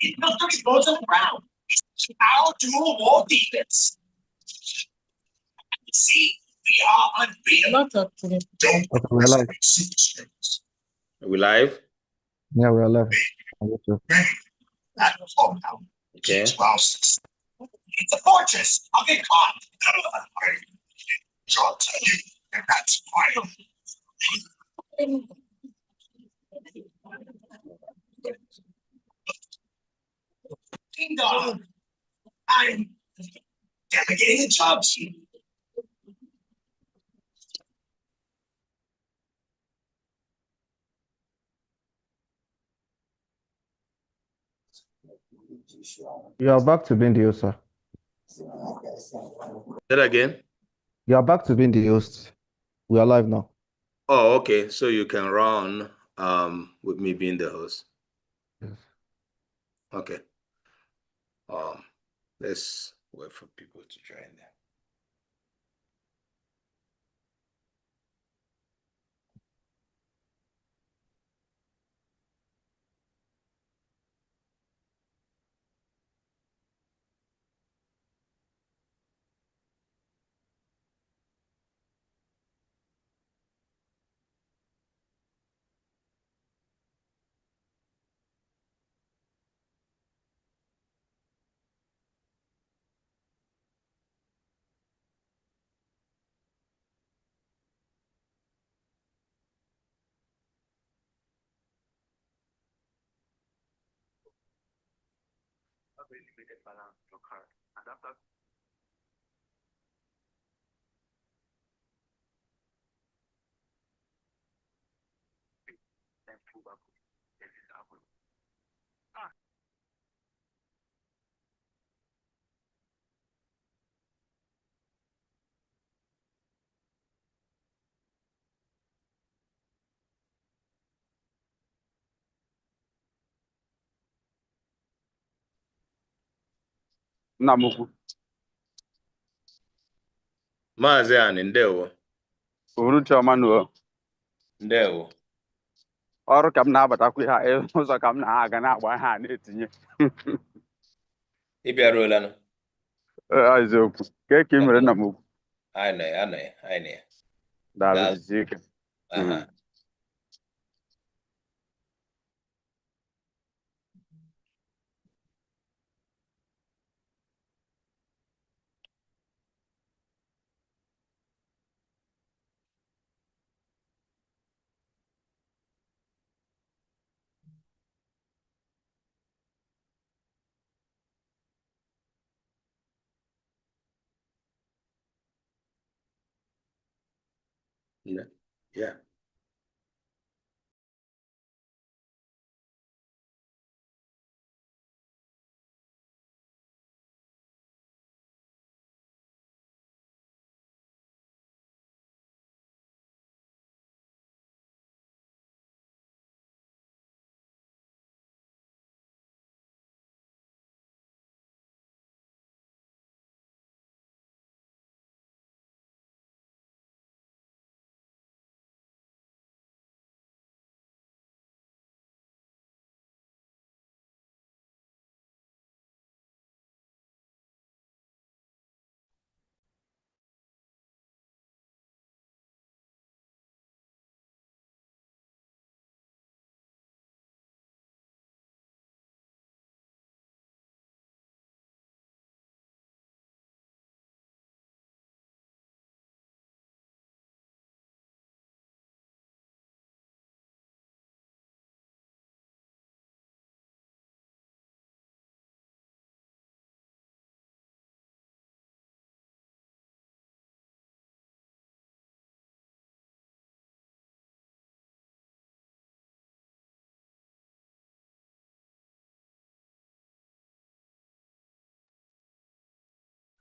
It goes on the ground. Our dual wall defense. See, we are unbeatable. Lot of today. Don't Okay, we're live. superstars. Are we live? Yeah, we're live. On YouTube. That was all now. Okay. It's a fortress. I'll get caught. Draw to you, and that's final. Ding dong. I'm delegating the job to you. You are back to being the host, sir. Say that again. You are back to being the host. We are live now. Oh, okay. So you can run with me being the host. Yes. Okay. Let's wait for people to join there. Nna m ukwu. Maazị Ani, ndewo. Uhuruchi ọma nụ o. Ndewo. Ọrụ ka m na-abatakwa ihe a, ụzọ ka m na-aga na-agba ihe a na-etinye. Ị bịaruola nụ. Ee, ọ eziokwu. Kee ka ị mere, nna m ukwu? Anyị nọ ya, anọ ya, anyị nọ ya. Daalụ, Daalụ. Jisie ike. Aha. Yeah. Yeah.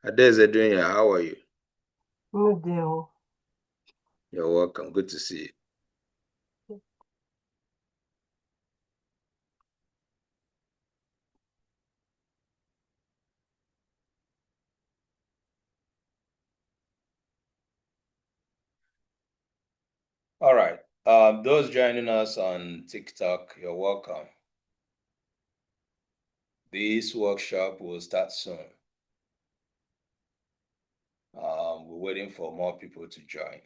Adeze Dunya, how are you? Ndewo. You're welcome. Good to see you. All right. Those joining us on TikTok, you're welcome. This workshop will start soon. We're waiting for more people to join.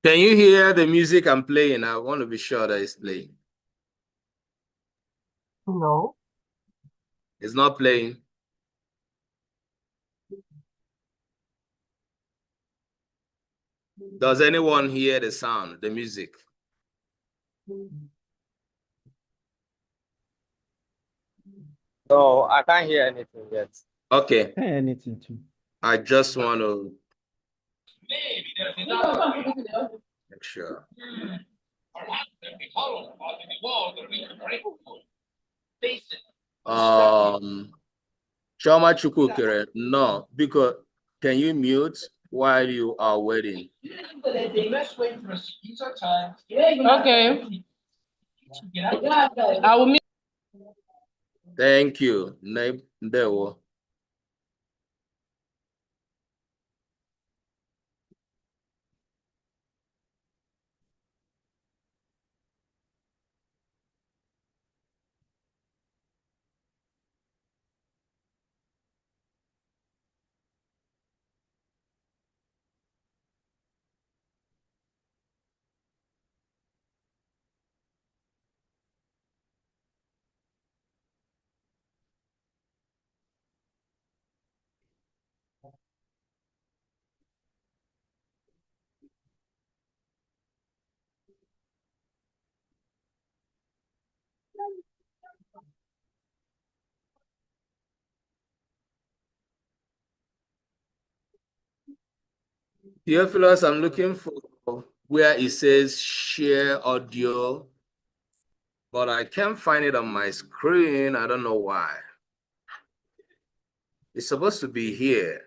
Can you hear the music I'm playing? I want to be sure that it's playing. No. It's not playing. Does anyone hear the sound, the music? No, I can't hear anything yet. Okay, Anything too. I just want to make sure. Choma Chukwukere, no, because can you mute while you are waiting? Okay. I will mute. Thank you. Ndewo. Theophilus, I'm looking for where it says share audio, but I can't find it on my screen. I don't know why. It's supposed to be here.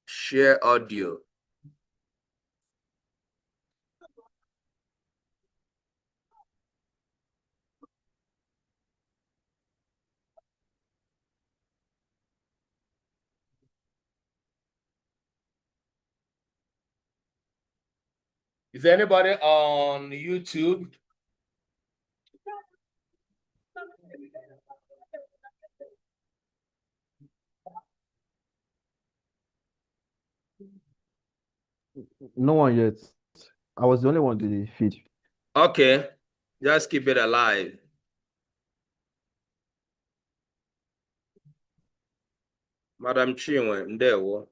Share audio. Is anybody on YouTube? No one yet. I was the only one to the feed. Okay, just keep it alive. Madam Chinwe, ndewo.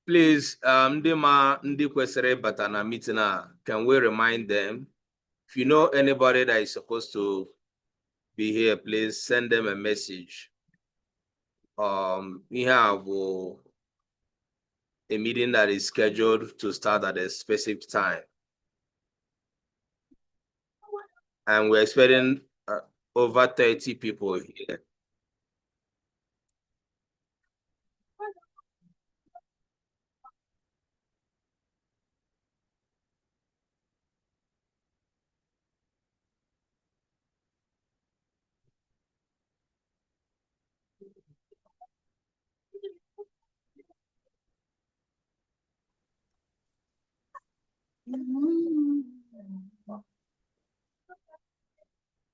Please, ndị ma ndị kwesịrị ịbata na meeting a, can we remind them? If you know anybody that is supposed to be here, please send them a message. Ihe a bụ a meeting that is scheduled to start at a specific time. And we're expecting over 30 people here.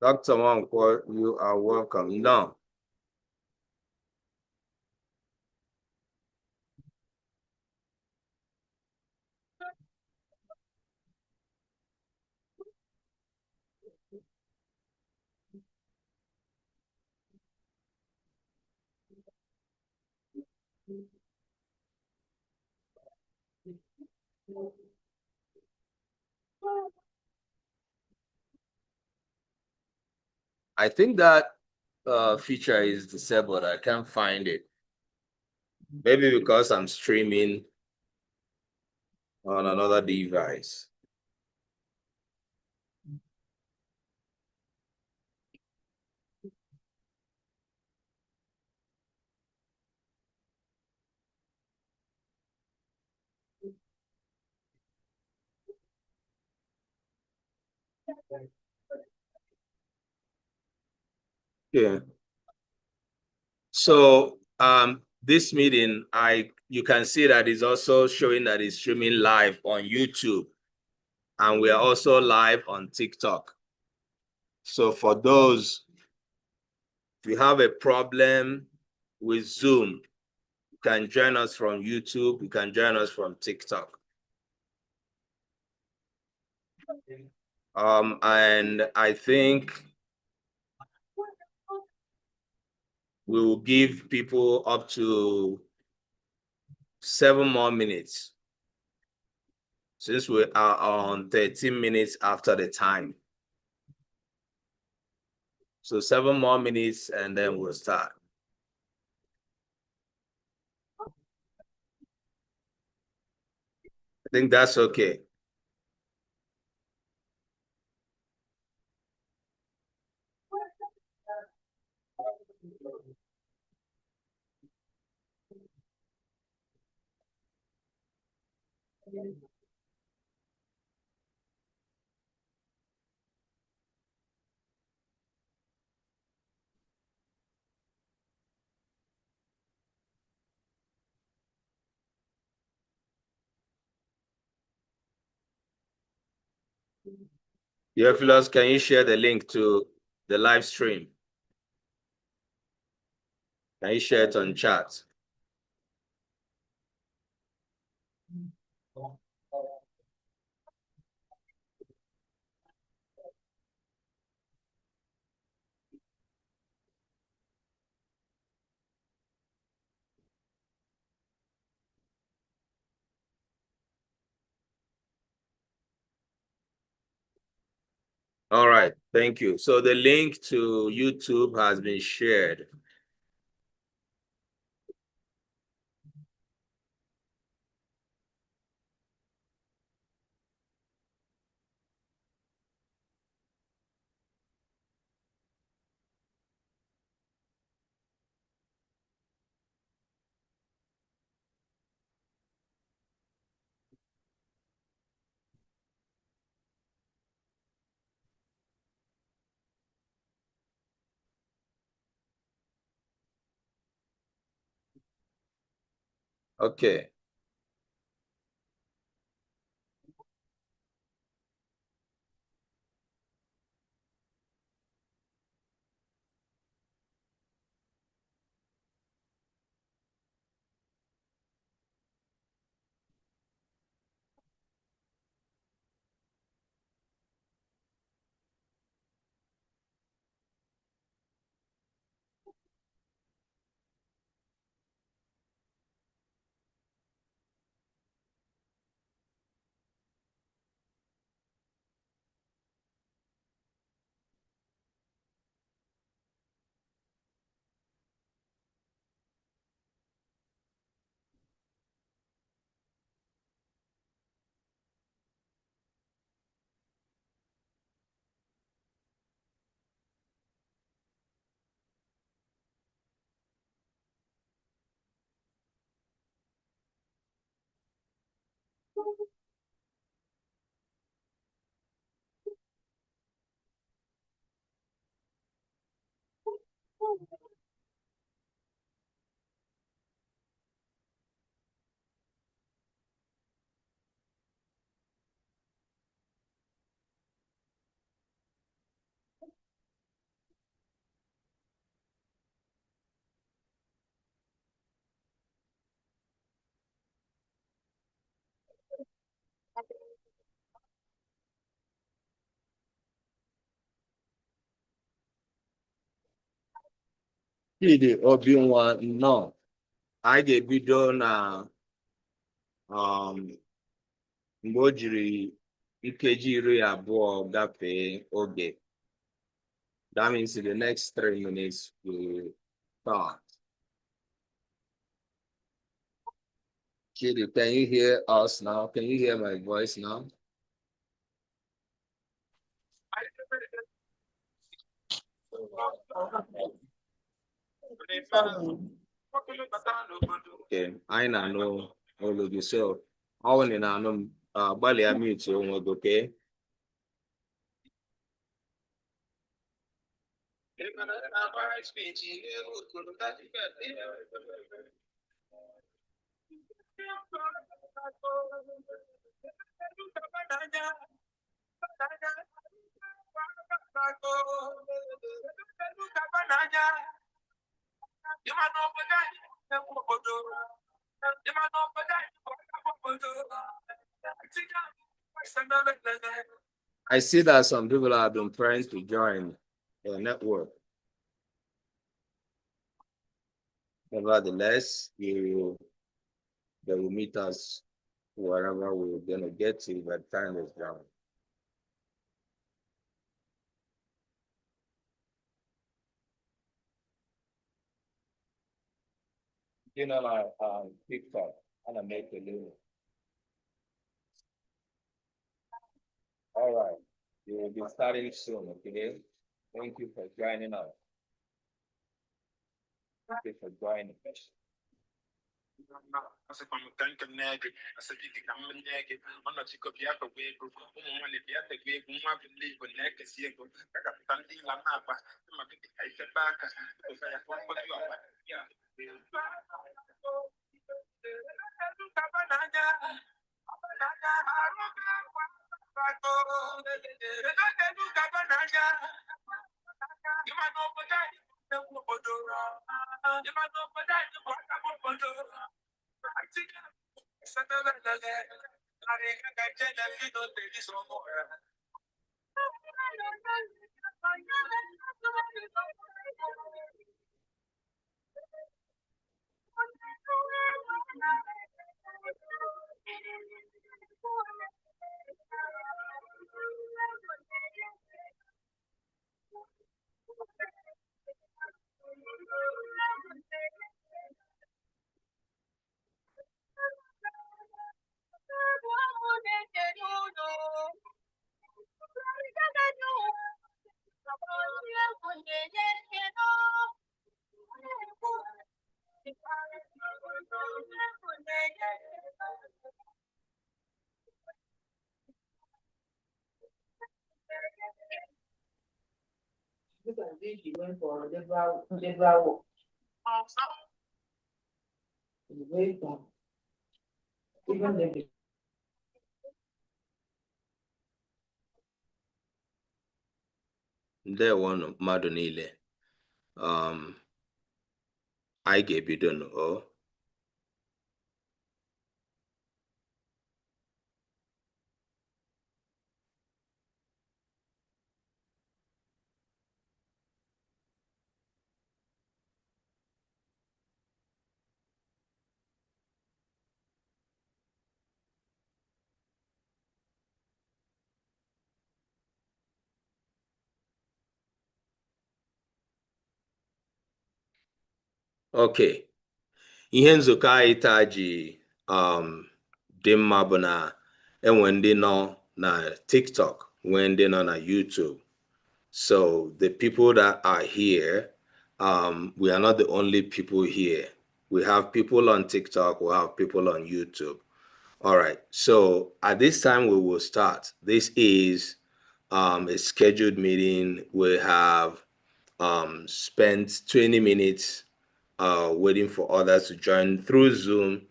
Dr. Nwankwo, you are welcome. Now, I think that feature is disabled. I can't find it. Maybe because I'm streaming on another device. Yeah. So this meeting, I you can see that it's also showing that it's streaming live on YouTube. And we are also live on TikTok. So for those, if you have a problem with Zoom, you can join us from YouTube, you can join us from TikTok. And I think we will give people up to 7 more minutes. Since we are on 13 minutes after the time. So 7 more minutes and then we'll start. I think that's okay. Theophilus, can you share the link to the live stream? Can you share it on chat? All right, thank you. So the link to YouTube has been shared. Okay. Chidi Obinwa, nnọọ. Anyị ga-ebido na mgbe o jiri nkeji 20 gafee oge. That means in the next 3 minutes we will start. Chidi, can you hear us now? Can you hear my voice now? Okay, anyị na-anụ olu gị, so ọ bụ na ị na-anụ m, gbalịa mute onwe gị, okay? I see that some people have been trying to join the network. Nevertheless, they will meet us wherever we're gonna get to by the time is done. Like TikTok, and I make a living. All right, we will be starting soon, okay? Thank you for joining us. Thank you for joining us. Asịkwa m ka nke m na-ege asị gị ka m nye gị ọnọchikọ bịa tọgba ego ụmụ nwaanyị bịa tọgba ego nwa bụ ndị Igbo na-ekesi ego kakapụta ndị ịla na-akpa maka dị ka ifepe aka efe ya fọ mkpọtụ ọkpa ya. You can see she went for labor work. It's very bad. Even the Ndewonụ mmadụ niile. Anyị ga-ebido nụ o. Okay. Ihe nzukọ anyị taa ji dị mma bụ na enwe ndị nọ na TikTok, nwee ndị nọ na YouTube. So the people that are here, we are not the only people here. We have people on TikTok, we have people on YouTube. All right, so at this time we will start. This is a scheduled meeting. We have spent 20 minutes waiting for others to join through Zoom,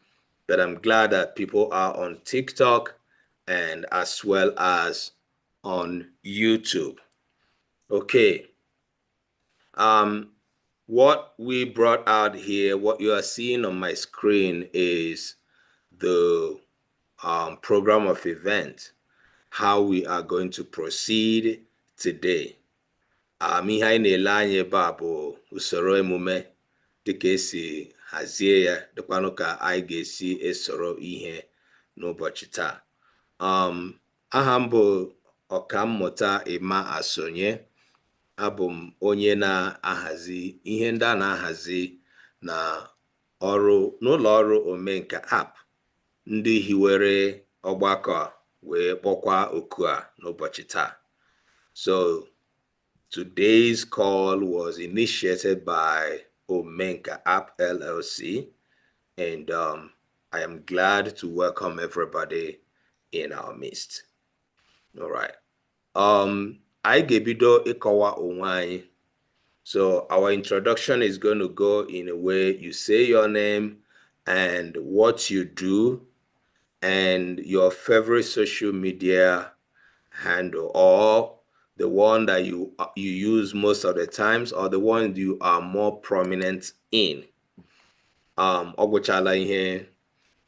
but I'm glad that people are on TikTok and as well as on YouTube. Okay. What we brought out here, what you are seeing on my screen is the program of event, how we are going to proceed today. Ihe anyị na-ele anya ebe a bụ usoro emume. Dịka esi hazie ya, dịkwanụ ka anyị ga-esi esoro ihe n'ụbọchị taa. Aha m bụ Ọkammụta Emma Asonye. Abụ m onye na-ahazi ihe ndị a na-ahazi na ọrụ n'ụlọ ọrụ Omenka App, ndị hiwere ọgbakọ a wee kpọkwa oku a n'ụbọchị taa. So today's call was initiated by Omenka App LLC, and I am glad to welcome everybody in our midst. All right. Anyị ga-ebido ịkọwa onwe anyị. So our introduction is going to go in a way you say your name and what you do and your favorite social media handle, or the one that you use most of the times, or the one you are more prominent in. Ọ gwụchala ihe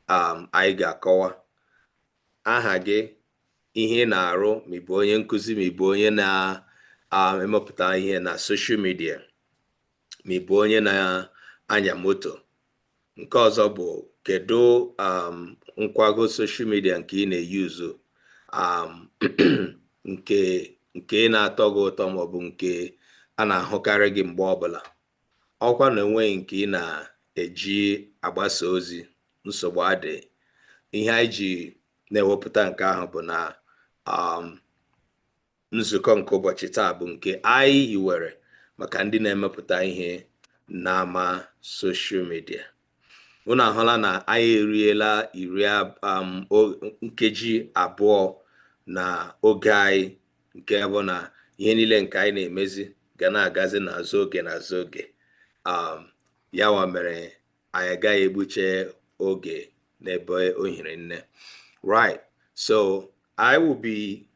anyị ga-akọwa. Aha gị, ihe ị na-arụ, ma ị bụ onye nkụzi, ma ị bụ onye na-emepụta ihe na social media, ma ị bụ onye na-anya moto. Nke ọzọ bụ kedu nkwago social media nke ị na-eyuzu, nke na-atọ gị ụtọ maọbụ nke a na-ahụkarị gị mgbe ọbụla. Ọkwa na enweghị nke ị na-eji agbasa ozi, nsogbu adị. Ihe anyị ji na-ewepụta nke ahụ bụ na nzukọ nke ụbọchị taa bụ nke anyị hiwere maka ndị na-emepụta ihe n'ama social media. Unu ahụla na anyị eriela iri nkeji 2 na oge anyị, nke bụ na ihe niile nke anyị na-emezi ga na-agazi n'azụ oge n'azụ oge. Ya nwa mere anyị agaghị egbuche oge n'ebe o hiri nne. Right, so I will be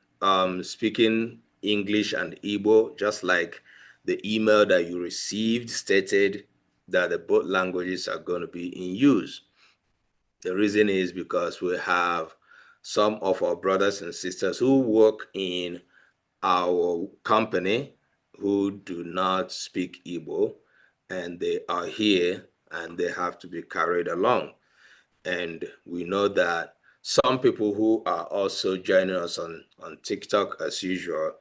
speaking English and Igbo, just like the email that you received stated that the both languages are going to be in use. The reason is because we have some of our brothers and sisters who work in our company who do not speak Igbo, and they are here and they have to be carried along. And we know that some people who are also joining us on TikTok as usual,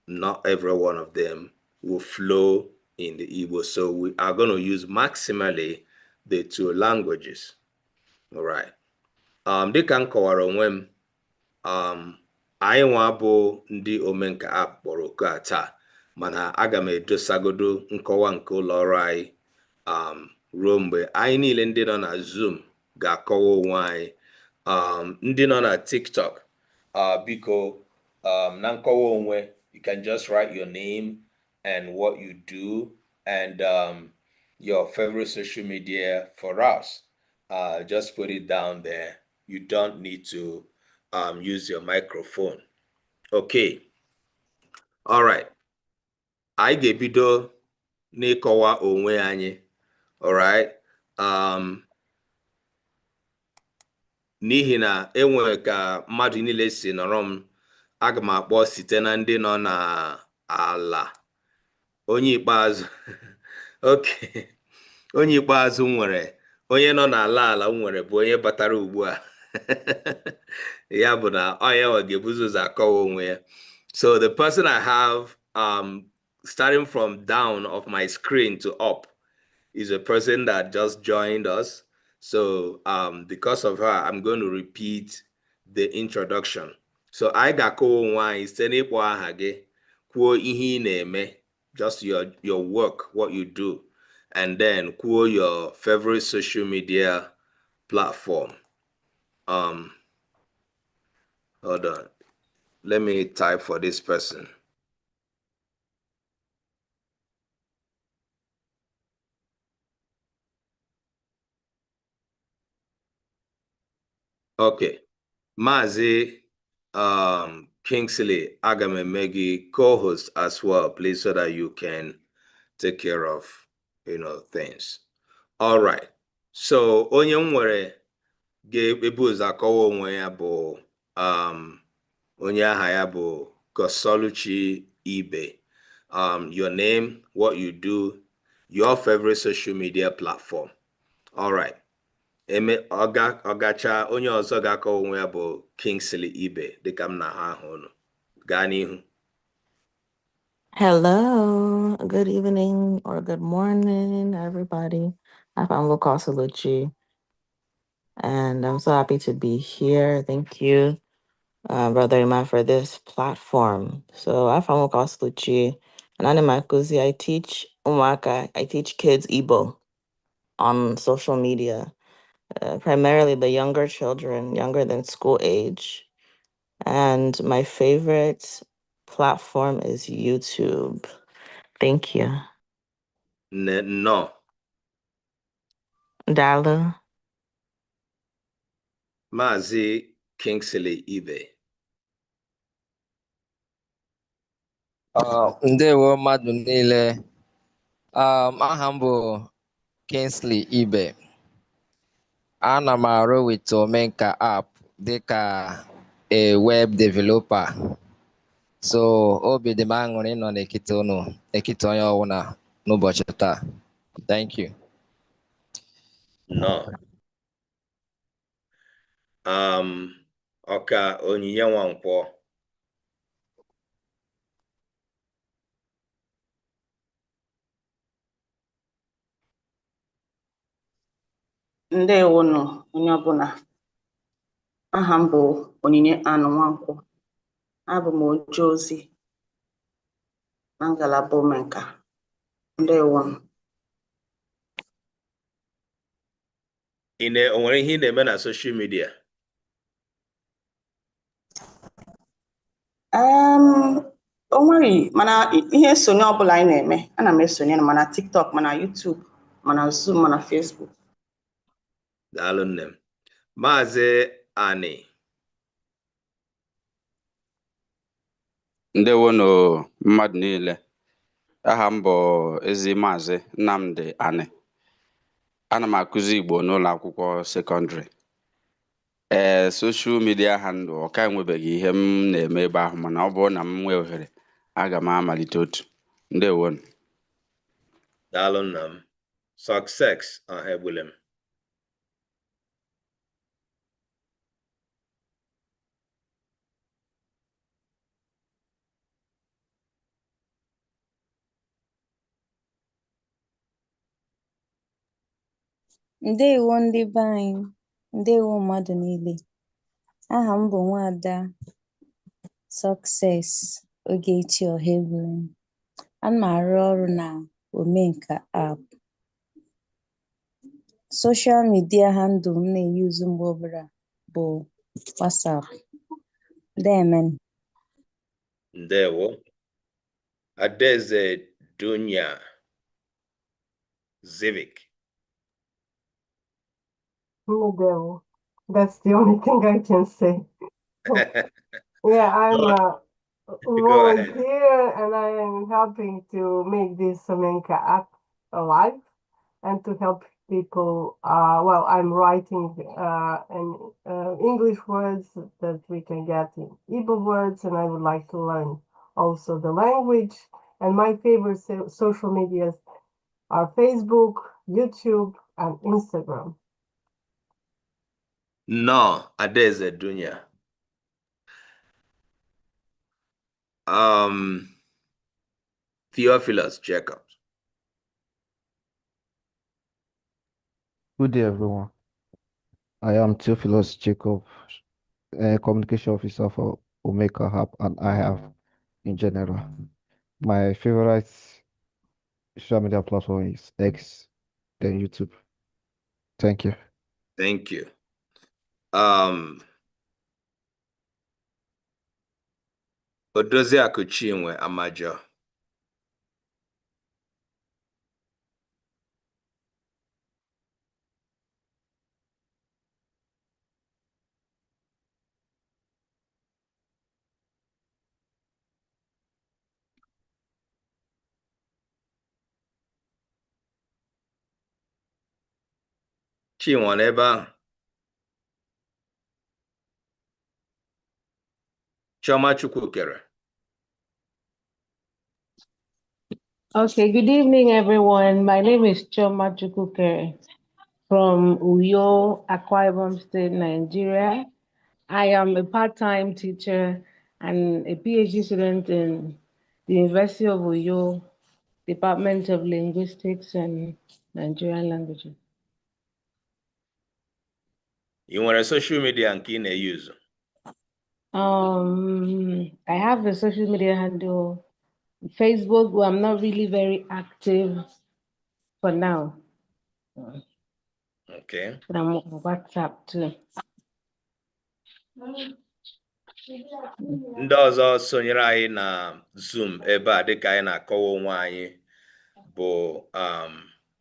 not every one of them will flow in the Igbo. So we are going to use maximally the two languages. All right. Dịka m kọwara onwe m, anyị nwa bụ ndị Omenka App kpọrọ oku a taa, mana aga m edosagodo nkọwa nke ụlọ ọrụ anyị ruo mgbe anyị niile ndị nọ na Zoom ga-akọwa onwe anyị. Ndị nọ na TikTok, biko, na nkọwa onwe, you can just write your name and what you do and your favorite social media for us. Just put it down there. You don't need to use your microphone. Okay. All right. Anyị ga-ebido n'ịkọwa onwe anyị. All right. N'ihi na enwere ka mmadụ niile si nọrọ m, aga m akpọ site na ndị nọ n'ala. Onye ikpeazụ, okay. Onye ikpeazụ nwere, onye nọ n'ala ala nwere bụ onye batara ugbu a. Ya bụ na ọ ya nwa ga-ebuzo ụzọ akọwa onwe ya. So the person I have, starting from down of my screen to up, is a person that just joined us. So because of her, I'm going to repeat the introduction. So anyị ga-akọwa onwe anyị site n'ịkpọ aha gị, kwuo ihe ị na-eme, just your work, what you do, and then kwuo your favorite social media platform. Hold on. Let me type for this person. Okay. Mazi Kingsley, aga m eme gị co-host as well, please, so that you can take care of things. All right. So onye m nwere ga-ebu ụzọ akọwa onwe ya bụ onye aha ya bụ Gosoluchi Ibe. Your name, what you do, your favorite social media platform. All right. Eme ọga ọgacha onye ọzọ ga-akọwa onwe ya bụ Kingsley Ibe dịka m na ha ahụ unu. Gaa n'ihu. Hello, good evening or good morning, everybody. I'm Lucci, and I'm so happy to be here. Thank you, Brother Iman, for this platform. So I'm Lucci, and I'm Makuzi. I teach Umaka, I teach kids Igbo on social media, primarily the younger children, younger than school age. And my favorite platform is YouTube. Thank you. Nne nnọọ. Daalụ. Maazị Kingsley Ibe. Ndewo mmadụ niile. Aha m bụ Kingsley Ibe. Ana m arụ with Omenka app dịka a web developer. So obi dị m aṅụrị ịnọ n'etiti unu, n'etiti onye ọbụla n'ụbọchị taa. Thank you. Nnọọ. Ọka Onyinye Nwankwọ. Ndewonụ onye ọbụla. Aha m bụ Onyinye Anụ Nwankwọ. Abụ m oje ozi na ngalaba Omenka. Ndewonụ. Ị na o nwere ihe ị na-eme na social media? O nweghị, mana ihe nsonye ọbụla anyị na-eme, ana m esonye mana TikTok, mana YouTube, mana Zoom, mana Facebook. Daalụ nne m. Maazị Ani. Ndewonụ mmadụ niile. Aha m bụ Ezi Maazị Nnamdi Ani. Ana m akụzi Igbo n'ụlọ akwụkwọ sekọndịrị. Ee, social media handle ọ ka enwebeghị ihe m na-eme ebe ahụ, mana ọ bụrụ na m nwee ohere, aga m amalite otu. Ndewonụ. Daalụ nna m. Success Ọhaegbulem. Ndewo ndị be anyị, ndewo mmadụ niile. Aha m bụ Nwaada Success Ogechi Ọhaegbulam. Ana m arụ ọrụ na Omenka app. Social media handle m na-eyuzu mgbe ọbụla bụ WhatsApp. Ndeemen. Ndewo. Adaeze Dunya Zivic. Ndewo. That's the only thing I can say. Yeah, I'm a Go ahead. volunteer and I am helping to make this Omenka app alive and to help people. Well, I'm writing in English words that we can get in Igbo words, and I would like to learn also the language. And my favorite social medias are Facebook, YouTube, and Instagram. Nnọọ, Adaeze Dunya. Theophilus Jacobs. Good day, everyone. I am Theophilus Jacob, Communication Officer for Omenka App and I have in general. My favorite social media platform is X, then YouTube. Thank you. Thank you. Odoziakụ Chinwe Amajo. Chinwe ọ nọ ebe ahụ? Chioma Chukwukere. Okay, good evening, everyone. My name is Chioma Chukwukere from Uyo, Akwa Ibom State, Nigeria. I am a part-time teacher and a PhD student in the University of Uyo, Department of Linguistics and Nigerian Languages. Ị nwere social media nke ị na-eyuzu? I have a social media handle, Facebook, where I'm not really very active for now. Okay. But I'm on WhatsApp too. Ndị ọzọ sonyere anyị na Zoom ebe a dịka anyị na-akọwa onwe anyị bụ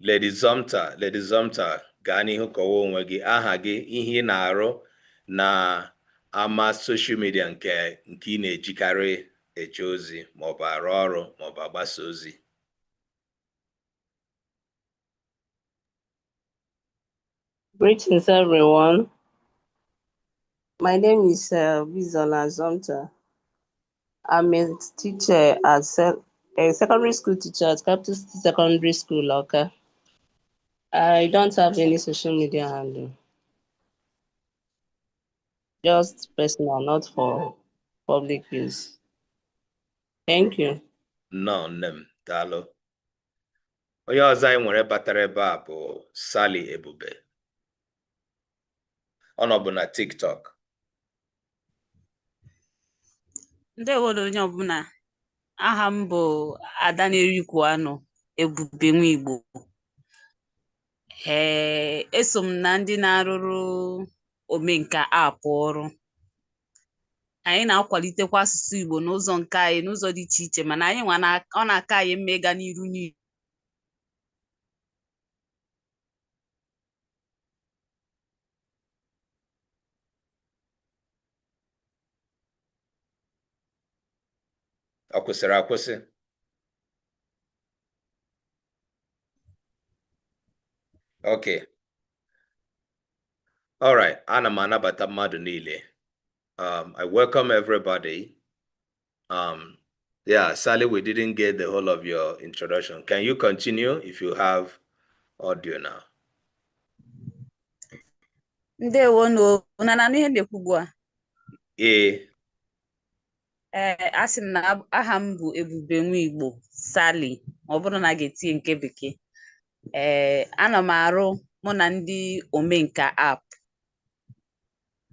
Lady Zomta. Lady Zomta, gaa n'ihu kọwa onwe gị, aha gị, ihe ị na-arụ na ama social media nke ị na-ejikarị eje ozi maọbụ arụ ọrụ maọbụ agbasa ozi. Greetings, everyone. My name is Bizola Zomta. I'm a teacher at a secondary school teacher at Capital City Secondary School, Awka. I don't have any social media handle. Just personal, not for public use. Thank you. Nnọọ nne m, daalụ. Onye ọzọ anyị nwere batara ebe a bụ Sally Ebube. Ọ nọbụ na TikTok. Ndewo onye ọbụla. Aha m bụ Ada na-erikwu anụ Ebube Nwigbo. Ee, eso m na ndị na-arụrụ Omenka app ọrụ. Anyị na-akwalitekwa asụsụ Igbo n'ụzọ nke anyị n'ụzọ dị iche iche, mana anyị nwa ọ na-aka anyị mma ịga n'iru n'iru. Ọ kwụsịrị akwụsị? Okay. All right. Ana m anabata mmadụ niile. I welcome everybody. Yeah, Sally, we didn't get the whole of your introduction. Can you continue if you have audio now? Ndewo nụ, unu na-anụ ihe m na-ekwu ugbu a? Ee. Ee, asị m na aha m bụ Ebube Nwigbo Sally, ma ọ bụrụ na a ga-etinye nke bekee. Ee, ana m arụ mụ na ndị Omenka app.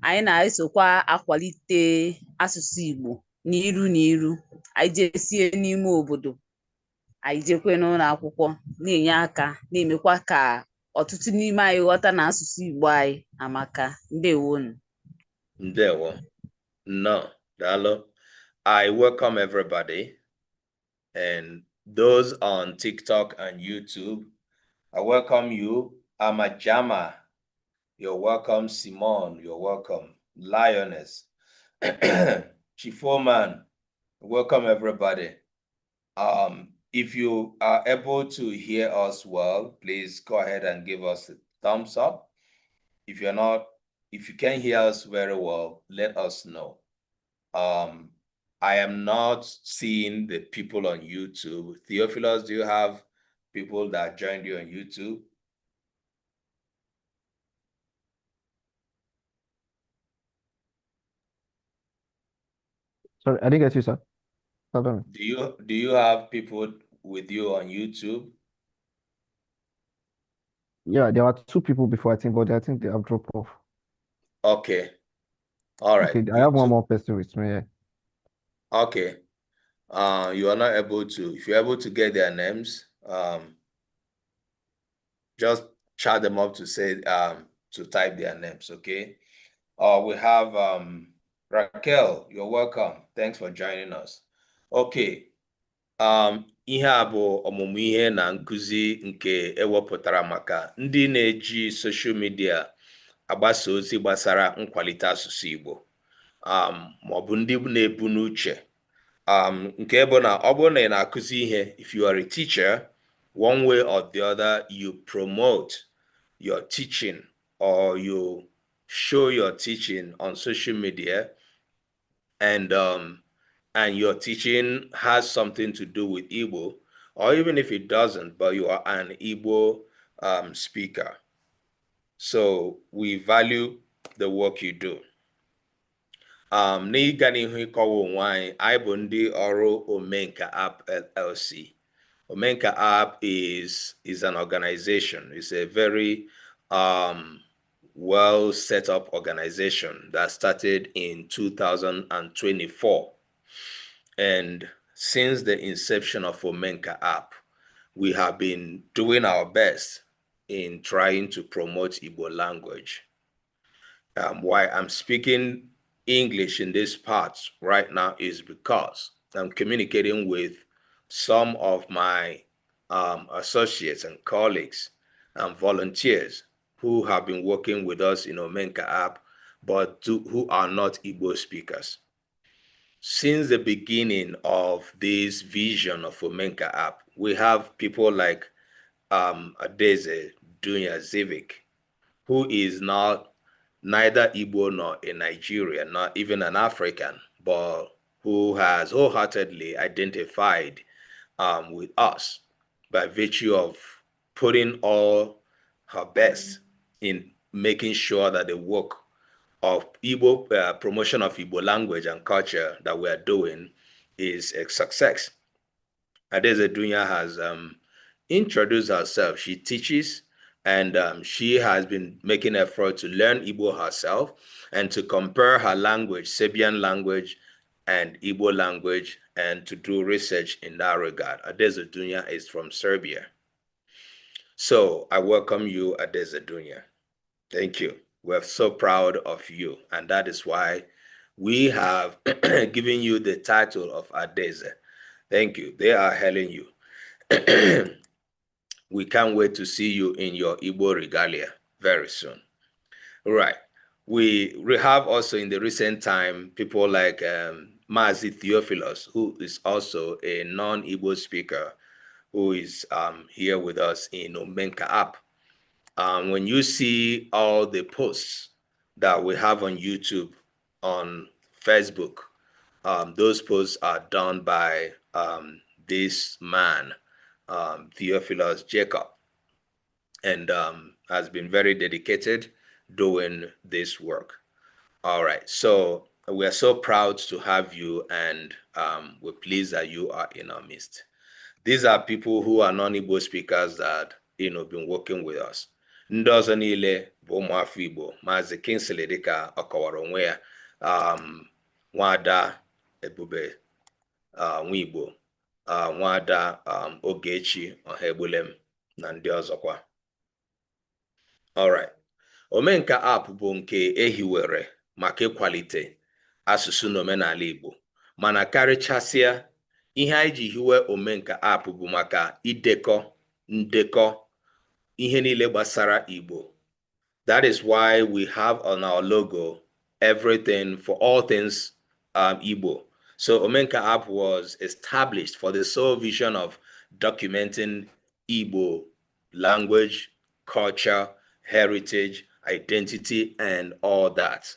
Anyị na-esokwa akwalite asụsụ Igbo n'iru n'iru. Anyị jesie n'ime obodo, anyị jekwe n'ụlọ akwụkwọ na-enye aka na-emekwa ka ọtụtụ n'ime anyị ghọta na asụsụ Igbo anyị amaka. Ndewonu. Ndewo. Nnọọ, daalụ. I welcome everybody and those on TikTok and YouTube. I welcome you, Amajama. You're welcome, Simone. You're welcome, Lioness. Chifoman, welcome everybody. If you are able to hear us well, please go ahead and give us a thumbs up. If you're not, if you can't hear us very well, let us know. I am not seeing the people on YouTube. Theophilus, do you have people that joined you on YouTube? Sorry, I didn't get you, sir. Pardon me. Do you have people with you on YouTube? Yeah, there were two people before, I think, but I think they have dropped off. Okay. All right. Okay, I have one more person with me. Yeah. Okay. You are not able to, if you're able to get their names, just chat them up to say, to type their names, okay? We have Raquel, you're welcome. Thanks for joining us. Okay. Ihe a bụ ọmụmụ ihe na nkụzi nke ewepụtara maka ndị na-eji social media agbasa ozi gbasara nkwalite asụsụ Igbo, ma ọ bụ ndị na-ebu n'uche nke bụ na ọ bụrụ na ị na-akụzi ihe, if you are a teacher, one way or the other, you promote your teaching or you show your teaching on social media, and your teaching has something to do with Igbo, Or even if it doesn't, but you are an Igbo speaker. So we value the work you do. N'ịga n'ihu ịkọwa onwe anyị, anyị bụ ndị ọrụ Omenka App LLC. Omenka App is an organization. It's a very well set up organization that started in 2024. And since the inception of Omenka App, we have been doing our best in trying to promote Igbo language. Why I'm speaking English in this part right now is because I'm communicating with some of my associates and colleagues and volunteers who have been working with us in Omenka App, but who are not Igbo speakers. Since the beginning of this vision of Omenka App, we have people like Adeze Dunya Zivic, who is not neither Igbo nor a Nigerian, not even an African, but who has wholeheartedly identified with us by virtue of putting all her best in making sure that the work of Igbo promotion of Igbo language and culture that we are doing is a success. Adeze Dunya has introduced herself. She teaches and she has been making effort to learn Igbo herself and to compare her language, Serbian language and Igbo language, and to do research in that regard. Adeze Dunya is from Serbia. So I welcome you, Adeze Dunya. Thank you. We're so proud of you. And that is why we have given you the title of Adeze. Thank you. They are hailing you. We can't wait to see you in your Igbo regalia very soon. All right. We have also in the recent time people like Mazi Theophilus, who is also a non-Igbo speaker, who is here with us in Omenka App. When you see all the posts that we have on YouTube, on Facebook, those posts are done by this man, Theophilus Jacob, and has been very dedicated doing this work. All right, so we are so proud to have you, and we're pleased that you are in our midst. These are people who are non-Igbo speakers that been working with us. Ndị ọzọ niile bụ ụmụafọ Igbo. Maazị Kingsley, dịka ọ kọwara onwe ya, Nwada Ebube Nwigbo, Nwada Ogechi Ọhaegbulem na ndị ọzọkwa. Alright. Omenka App bụ nke ehiwere maka ịkwalite asụsụ na omenala Igbo, mana karịchasịa ihe anyị ji hiwe Omenka App bụ maka idekọ ndekọ ihe niile gbasara Igbo. That is why we have on our logo everything for all things Igbo. So Omenka App was established for the sole vision of documenting Igbo language, culture, heritage, identity, and all that.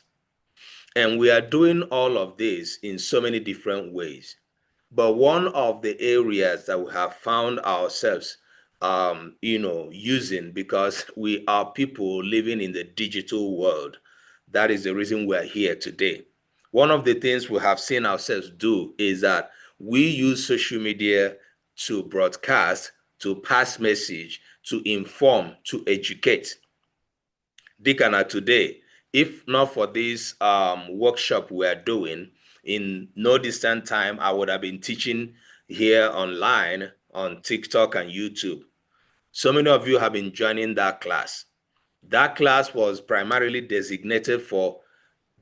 And we are doing all of this in so many different ways. But one of the areas that we have found ourselves using, because we are people living in the digital world. That is the reason we are here today. One of the things we have seen ourselves do is that we use social media to broadcast, to pass message, to inform, to educate. Dịka na today, if not for this workshop we are doing, in no distant time, I would have been teaching here online on TikTok and YouTube. So many of you have been joining that class. That class was primarily designated for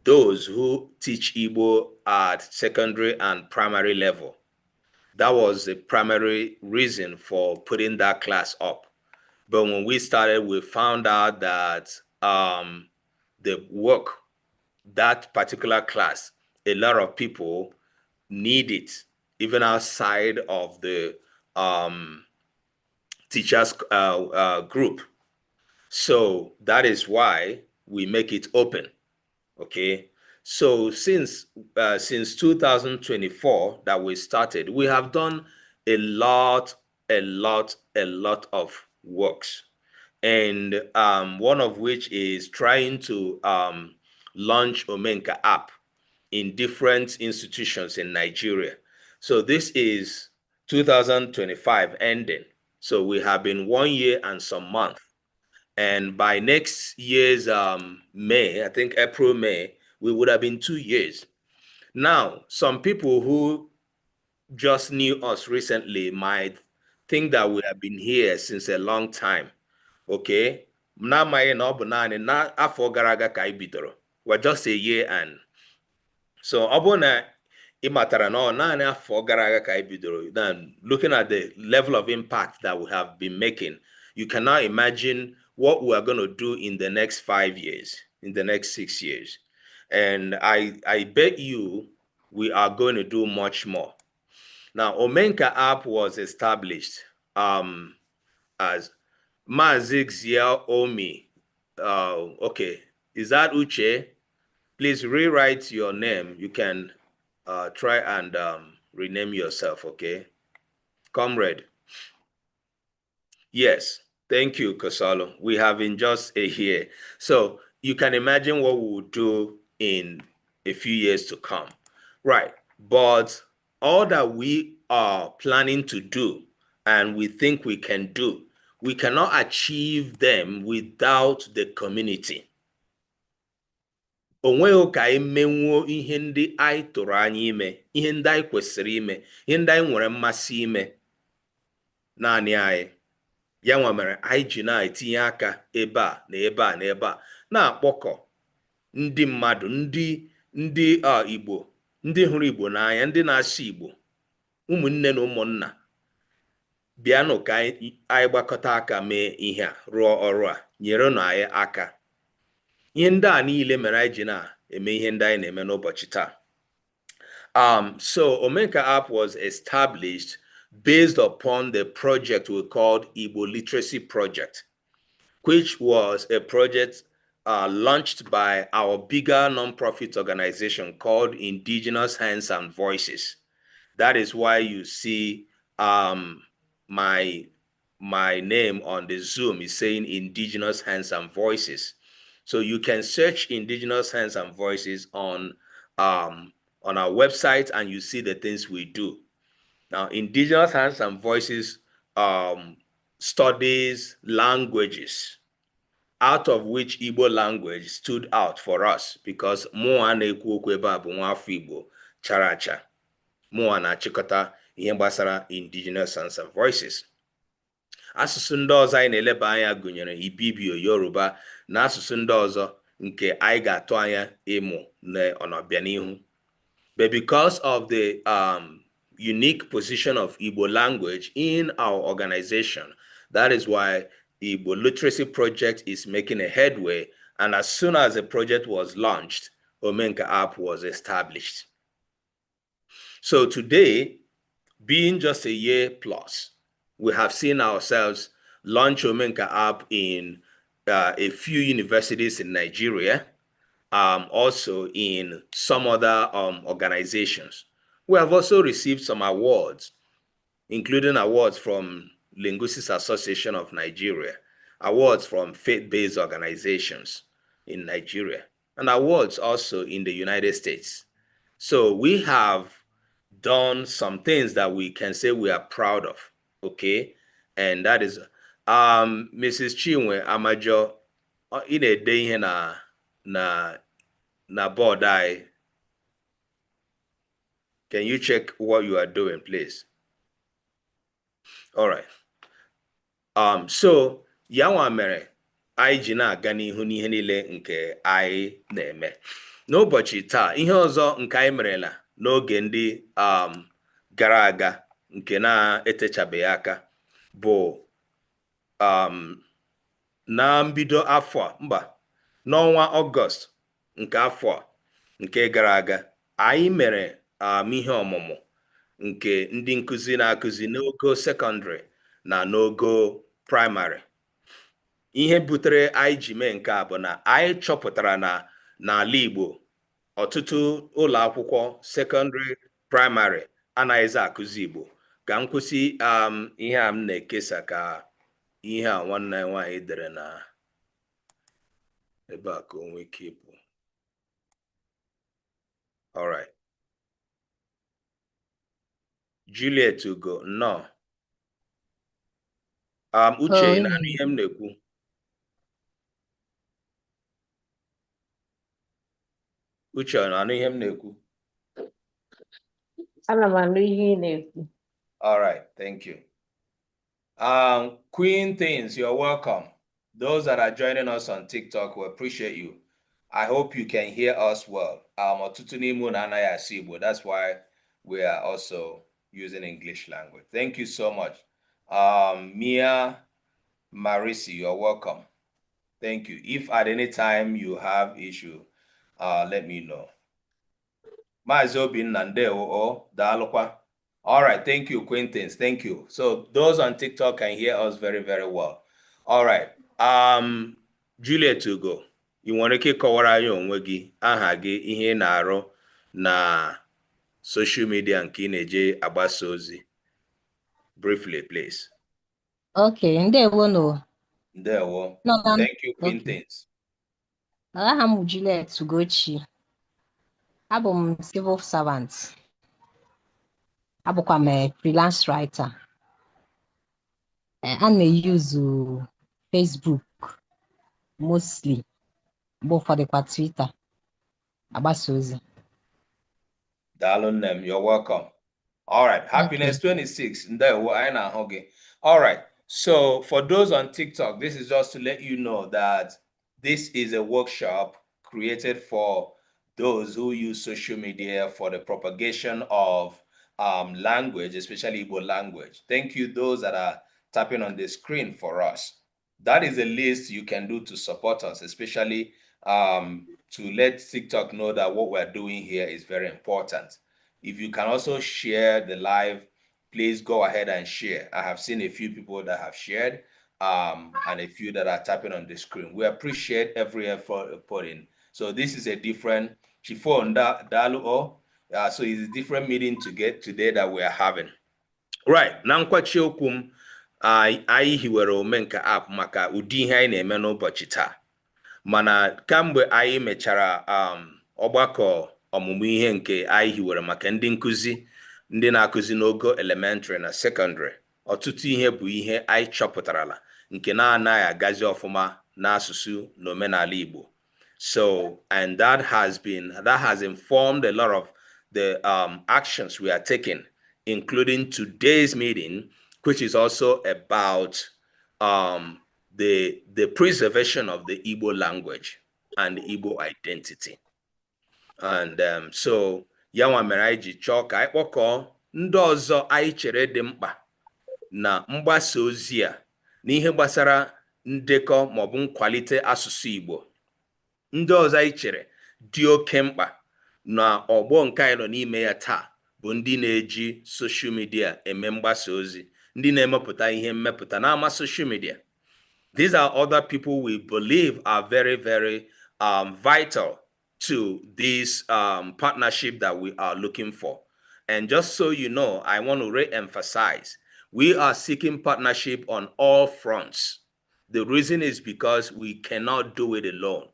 those who teach Igbo at secondary and primary level. That was the primary reason for putting that class up. But when we started, we found out that the work, that particular class, a lot of people need it, even outside of the teachers group. So that is why we make it open. Okay. So since 2024 that we started, we have done a lot a lot of works. And one of which is trying to launch Omenka app in different institutions in Nigeria. So this is 2025 ending. So we have been 1 year and some month. And by next year's May, I think April, May, we would have been 2 years. Now, some people who just knew us recently might think that we have been here since a long time. Okay? Na-amaghị na ọ bụ naanị na afọ gara aga ka anyị bidoro. We're just a year and so ọ bụrụ na ị matara na ọ naanị afọ gara aga ka anyị bidoro, then looking at the level of impact that we have been making, you cannot imagine what we are going to do in the next 5 years, in the next 6 years. And I bet you we are going to do much more. Now, Omenka app was established as Mazi Omi. Okay, is that Uche? Please rewrite your name. You can try and rename yourself, okay? Comrade. Yes, thank you, Kosalo. We have in just a year. So you can imagine what we will do in a few years to come. Right. But all that we are planning to do and we think we can do, we cannot achieve them without the community. O nweghị ka anyị menwuo ihe ndị anyị tụrụ anya ime, ihe ndị anyị kwesịrị ime, ihe ndị anyị nwere mmasị ime naanị anyị. Ya nwa mere anyị ji na-etinye aka ebe a na ebe a na ebe a na-akpọkọ ndị mmadụ, ndị Igbo, ndị hụrụ Igbo n'anya, ndị na-asụ Igbo, ụmụnne na ụmụnna, bịanụ ka anyị gbakọta aka mee ihe a, rụọ ọrụ a, nyerenụ anyị aka. Ihe ndị a niile mere anyị ji na-eme ihe ndị anyị na-eme n'ụbọchị taa. So Omenka app was established based upon the project we called Igbo Literacy Project, which was a project launched by our bigger nonprofit organization called Indigenous Hands and Voices. That is why you see my name on the Zoom is saying Indigenous Hands and Voices. So you can search Indigenous Hands and Voices on our website and you see the things we do. Now, Indigenous Hands and Voices studies languages, out of which Igbo language stood out for us because mụnwa na-ekwu okwu ebe a bụ nwa afọ Igbo chara acha. Mụnwa na-achịkọta ihe gbasara Indigenous Hands and Voices. Asụsụ ndị ọzọ anyị na-eleba anya gụnyere Ibibio, Yoruba na asụsụ ndị ọzọ nke anyị ga-atụ anya ịmụ n'ọbịanihu. But because of the unique position of Igbo language in our organization, that is why Igbo Literacy Project is making a headway. And as soon as the project was launched, Omenka app was established. So today, being just a year plus, we have seen ourselves launch Omenka app in a few universities in Nigeria, also in some other organizations. We have also received some awards, including awards from Linguistics Association of Nigeria, awards from faith-based organizations in Nigeria, and awards also in the United States. So we have done some things that we can say we are proud of, okay? And that is Mrs. Chinwe Amajo, ị na-ede ihe na board anyị. Can you check what you are doing, please? All right. So ya nwa mere anyị ji na-aga n'ihu n'ihe niile nke anyị na-eme. N'ụbọchị taa, ihe ọzọ nke anyị merela n'oge ndị gara aga nke na-etechabeghị aka bụ na mbido afọ a, mba, n'ọnwa Ọgọst nke afọ a nke gara aga, anyị mere ihe ọmụmụ nke ndị nkụzi na-akụzi n'ogo sekọndịrị na n'ogo praịmarị. Ihe butere anyị ji mee nke a bụ na anyị chọpụtara na n'ala Igbo, ọtụtụ ụlọ akwụkwọ sekọndịrị, praịmarị anaghịzi akụzi Igbo. Ka m kwụsị ihe a m na-ekesa ka ihe a nwanne anyị nwaanyị dere na ebe a ka o nwee ike ịpụ. All right. Juliet Ugo, nnọọ. Uche, ị na-anụ ihe m na-ekwu? Uche, ọ na-anụ ihe m na-ekwu? Ana m anụ ihe ị na-ekwu. All right, thank you. Queen Things, you're welcome. Those that are joining us on TikTok, we appreciate you. I hope you can hear us well. Ọtụtụ n'ime unu anaghị asụ Igbo. That's why we are also using English language. Thank you so much. Mia Marisi, you're welcome. Thank you. If at any time you have issue, let me know. Maazị Obinna, ndewo o, daalụkwa. All right, thank you, Quintins. Thank you. So those on TikTok can hear us very, very well. All right. Juliet Ugo, ị nwere ike ịkọwara anyị onwe gị, aha gị, ihe ị na-arụ na social media nke ị na-eje agbasa ozi? Briefly, please. Okay, ndewo. Ndewo. Nọ na Thank you, okay. Quintins. Aha m bụ Juliet Ugochi. Abụ m civil servant. Abụkwa m a freelance writer. A na-eyuzu Facebook mostly, mgbe ụfọdụ kwa Twitter agbasa ozi. Daalụ nne m, you're welcome. All right, Happiness 26, ndewo, anyị na-ahụ gị. All right, so for those on TikTok, this is just to let you know that this is a workshop created for those who use social media for the propagation of language, especially Igbo language. Thank you, those that are tapping on the screen for us. That is a list you can do to support us, especially to let TikTok know that what we're doing here is very important. If you can also share the live, please go ahead and share. I have seen a few people that have shared and a few that are tapping on the screen. We appreciate every effort put in. So this is a different Chiffon Dalu. So it's a different meeting to get today that we are having. Right. Na nkwachi okwu m, anyị hiwere Omenka app maka ụdị ihe anyị na-eme n'ụbọchị taa. Mana kamgbe anyị mechara ọgbakọ ọmụmụ ihe nke anyị hiwere maka ndị nkụzi, ndị na-akụzi n'ogo elementary na secondary, ọtụtụ ihe bụ ihe anyị chọpụtarala nke na-anaghị agazi ọfụma n'asụsụ na omenala Igbo. So, and that has informed a lot of the actions we are taking, including today's meeting, which is also about the preservation of the Igbo language and Igbo identity. And so, ya nwa mere anyị ji chọọ ka anyị kpọkọọ ndị ọzọ anyị chere dị mkpa na mgbasa ozi a n'ihe gbasara ndekọ maọbụ nkwalite asụsụ Igbo. Ndị ọzọ anyị chere dị oke mkpa na ọgbọ nke anyị nọ n'ime ya taa bụ ndị na-eji social media eme mgbasa ozi, ndị na-emepụta ihe mmepụta n'ama social media. These are other people we believe are very, very vital to this partnership that we are looking for. And just so you know, I want to re-emphasize, we are seeking partnership on all fronts. The reason is because we cannot do it alone.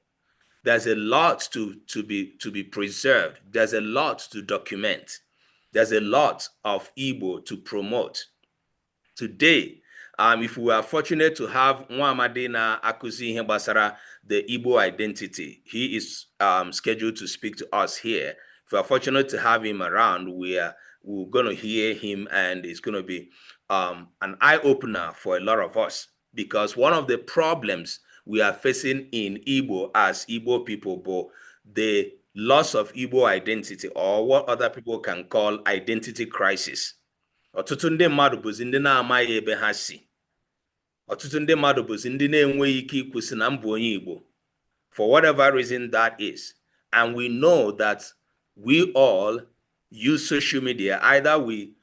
There's a lot to be preserved. There's a lot to document. There's a lot of Igbo to promote. Today, if we are fortunate to have Nwamadi na-akụzi ihe gbasara the Igbo identity, he is scheduled to speak to us here. If we are fortunate to have him around, we're going to hear him, and it's going to be an eye-opener for a lot of us, because one of the problems we are facing in Igbo as Igbo people, but the loss of Igbo identity, or what other people can call identity crisis. Ọtụtụ ndị mmadụ bụzi ndị na-amaghị ebe ha si. Ọtụtụ ndị mmadụ bụzi ndị na-enweghị ike ikwụsị na m bụ onye Igbo, for whatever reason that is. And we know that we all use social media. Either we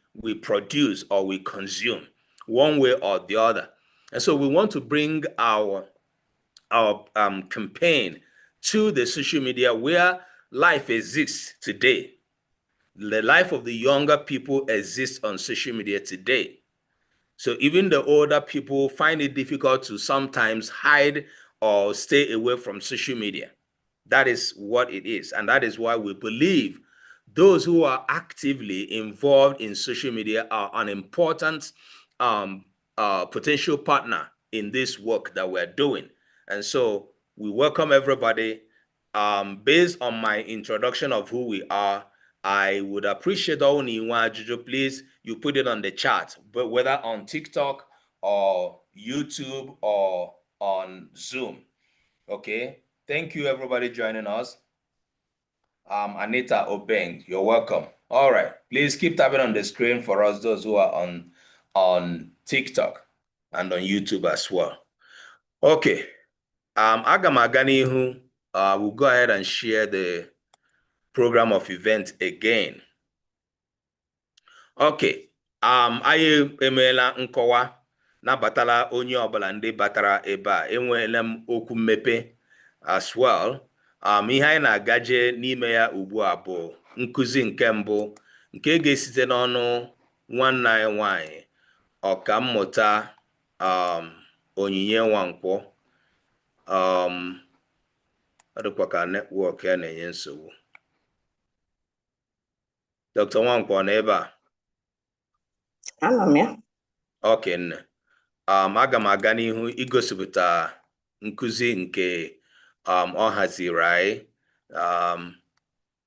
produce or we consume, one way or the other. And so we want to bring our campaign to the social media where life exists today. The life of the younger people exists on social media today. So even the older people find it difficult to sometimes hide or stay away from social media. That is what it is. And that is why we believe those who are actively involved in social media are an important potential partner in this work that we're doing. And so we welcome everybody. Based on my introduction of who we are, I would appreciate only one Juju, please, you put it on the chat, but whether on TikTok or YouTube or on Zoom. Okay. Thank you, everybody joining us. Anita Obeng, you're welcome. All right. Please keep tapping on the screen for us, those who are on TikTok and on YouTube as well. Okay. Aga m aga n'ihu, we'll go ahead and share the program of event again. Okay. Anyị emeela nkọwa, nabatala onye ọbụla ndị batara ebe a. Enweela m okwu mmepe as well. Ihe anyị na-agaje n'ime ya ugbu a bụ nkụzi nke mbụ nke ga-esite n'ọnụ nwanne anyị nwanyị, Ọkammụta Onyinye Nwankwọ. Ọ dịkwa ka network ya na-enye nsogbu. Dr. Nwankwọ nọ ebe a? Anọ m ya. Okay, nne. Aga m aga n'ihu igosipụta nkụzi nke ọ haziri anyị.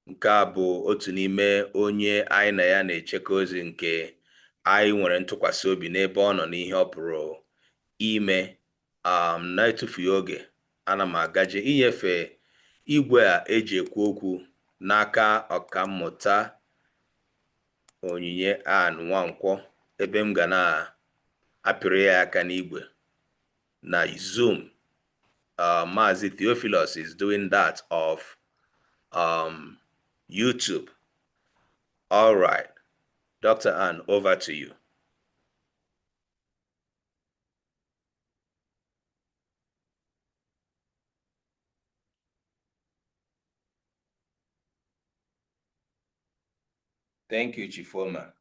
Nke a bụ otu n'ime onye anyị na ya na-echekọ ozi nke anyị nwere ntụkwasị obi n'ebe ọ nọ n'ihe ọ pụrụ ime. Na-etufughị oge, ana m agaje inyefe igwe a eji ekwu okwu n'aka Ọkammụta Onyinye Ann Nwankwọ, ebe m ga na-apịrị ya aka n'igwe na Zoom. Maazị Theophilus is doing that of YouTube. All right, Dr. Ann, over to you. Thank you, Chifoma.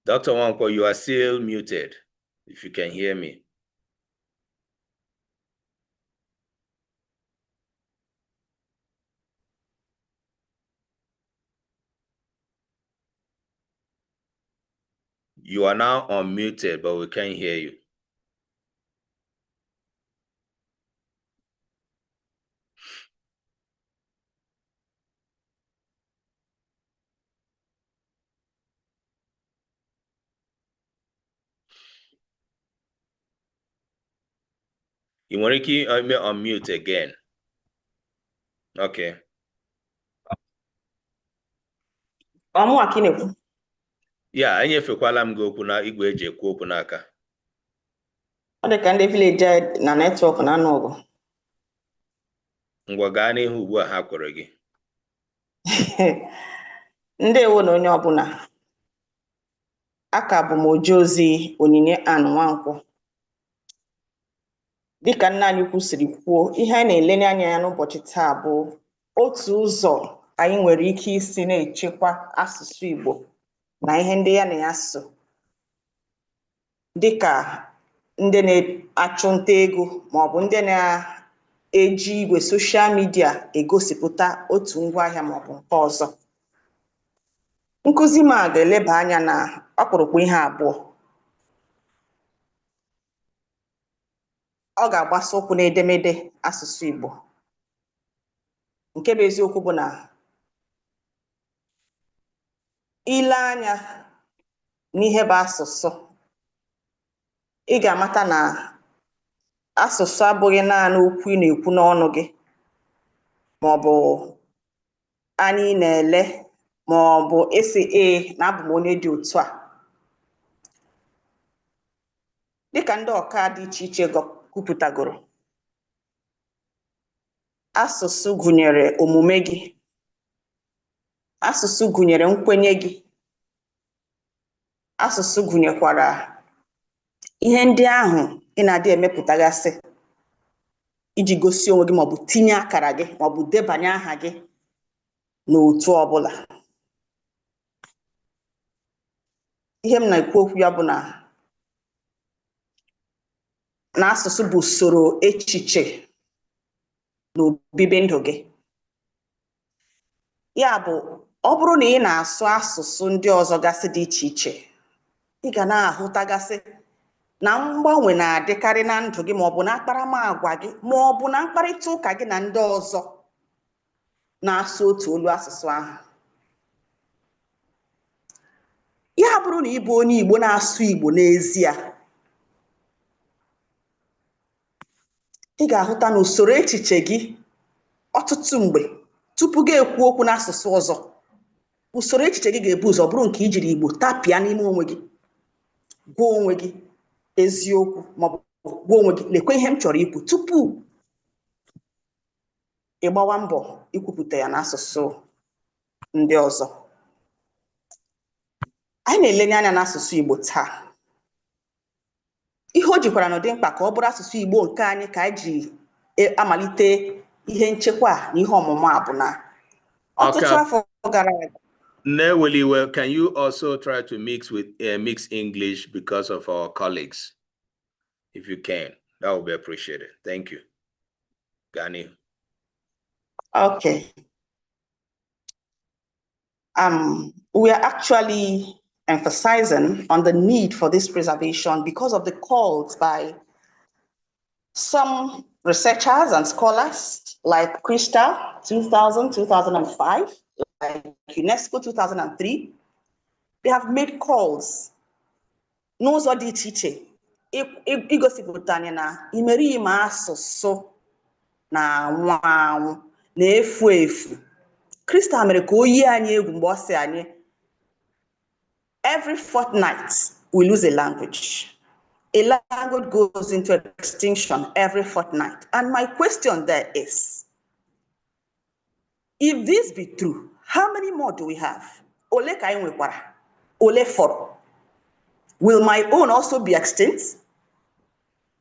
Dr. Nwankwo, you are still muted, if you can hear me. You are now unmuted, but we can't hear you. Ị nwere ike ime unmute again. Okay. Ọ mụnwa ka ị na-ekwu? Ya, enyefekwala m gị okwu na igwe eji ekwu okwu n'aka. Ọ dị ka ndị village anyị na network na-anụ ọgụ. Ngwa, gaa n'ihu ugbu a, ha kwere gị. Ndewo na onye ọbụla. Aka bụ m oje ozi Onyinye Ann Nwankwọ. Dịka nna anyị ukwu siri kwuo, ihe anyị na-elenye anya ya n'ụbọchị taa bụ otu ụzọ anyị nwere ike isi na-echekwa asụsụ Igbo na ihe ndị ya na ya so, dịka ndị na-achụ nta ego maọbụ ndị na-eji igwe social media egosipụta otu ngwaahịa maọbụ nke ọzọ. Nkụzi m a ga-eleba anya na ọkpụrụkpụ ihe abụọ. Ọ ga-agbasa ụkwụ n'edemede asụsụ Igbo. Nke bụ eziokwu bụ na ile anya n'ihe bụ asụsụ, ị ga-amata na asụsụ abụghị naanị okwu ị na-ekwu n'ọnụ gị maọbụ anya ị na-ele maọbụ ịsị ee na abụ m onye dị otu a. Dịka ndị ọka dị iche iche kwupụtagoro, asụsụ gụnyere omume gị, asụsụ gụnyere nkwenye gị, asụsụ gụnyekwara ihe ndị ahụ ị na-adị emepụtagasị Iji gosi onwe gị maọbụ tinye akara gị maọbụ debanye aha gị n'otu ọbụla. Ihe m na-ekwu okwu ya bụ na na asụsụ bụ usoro echiche na obibi ndụ gị. Ya bụ, ọ bụrụ na ị na-asụ asụsụ ndị ọzọ gasị dị iche iche, ị ga na-ahụtagasị na mgbanwe na-adịkarị na ndụ gị maọbụ na akparamagwa gị maọbụ na mkparịta ụka gị na ndị ọzọ na-asụ otu olu asụsụ ahụ. Ya bụrụ na ị bụ onye Igbo na-asụ Igbo n'ezie, ị ga-ahụta na usoro echiche gị ọtụtụ mgbe tupu gị ekwu okwu n'asụsụ ọzọ, usoro echiche gị ga-ebu ụzọ bụrụ nke i jiri Igbo tapịa n'ime onwe gị, gwa onwe gị eziokwu maọbụ gwa onwe gị lekwa ihe m chọrọ ikwu tupu ị gbawa mbọ ikwupụta ya n'asụsụ ndị ọzọ. Anyị na-elenye anya n'asụsụ Igbo taa. Ihe o jikwara na dị mkpa ka ọ bụrụ asụsụ Igbo nke anyị ka anyị ji amalite ihe nchekwa a na ihe ọmụmụ a bụ na ọtụtụ afọ gara aga. Neweliwe, can you also try to mix with mix English because of our colleagues? If you can, that would be appreciated. Thank you. Gani. Okay. We are actually emphasizing on the need for this preservation because of the calls by some researchers and scholars like Crystal 2000, 2005, like UNESCO 2003. They have made calls n'ụzọ dị iche iche igosipụta anyị na imerime asụsụ na-anwụ anwụ, na-efu efu. Crystal mere ka o yie anyị egwu mgbe ọ sị anyị, every fortnight we lose a language. A language goes into extinction every fortnight. And my question there is, if this be true, how many more do we have? Ole ka anyị nwekwara? Ole fọrọ? Will my own also be extinct?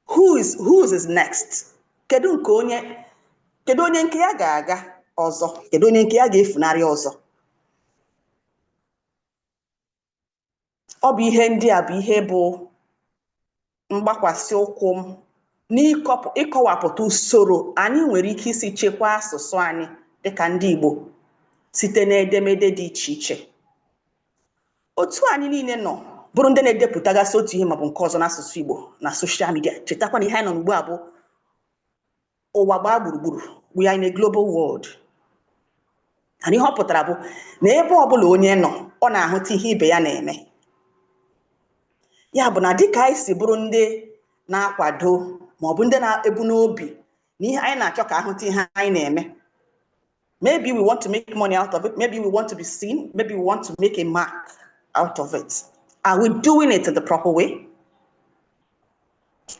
Whose is next? Kedu nke onye, kedu onye nke ya ga-aga ọzọ? Kedu onye nke ya ga-efunarị ọzọ? Ọ bụ ihe ndị a bụ ihe bụ mgbakwasị ụkwụ m n'ịkọwapụta usoro anyị nwere ike isi chekwaa asụsụ anyị dịka ndị Igbo site n'edemede dị iche iche. Otu anyị niile nọ bụrụ ndị na-edepụtagasị otu ihe maọbụ nke ọzọ n'asụsụ Igbo na social media, chetakwa na ihe anyị nọ n'ugbu a bụ ụwa gbaa gburugburu. We are in a global world. And ihe ọ pụtara bụ na ebe ọbụla onye nọ, ọ na-ahụta ihe ibe ya na-eme. Ya bụ na dịka anyị si bụrụ ndị na-akwado maọbụ ndị na-ebu n'obi na ihe anyị na-achọ ka ahụta ihe anyị na-eme. Maybe we want to make money out of it. Maybe we want to be seen. Maybe we want to make a mark out of it. Are we doing it in the proper way?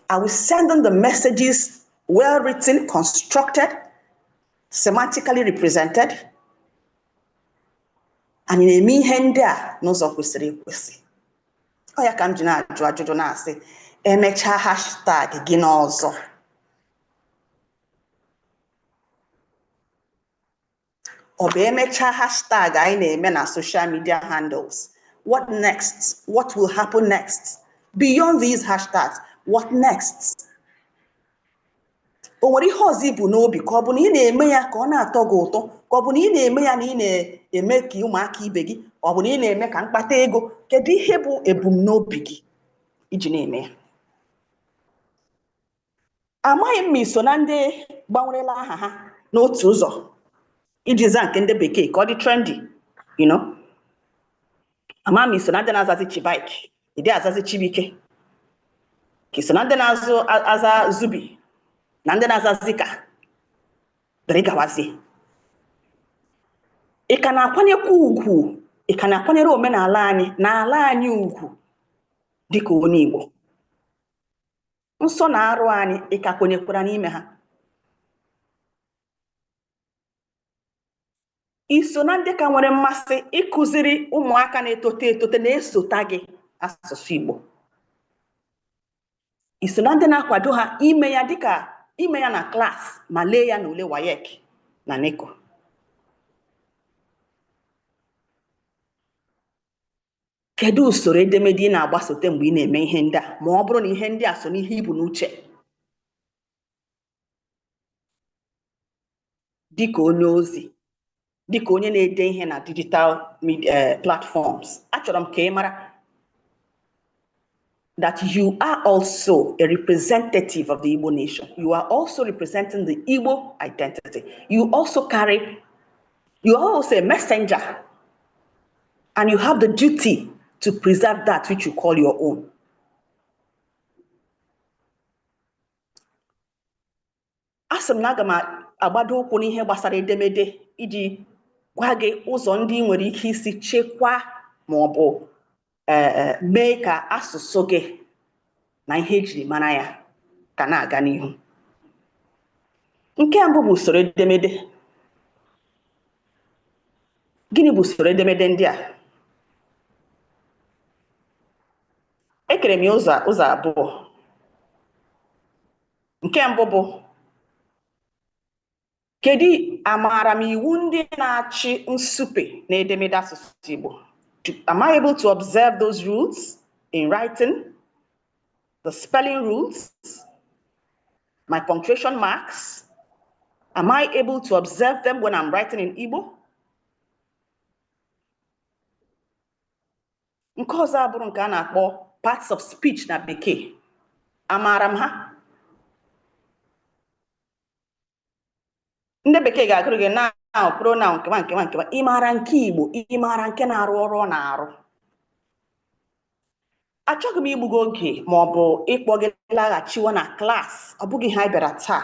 Are we sending the messages well written, constructed, semantically represented? Anyị na-eme ihe ndị a n'ụzọ kwesịrị ekwesị. Ọ ya ka m ji na-ajụ ajụjụ na-asị, emechaa hashtag gị n'ọzọ. Ọ bụ emechaa hashtag anyị na-eme na social media handles. What next? What will happen next? Beyond these hashtags, what next? O nwere ihe ọzọ ibu n'obi ka ọ bụ na ị na-eme ya ka ọ na-atọ gị ụtọ, ka ọ bụ na ị na-eme ya na ị na-eme ka ụmụaka ibe gị, ọ bụ na ị na-eme ka mkpata ego. Kedu ihe bụ ebumnobi gị iji na-eme ya? Amaghị m ma i so na ndị gbanwerela aha ha n'otu ụzọ iji zaa nke ndị bekee ka ọ dị trendy, you know. Ama m iso na ndị na-azazi Chibuike, ị dị azazi Chibuike, ka iso na ndị na-azụ aza Zubi na ndị na-aza Zika, dịrị gawazie. Ị ka na-akwanyekwa ugwu, ị ka na-akwanyere omenala anyị na ala anyị ugwu dịka onye Igbo. Nsọ na arụ anyị, ị ka kwenyekwara n'ime ha? I so na ndị ka nwere mmasị ịkụziri ụmụaka na-etote etote na-esota gị asụsụ Igbo? I so na ndị na-akwado ha ime ya dịka Ime ya na klaasị ma lee ya n'ule WAEC na NECO. Kedu usoro edemede ị na-agbasote mgbe ị na-eme ihe ndị a, ma ọ bụrụ na ihe ndị a so n'ihe ibu n'uche dịka onye ozi, dịka onye na-ede ihe na digital media platforms? Achọrọ m ka ị mara that you are also a representative of the Igbo nation. You are also representing the Igbo identity. You are also a messenger, and you have the duty to preserve that which you call your own. Asị m na aga m agbado ụkwụ n'ihe gbasara edemede iji gwa gị ụzọ ndị ị nwere ike isi chekwaa ma ọ bụ mee ka asụsụ gị na ihe ejiri mara ya ka na-aga n'ihu. Nke mbụ bụ usoro edemede. Gịnị bụ usoro edemede ndị a? Ekere m ya ụzọ abụọ. Nke mbụ bụ, kedu amaara m iwu ndị na-achị nsupe na edemede asụsụ Igbo? Am I able to observe those rules in writing, the spelling rules, my punctuation marks? Am I able to observe them when I'm writing in Igbo? Nke ọzọ abụrụ nke a na-akpọ parts of speech na Bekee. Amaara m ha? Ndị Bekee ga-agụrụ gị noun, pronoun, nkewa, nkewa, nkewa. Ị maara nke Igbo? Ị maara nke na-arụ ọrụ ọ na-arụ? Achọghị m igbu gị oge ma ọ bụ ịkpọ gị laghachiwa na klaasị. Ọ bụghị ha bịara taa,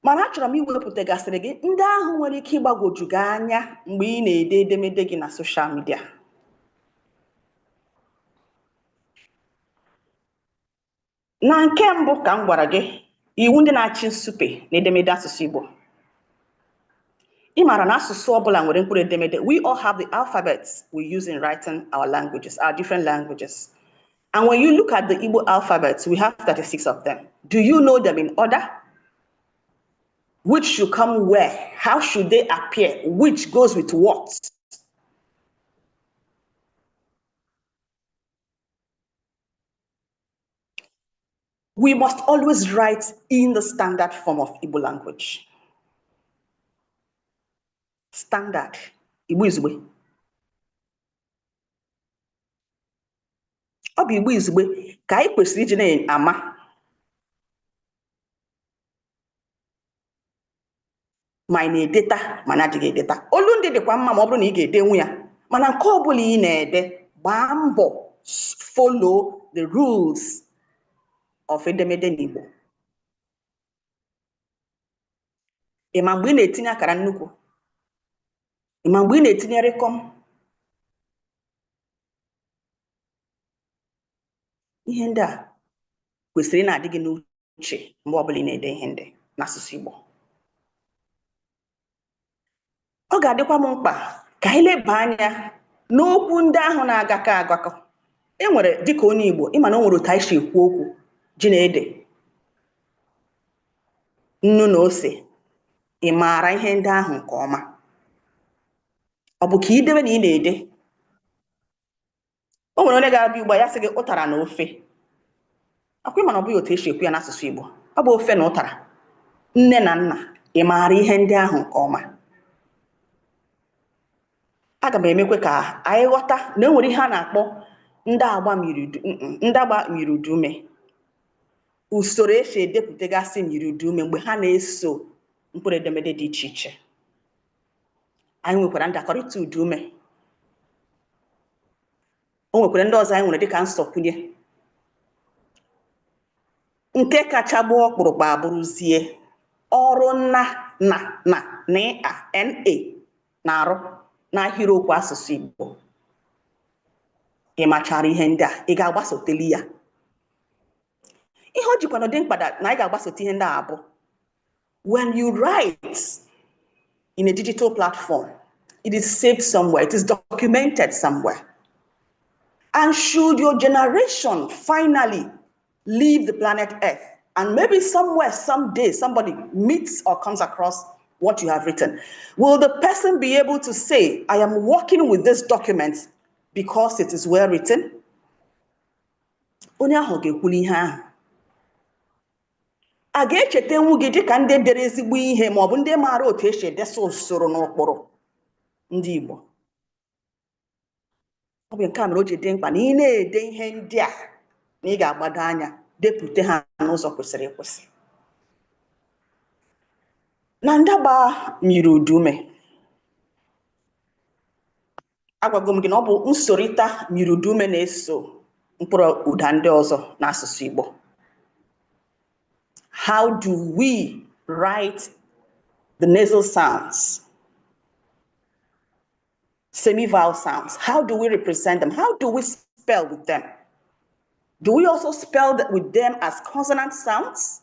mana achọrọ m iwepụtagasịrị gị ndị ahụ nwere ike ịgbagwoju gị anya mgbe ị na-ede edemede gị na social media. Na nke mbụ ka m gwara gị iwu ndị na-achị nsupe na edemede asụsụ Igbo. Ị maara na asụsụ ọbụla nwere mkpụrụ edemede. We all have the alphabets we use in writing our languages, our different languages. And when you look at the Igbo alphabets, we have 36 of them. Do you know them in order? Which should come where? How should they appear? Which goes with what? We must always write in the standard form of Igbo language. Standard. Igbo Izugbe. Ọ bụ Igbo Izugbe ka anyị kwesịrị iji na-ama ma ị na-edeta ma na-adịghị edeta. Olu ndị dịkwa mma ma ọ bụrụ na ị ga-edenwu ya, mana nke ọ bụla ị na-ede, gbaa mbọ follow the rules of edemede n'Igbo. Ị ma mgbe ị na-etinye akara nnukwu? Ị ma mgbe ị na-etinye rịkọm? Ihe ndị a kwesịrị ị na-adị gị n'uche mgbe ọbụla ị na-ede ihe ndị n'asụsụ Igbo. Ọ ga-adịkwa m mkpa ka anyị leba anya n'okwu ndị ahụ na-agakọ agakọ. E nwere, dịka onye Igbo, ịma na o nwere otu anyị si ekwu okwu ji na ede, nnu na ose. Ị maara ihe ndị ahụ nke ọma? Ọ bụ ka idebe na ị na-ede? O nwere onye ga-abịa ugbu a, ya sị gị ụtara na ofe. Akwa ịma na ọ bụghị otu esi ekwu ya n'asụsụ Igbo. Ọ bụ ofe na ụtara. Nne na nna, ị maara ihe ndị ahụ nke ọma? Aga m emekwe ka anyị ghọta na e nwere ihe a na-akpọ ndị agba myiriudume, usoro esi edepụtagasị myiriudume mgbe ha na-eso mkpụrụ edemede dị iche iche. Anyị nwekwara ndakọrịta ụdaume. O nwekwara ndị ọzọ anyị nwere dịka nsọkwunye. Nke kacha gbaa ọkpụrụkpụ abụrụzie ọrụ nna na na na a na na-arụ n'ahịrịokwu asụsụ Igbo. Ị machara ihe ndị a, ị ga-agbasoteli ya. Ihe o jikwana dị mkpa na anyị ga-agbasote ihe ndị a bụ, when you write in a digital platform, it is saved somewhere, it is documented somewhere. And should your generation finally leave the planet Earth, And maybe somewhere, someday, somebody meets or comes across what you have written. Will the person be able to say, "I am working with this document because it is well written"? Onye ahụ ga-ekwuli ihe ahụ. A ga-echetanwu gị dịka ndị dere ezigbo ihe maọbụ ndị maara otu esi edesa usoro n'ụkpụrụ ndị Igbo. Ọ bụ nke a mere o ji dị mkpa na ị na-ede ihe ndị a na ị ga-agbado anya depụta ha n'ụzọ kwesịrị ekwesị. Na ndaba myiri ụdaume, agwago m gị na ọ bụ nsorịta myiri ụdaume na-eso mkpụrụ ụda ndị ọzọ n'asụsụ Igbo. How do we write the nasal sounds? Semi-vowel sounds. How do we represent them? How do we spell with them? Do we also spell with them as consonant sounds?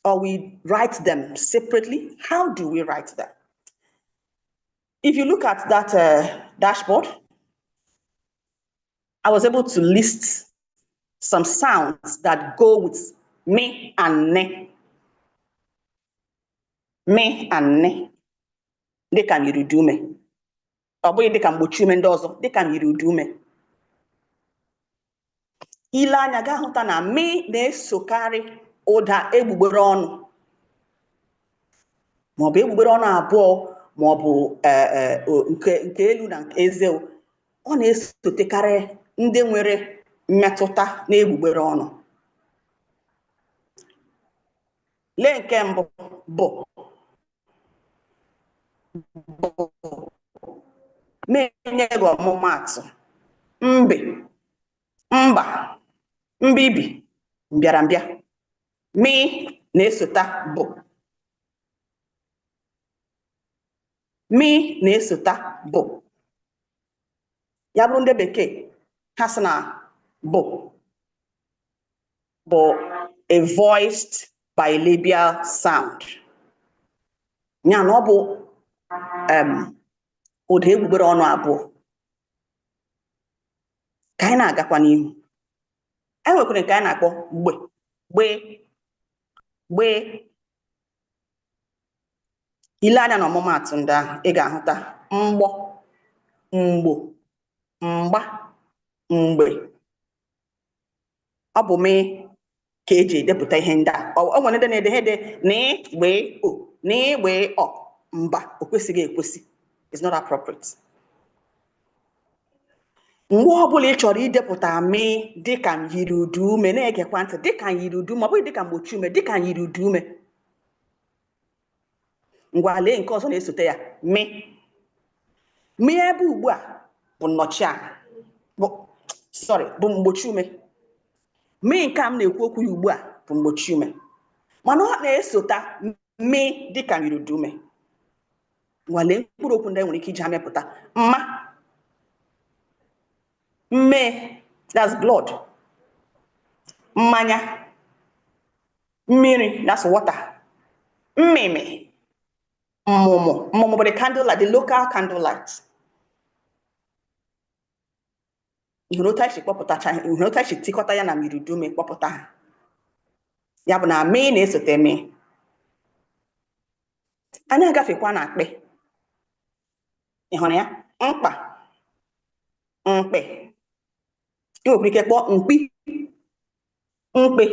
Or we write them separately? How do we write them? If you look at that dashboard, I was able to list some sounds that go with me and ne. Me and ne. Dịka myiri ụdaume. Ọ bụghị dịka mgbochi ume ndị ọzọ, dịka myiri ụdaume. Ile anya gaa hụta na mi na-esokarị ụda egbugbere ọnụ maọbụ egbugbere ọnụ abụọ maọbụ nke elu na nke eze, ọ na-esotekarị ndị nwere mmetụta n'egbugbere ọnụ. Lee nke mbụ bụ na-enye gị ọmụmaatụ: mbe, mba, mbibi, mbịarambịa. Mi na-esota bụ, mi na-esota bụ. Ya bụrụ ndị bekee, ha sị na bụ bụ a voiced bilabial sound. Ya na ọ bụ ụda egbugbere ọnụ abụọ. Ka anyị na-agakwa n'ihu, e nwekwara nke anyị na-akpọ gbe, gbe, gbe. Ile anya na ọmụmaatụ ndị ahụ, ị ga-ahụta mgbọ, mgbo, mgba, mgbe. Ọ bụ mee ka eji edepụta ihe ndị a. O nwere ndị na-ede ha ede na gbe o na gbe ọ. Mba, o kwesịghị ekwesị. It's not appropriate. Mgbe ọbụla ị chọrọ idepụta mee dịka myiri ụdaume, na-egekwa ntị, dịka myiri ụdaume, ọ bụghị dịka mgbochi ume, dịka myiri ụdaume. Ngwa, lee nke ọzọ na-esote ya, mi. Mi ebe ugbu a bụ nnọchiaha, bụ sorry, bụ mgbochi ume. Mi nke a m na-ekwu okwu ya ugbu a bụ mgbochi ume, mana ọ na-esota mi dịka myiri ụdaume. Ngwa, lee mkpụrụ okwu ndị e nwere ike iji ha mepụta: mma, mme, that's blood, mmanya, mmiri, that's water, mmịmị, mmụmụ. Mmụmụ bụ the candle light, the local candle light. Hụrụ otu anyị si kpọpụtacha, hụrụ otu anyị si tikọta ya na myiri ụdaume kpọpụta ha. Ya bụ na mi na-esote mi. Anyị agafekwa na akpị. Ị hụrụ ya? Mkpa, mkpị. Ị nwekwara ike kpọọ mkpi, mkpi.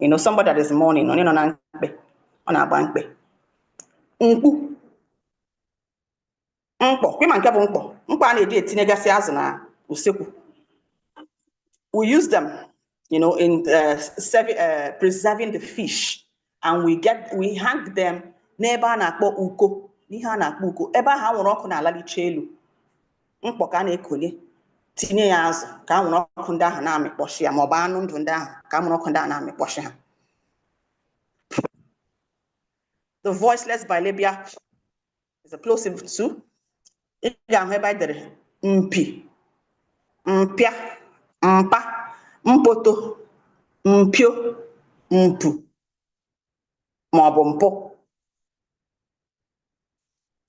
You know somebody that is mourning, onye nọ na mkpe, ọ na-agba mkpe. Mkpu, mkpọ. Ịma nke bụ mkpọ? Mkpọ a na-eji etinyegasị azụ na usekwu. We use them, in preserving the fish, and we hang them n'ebe a na-akpọ uko, n'ihe a na-akpọ uko, ebe ahụ anwụrụ ọkụ na-alalicha elu. Mkpọ ka a na-ekonye, tinye ya azụ ka anwụrụ ọkụ ndị ahụ na-amịkpọchi ya, maọbụ anụ ndụ ndị ahụ ka anwụrụ ọkụ ndị ahụ na-amịkpọchi ha. The voiceless bilabial is a plosive too. Ị ga-ahụ ebe anyị dere mpi, mpịa, mpa, mpoto, mpio, mpu maọbụ mpụ.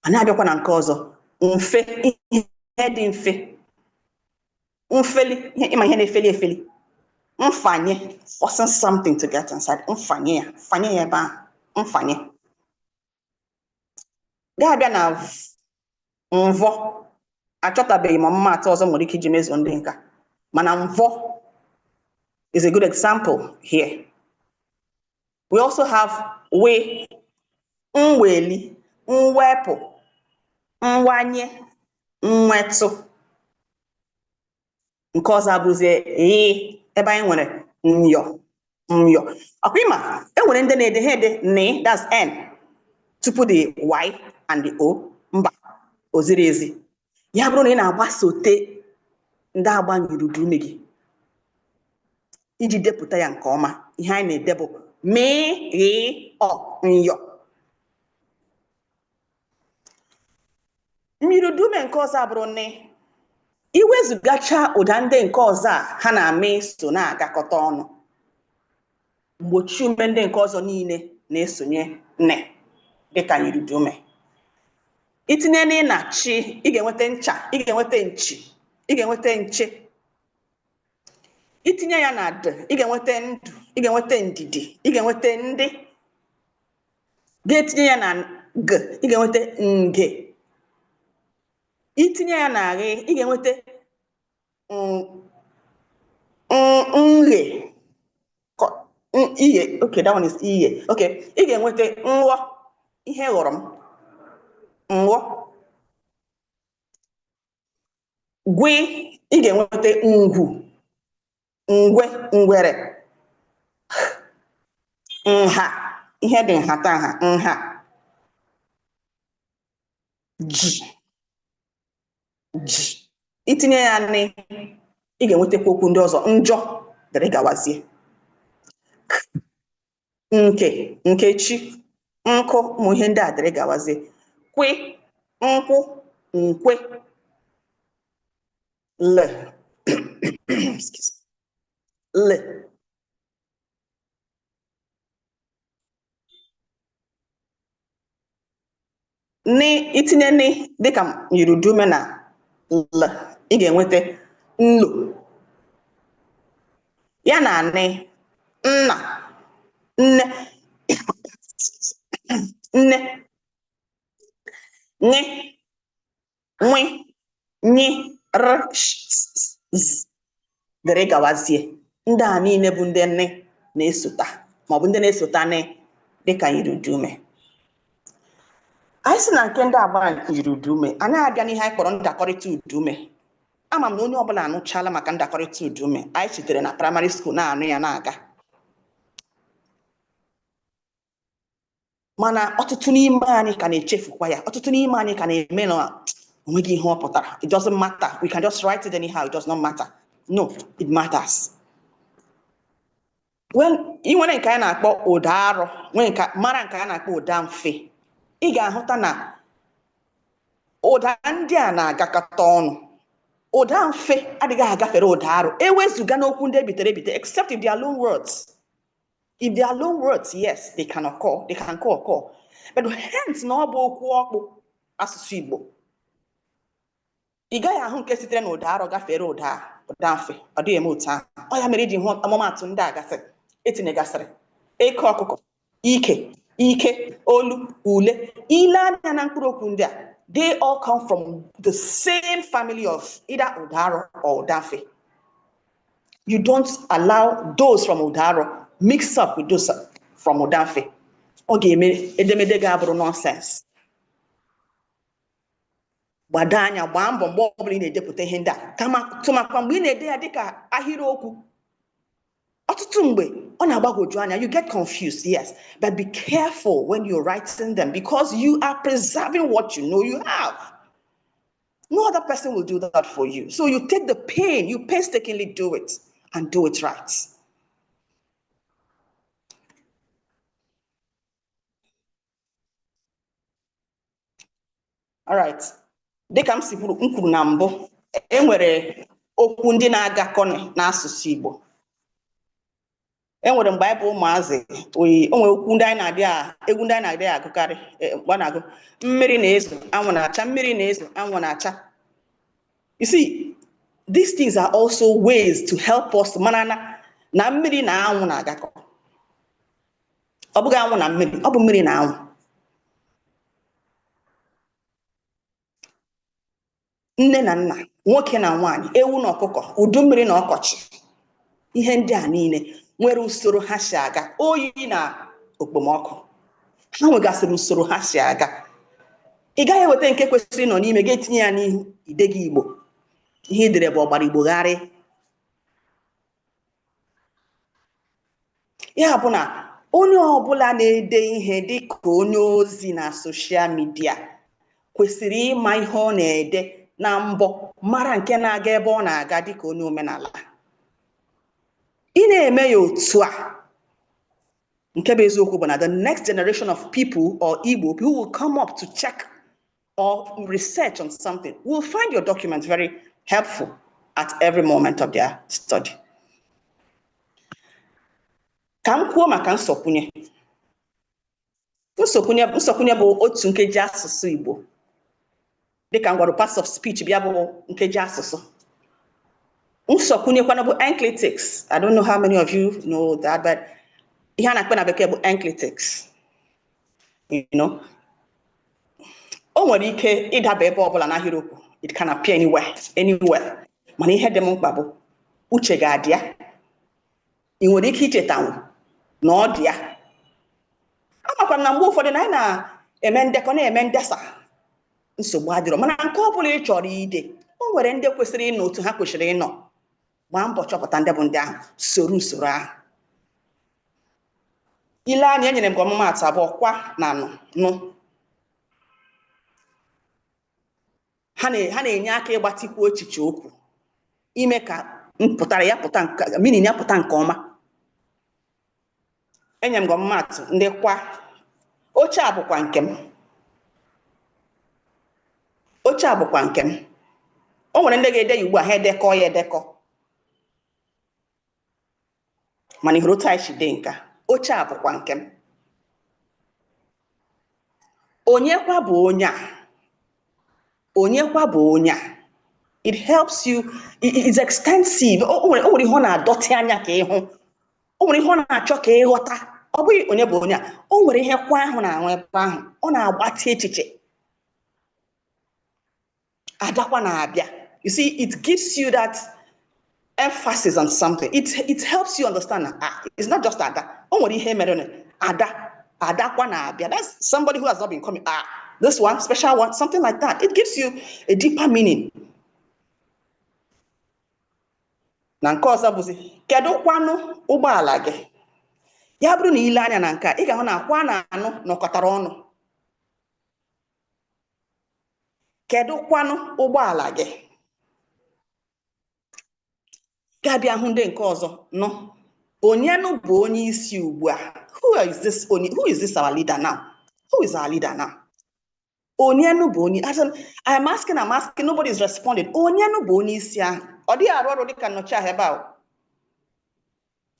A na-abịakwa na nke ọzọ, mfe, ihe dị mfe, mfeli, ịma ihe na-efeli efeli, Mfanye, forcing something to get inside. Mfanye ya, fanye ya ebe ahụ, mfanye. Ga-abịa na mvọ, achọtabeghị m ọmụmaatụ ọzọ nwere ike iji mezuo ndị nka, mana mvọ is a good example here. We also have we, mweli, mwepụ, mwanye, nwetụ. Nke ọzọ abụrụzie ee, ebe anyị nwere nyọ, nyọ. Ọkwa ịma, e nwere ndị na-ede ha ede n, that's n, tupu the y and the o, mba, o ziri ezi. Ya bụrụ na ị na-agbasote ndị agbanyere udume gị iji depụta ya nke ọma, ihe anyị na-ede bụ m, ghị, ọ, nyọ. Myiri udume nke ọzọ abụrụ nị, iwezugacha ụda ndị nke ọzọ a ha na-amị so na-agakọta ọnụ. Mgbochi ume ndị nke ọzọ niile na-esonye nne dịka myiri udume. Itinye nị na chi, ị ga-enweta ncha, ị ga-enweta nchi, ị ga-enweta nche. Itinye ya na d, ị ga-enweta ndụ, ị ga-enweta ndidi, ị ga-enweta ndị. Ga-etinye ya na g, ị ga-enweta nge. Itinye ya na gh, ị ga-enweta nghe. Iye, okay, that one is iye. Okay, ị ga-enweta nghọ, ihe ghọrọ m, nghọ. Gwe, ị ga-enweta ngwu, ngwe, ngwere. Nha, ihe dị nhatanha, nha. Ji, ji. Itinye ya nị, ị ga-enwetakwa okwu ndị ọzọ, njọ, dịrị gawazie. Nke, nkechi, nkụ, ụmụ ihe ndị a dịrị gawazie. Kwe, nkwụ, nkwe. L, excuse me. L. Nị, itinye nị dịka myiri udume na l, ị ga-enweta nlo. Ya na nị, nna, nne, nne, nị, nwe, nyi, r, sh, s, z, dịrị gawazie. Ndị a niile bụ ndị nne na-esota maọbụ ndị na-esota nị dịka myiri udume. Anyị si na nke ndị agba myiri udume, anyị abịa n'ihe anyị kpọrọ ndakọrịta udume. Ama m na onye ọbụla anụchala maka ndakọrịta udume. Anyị sitere na praịmarị skuul na-anụ ya na-aga. Mana ọtụtụ n'ime anyị ka na-echefukwa ya. Ọtụtụ n'ime anyị ka na-eme na onweghị ihe ọ pụtara. It doesn't matter. We can just write it anyhow. It does not matter. No, it matters. Well, ị nwere nke a na-akpọ ụda arọ, nwee nke mara nke a na-akpọ ụda mfe. Ị ga-ahụta na ụda ndị a na-agakọta ọnụ. Ụda mfe adịghị agafere ụda arọ, ewezuga n'okwu ndị ebitere ebite, except if they are loan words. If they are loan words, yes, they can occur, they can co-occur. But hence na ọ bụ okwu ọkpụ asụsụ Igbo. Ị gaghị ahụ nke sitere na ụda arọ gafere ụda mfe, ọ dịghị eme otu ahụ. Ọ ya mere iji hụ ọmụmaatụ ndị a gasịrị, etinyegasịrị eke ọkụkọ, ike, ike, olu, ule. Ile anya na mkpụrụ okwu ndị a, they all come from the same family of either ụda arọ or ụda mfe. You don't allow those from ụda arọ mix up with those from ụda mfe. Ọ ga-eme edemede ga-abụrụ nonsense. Gbado anya, gbaa mbọ mgbe ọbụla ị na-edepụta ihe ndị a, kama tụmakwa mgbe ị na-ede ya dịka ahịrịokwu. Ọtụtụ mgbe ọ na-agbagwoju anya, you get confused, yes, but be careful when you're writing them because you are preserving what you know you have. No other person will do that for you. So you take the pain, you painstakingly do it and do it right. All right. Dịka m si kwuru, m kwuru na mbụ, e nwere okwu ndị na-agakọ n'asụsụ Igbo. E nwere mgbe anyị bụ ụmụazị, o nwere okwu ndị anyị na-adị egwu ndị anyị na-adị agụkarị, mgbe a na-agụ mmiri na-ezo, anwụ na-acha, mmiri na-ezo, anwụ na-acha. You see, these things are also ways to help us mara na Na mmiri na anwụ na-agakọ. Ọ bụghị anwụ na mmiri, ọ bụ mmiri na anwụ. Nne na nna, nwoke na nwaanyị, ewu na ọkụkọ, udu mmiri na ọkọchị. Ihe ndị a niile nwere usoro ha si aga, oyi na okpomọkụ. Ha nwegasịrị usoro ha si aga. Ị gaghị eweta nke kwesịrị ịnọ n'ime ga-etinye ya n'ihu ide gị Igbo. Ihe i dere bụ ọgbara Igbo gharị. Ya bụ na onye ọbụla na-ede ihe dịka onye ozi na soshal midia kwesịrị ịma ihe ọ na-ede na mbọ, mara nke na-aga ebe ọ na-aga dịka onye omenala. Ị na-eme ya otu a, nke bụ eziokwu bụ na the next generation of people or Igbo who will come up to check or research on something will find your document very helpful at every moment of their study. Ka m kwuo maka nsọkwunye. Nsọkwunye bụ otu nkeji asụsụ Igbo. Dịka m gwara, parts of speech bịa bụ nkeji asụsụ. Nsọkwunyekwana bụ enclitics. I don't know how many of you know that, but ihe a na-akpọ na bekee bụ enclitics. You know, o nwere ike ịdaba ebe ọbụla n'ahịrịokwu. It can appear anywhere, anywhere. Mana ihe dị m mkpa bụ uche ga-adị ya. Ị nwere ike ichetanwu na ọ dị ya. Amakwa m na mgbe ụfọdụ na anyị na-eme ndekọ, na-eme ndesa, nsogbu adịrọ, mana nke ọ bụla ị chọrọ ide, o nwere ndị kwesịrị ịnọ otu ha kwesịrị ịnọ. Gbaa mbọ chọpụta ndị bụ ndị ahụ, soro usoro ahụ. Ile anya, enyere m gị ọmụmaatụ abụọ, kwa na nụ nụ. Ha na-enye aka ịgbatịkwu echiche okwu, ime ka mpụtara ya pụta, meaning ya pụta nke ọma. Enyere m gị ọmụmaatụ ndị kwa. Oche a bụkwa nke m. Oche a bụkwa nke m. O nwere ndị ga-ede ya ugbu a, ha edekọ ya edekọ. Mana ị hụrụ otu anyị si dee nke a, oche a bụkwa nke m. Onye kwa bụ onye a? Onye kwa bụ onye a? It helps you, it's extensive. O nwere ihe ọ na-adọtị anya ka ịhụ. O nwere ihe ọ na-achọ ka ịghọta. Ọ bụghị onye bụ onye a. O nwere ihe kwa ahụ na-ahụ ebe ahụ. Ọ na-agbatị echiche. Adakwa na-abịa. You see, it gives you that emphasis on something. It helps you understand that it's not just Ada. O nwere ihe mere Ada. Adakwa na-abịa. That's somebody who has not been coming. This one, special one, something like that. It gives you a deeper meaning. Na nke ọzọ bụzi, kedu kwanụ ụgbọala gị? Ya bụrụ na ile anya na nke a, ị ga-ahụ na akwa na anụ nọkọtara ọnụ. Kedu kwanụ ụgbọala gị? Ga-abịa hụ ndị nke ọzọ nọ. Onyenụ bụ onye isi ugbu a? Who is this onye? Who is this our leader now? Who is our leader now? Onyenụ bụ onye? I'm asking, nobody is responding. Onyenụ bụ onye isi ahụ? Ọ dịghị arụ ọrụ dịka nnọchiaha ebe ahụ.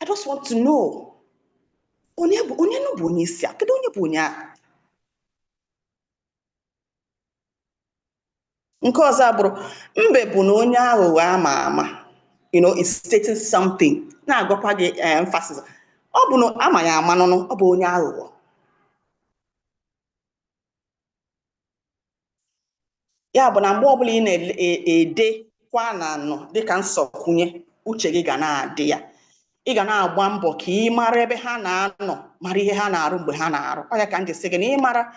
I just want to know. Onyenụ bụ onye isi a? Kedu onye bụ onye ahụ? Nke ọzọ abụrụ, mbe bụ na onye aghụghọ ama ama. You know, it's stating something. Na-agwakwa gị emphasis. Ọ bụ na ama ya ama nụnụ, ọ bụ onye aghụghọ. Ya bụ na mgbe ọbụla ị na-ede kwa na nọ dịka nsọkwunye, uche gị ga na-adị ya. Ị ga na-agba mbọ ka ị mara ebe ha na-anọ, mara ihe ha na-arụ mgbe ha na-arụ. Ọ ya ka m ji sị gị na ị mara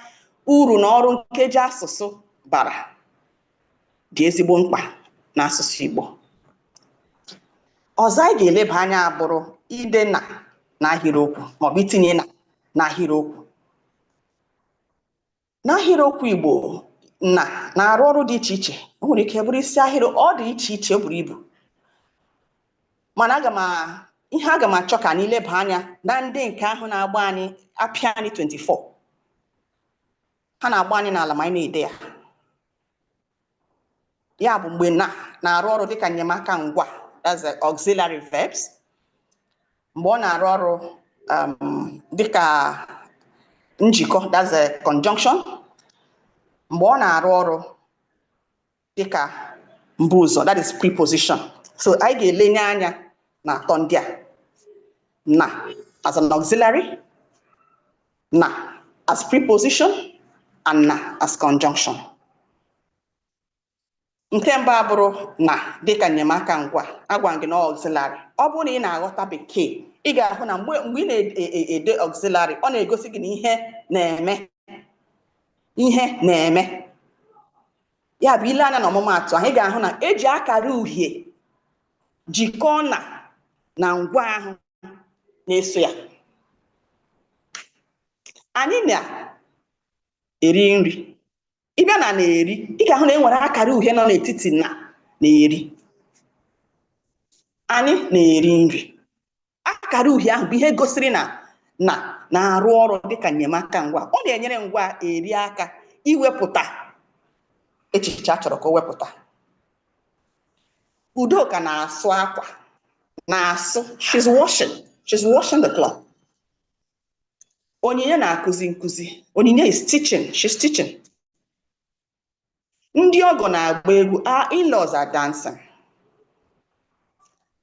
uru na ọrụ nkeji asụsụ bara dị ezigbo mkpa n'asụsụ Igbo. Ọzọ anyị ga-eleba anya abụrụ ide na n'ahịrịokwu maọbụ itinye na n'ahịrịokwu. N'ahịrịokwu Igbo, na na-arụ ọrụ dị iche iche. O nwere ike bụrụ isi ahịrị, ọ dị iche iche, o buru ibu. Mana ihe aga m achọ ka anyị leba anya na ndị nke ahụ na-agba anyị apịa anyị 24. Ha na-agba anyị n'ala ma anyị na-ede ya. Ya bụ mgbe na na-arụ ọrụ dịka enyemaka ngwa, that's the auxiliary verbs. Mgbe ọ na-arụ ọrụ dịka njikọ, that's the conjunction. Mgbe ọ na-arụ ọrụ dịka mbụ ụzọ, that is preposition. So anyị ga-elenye anya na atọ ndị a. Na as an auxiliary, na as preposition, and na as conjunction. Nke mbụ abụrụ na dịka enyemaka ngwa, agwa gị na auxiliary. Ọ bụrụ na ị na-aghọta Bekee, ị ga-ahụ na mgbe ị na-ede auxiliary, ọ na-egosi gị na ihe na-eme. Ihe na-eme. Ya bụ ile anya na ọmụmaatụ ahụ, ị ga-ahụ na eji akara uhie jikọọ na ngwa ahụ na-eso ya. Anyị na-eri nri. Ị bịa na na-eri, ị ga-ahụ na e nwere akara uhie nọ n'etiti na na-eri. Anyị na-eri nri. Akara uhie ahụ bụ ihe gosiri na na-arụ ọrụ dịka enyemaka ngwa. Ọ na-enyere ngwa eri aka iwepụta echiche a chọrọ ka o wepụta. Udoka na-asụ akwa. Na-asụ. She's washing. She's washing the cloth. Onyinye na-akụzi nkụzi. Onyinye is teaching. She's teaching. Ndị ọgọ na-agba egwu. Our in-laws are dancing.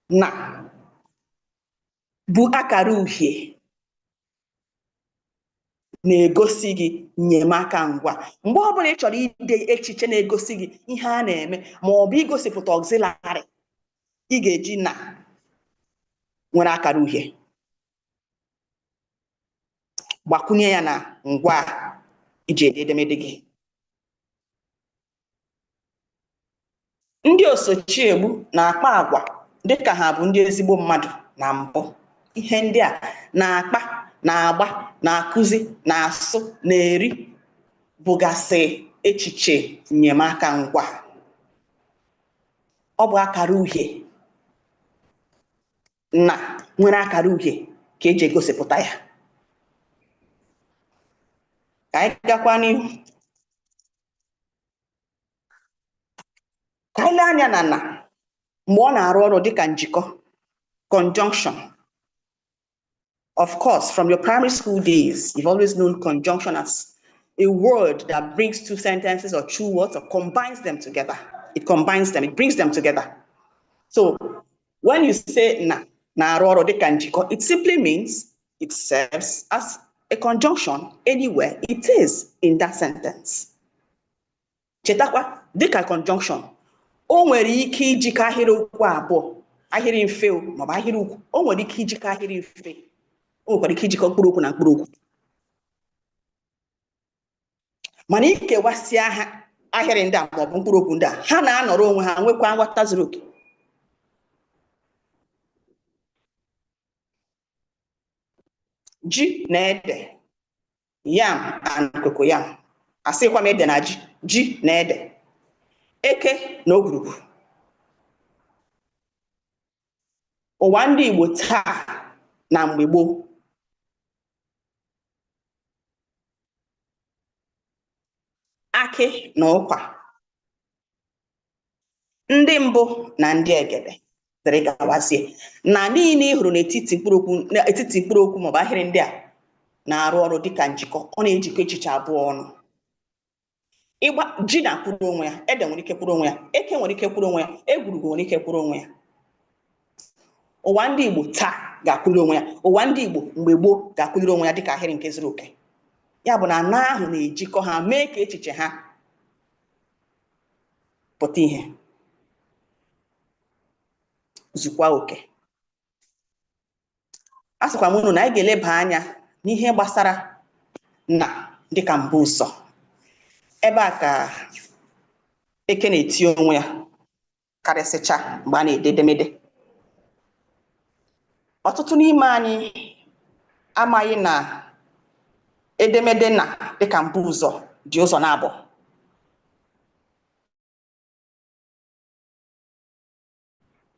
Na bụ akara uhie na-egosi gị enyemaka ngwa. Mgbe ọbụla ị chọrọ ide echiche na-egosi gị ihe a na-eme ma ọ bụ igosipụta auxiliary, ị ga-eji na nwere akara uhie gbakwunye ya na ngwa iji ede edemede gị. Ndị osochiegbu na-akpa agwa dịka ha bụ ndị ezigbo mmadụ na mbụ. Ihe ndị a na-akpa, na-agba, na-akụzi, na-asụ, na-eri bụgasị echiche enyemaka ngwa. Ọ bụ akara uhie na nwere akara uhie ka eji egosipụta ya. Ka anyị gakwa n'ihu. Ka anyị lee anya na mgbe ọ na-arụ ọrụ dịka njikọ, conjunction. Of course, from your primary school days, you've always known conjunction as a word that brings two sentences or two words or combines them together. It combines them, it brings them together. So when you say na, na-arụ ọrụ dịka njikọ, it simply means it serves as a conjunction anywhere it is in that sentence. Chetakwa, dịka conjunction, o nwere ike ijikọ ahịrị okwu abụọ, ahịrị mfe maọbụ ahịrị ukwu. O nwere ike ijikọ ahịrị mfe, o nwekwara ike ijikọ mkpụrụ okwu na mkpụrụ okwu. Mana ikewasịa ha ahịrị ndị a maọbụ mkpụrụ okwu ndị a, ha na-anọrọ onwe ha nwekwa nghọta zuru oke. Ji na ede, yam and cocoyam. Asịkwa m ede na ji, ji na ede. Eke na ogwurugwu. Ụwa ndị Igbo taa na mgbe gboo. Akị na ụkwa. Ndị mbụ na ndị egede dịrị gawazie. Na niile ị hụrụ n'etiti mkpụrụ okwu maọbụ ahịrị ndị a na-arụ ọrụ dịka njikọ. Ọ na-ejikọ echiche abụọ ọnụ. Ịgba ji na-akwụrụ onwe ya, ede nwere ike kwụrụ onwe ya, eke nwere ike kwụrụ onwe ya, egwurugwu nwere ike kwụrụ onwe ya. Ụwa ndị Igbo taa ga-akwụrụ onwe ya, ụwa ndị Igbo mgbe gboo ga-akwụrụ onwe ya dịka ahịrị nke zuru oke. Ya bụ na ana ahụ na-ejikọ ha mee ka echiche ha pụta ihe, zukwa oke. A sịkwa m unu na anyị ga-eleba anya n'ihe gbasara na dịka mbụ ụzọ. Ebe a ka eke na-eti onwe ya karịsịcha mgbe a na-ede edemede. Ọtụtụ n'ime anyị amaghị na edemede na dịka mbụ ụzọ dị ụzọ na-abụọ.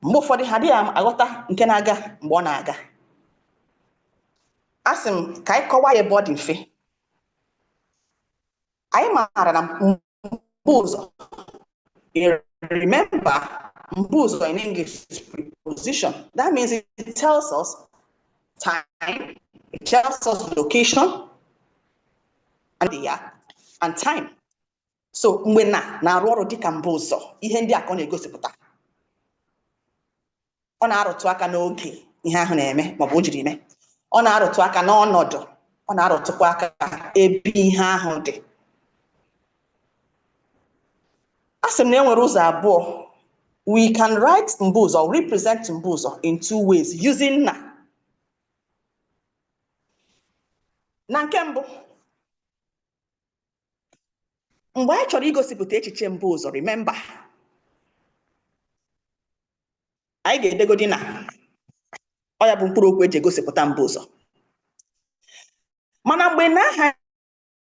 Mgbe ụfọdụ ha adịghị aghọta nke na-aga mgbe ọ na-aga. A sị m ka anyị kọwaa ya ebe ọ dị mfe. Anyị maara na mbụ ụzọ, remember, mbụ ụzọ in English is preposition. That means it tells us time, it tells us location, and the year, and time. So mgbe na na-arụ ọrụ dịka mbụ ụzọ, ihe ndị a ka ọ na-egosipụta. Ọ na-arụtụ aka n'oge, ihe ahụ na-eme maọbụ o jiri mee. Ọ na-arụtụ aka n'ọnọdụ, ọ na-arụtụkwa aka ebe ihe ahụ dị. A sị m na e nwere ụzọ abụọ. We can write mbụzọ, represent mbụzọ in two ways using na. Na nke mbụ, mgbe anyị chọrọ igosipụta echiche mbụzọ, remember, anyị ga-edegodi na ọ ya bụ mkpụrụ okwu eji egosipụta mbụzọ. Mana mgbe na aha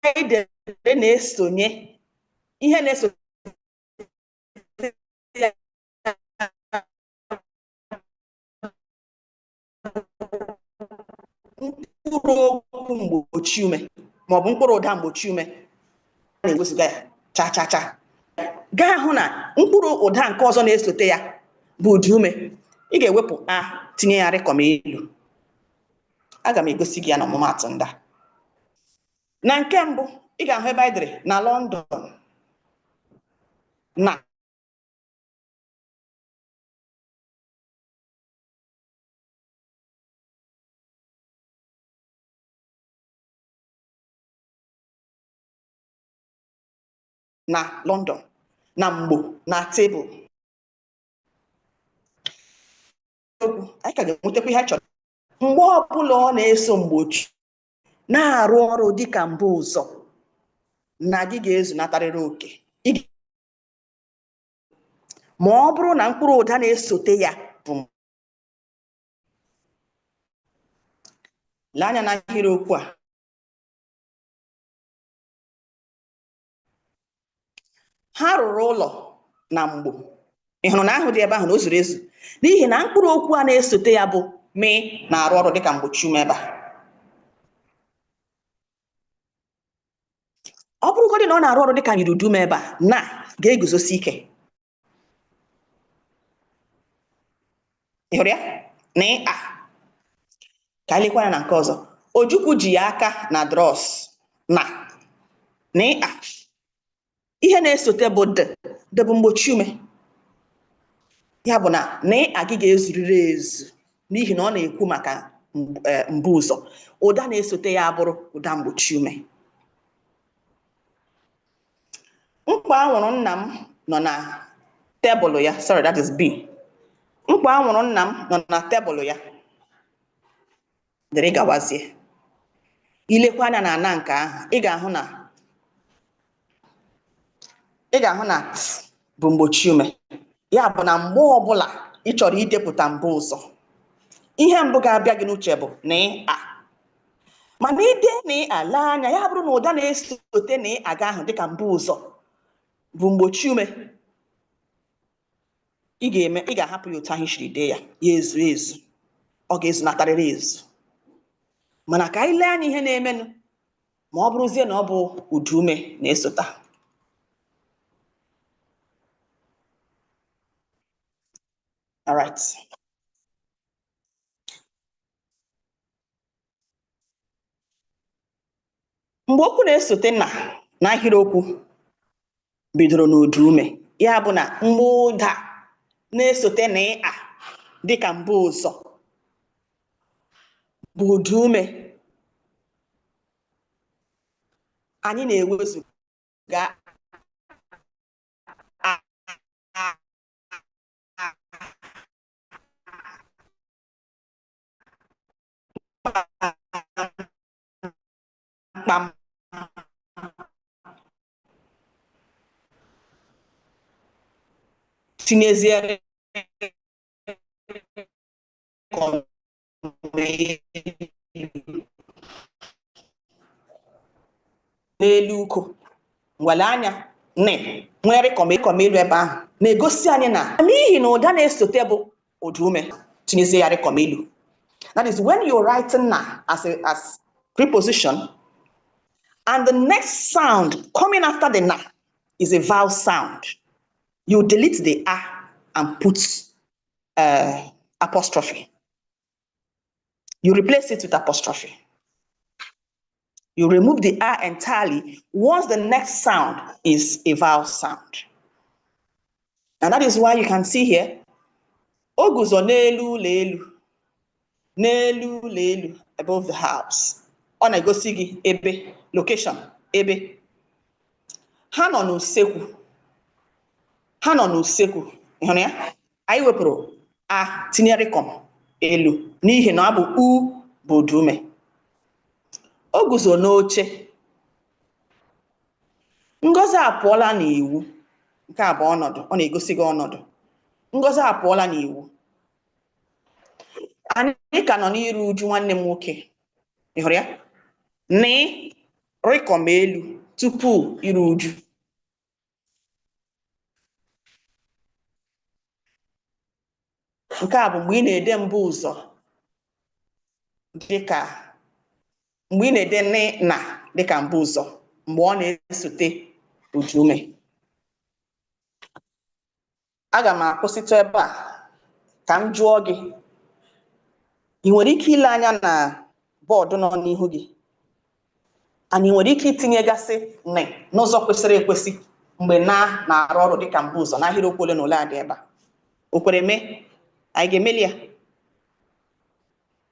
anyị dere na-esonye ihe na-esote ya mkpụrụ okwu mgbochi ume maọbụ mkpụrụ ụda mgbochi ume na-egosiga ya cha cha cha, gaa hụ na mkpụrụ ụda nke ọzọ na-esote ya bụ ụda ume, ị ga-ewepụ a tinye ya rịkọm elu. Aga m egosi gị ya n'ọmụmaatụ ndị a. Na nke mbụ, ị ga-ahụ ebe anyị dere na London na na London, na mgbo, na tebụl. Okwu anyị ka ga-enwetakwa ihe anyị chọrọ. Mgbe ọbụla ọ na-eso mgbochi na-arụ ọrụ dịka mbụ ụzọ, na gị ga-ezunatarịrị oke. Ma ọ bụrụ na mkpụrụ ụda na-esote ya bụ lee anya n'ahịrịokwu a. Ha rụrụ ụlọ na mgbo. Ị hụrụ na ahụ dị ebe ahụ na o zuru ezu n'ihi na mkpụrụ okwu a na-esote ya bụ me na-arụ ọrụ dịka mgbochi ume ebe a. Ọ bụrụgodị na ọ na-arụ ọrụ dịka myiriudume ebe a, na ga-eguzosi ike. Ị hụrụ ya? Na a. Ka anyị lekwa anya na nke ọzọ. Ojukwu ji ya aka na drọs na na a. Ihe na-esote bụ d, d bụ mgbochi ume. Ya bụ na na a gị ga-ezurịrị ezu n'ihi na ọ na-ekwu maka mbụ ụzọ. Ụda na-esote ya abụrụ ụda mgbochi ume. Mkpa anwụrụ nna m nọ na tebụl ya. Sorry, that is B. Mkpa anwụrụ nna m nọ na tebụl ya. Dịrị gawazie. Ilekwa anya na ana nke ahụ, ị ga-ahụ na t bụ mgbochi ume. Ya bụ na mgbe ọbụla ị chọrọ idepụta mbụ ụzọ, ihe mbụ ga-abịa gị n'uche bụ na a. Mana ide na a lee anya, ya bụrụ na ụda na-esote na a ga ahụ dịka mbụ ụzọ bụ mgbochi ume, ị ga-ahapụ ya otu ahụ siri dee ya, ya ezu ezu, ọ ga-ezunatarịrị ezu. Mana ka anyị lee anya ihe na-emenụ ma ọ bụrụzie na ọ bụ ụda ume na-esota. All right. Mgbe okwu na-esote na n'ahịrịokwu bidoro n'ụda ume, ya bụ na mgbe ụda na-esote na a dịka mbụ ụzọ bụ ụda ume, anyị na-ewezuga a kpam tinyeziere n'elu uko. Nwere anya ne nwere kọm elu ebe ahụ na-egosi anyị na n'ihi na ụda na-esote bụ ụda ume, tinyezie ya rịkọm elu. That is when you're writing na as preposition and the next sound coming after the na is a vowel sound, you delete the a and put apostrophe. You replace it with apostrophe. You remove the a entirely once the next sound is a vowel sound. And that is why you can see here, o guzo n'elu ụlọ elu. N'elu ụlọ elu, above the house. Ọ na-egosi gị ebe, location, ebe. Ha nọ n'usekwu. Ha nọ n'usekwu. Ị hụrụ ya? Anyị wepụrụ a tinye rịkọm elu n'ihi na ọ bụ u bụ ụdaume. O guzo n'oche. Ngozi apụọla n'iwu. Nke a bụ ọnọdụ. Ọ na-egosi gị ọnọdụ. Ngozi apụọla n'iwu. Anyị ka nọ n'iru uju nwanne m nwoke. Ị hụrụ ya? Nị rịkọm elu tupu iru uju. Nke a bụ mgbe ị na-ede mbụ ụzọ dịka mgbe ị na-ede nị na dịka mbụ ụzọ mgbe ọ na-esote ụdaume. Aga m akwụsịtụ ebe a ka m jụọ gị, ị nwere ike ile anya na bọọdụ nọ n'ihu gị? Anyị nwere ike itinyegasị nị n'ụzọ kwesịrị ekwesị mgbe na na-arụ ọrụ dịka mbụ ụzọ n'ahịrịokwu ole na ole a dị ebe a. O kwere mee? Anyị ga-emeli ya?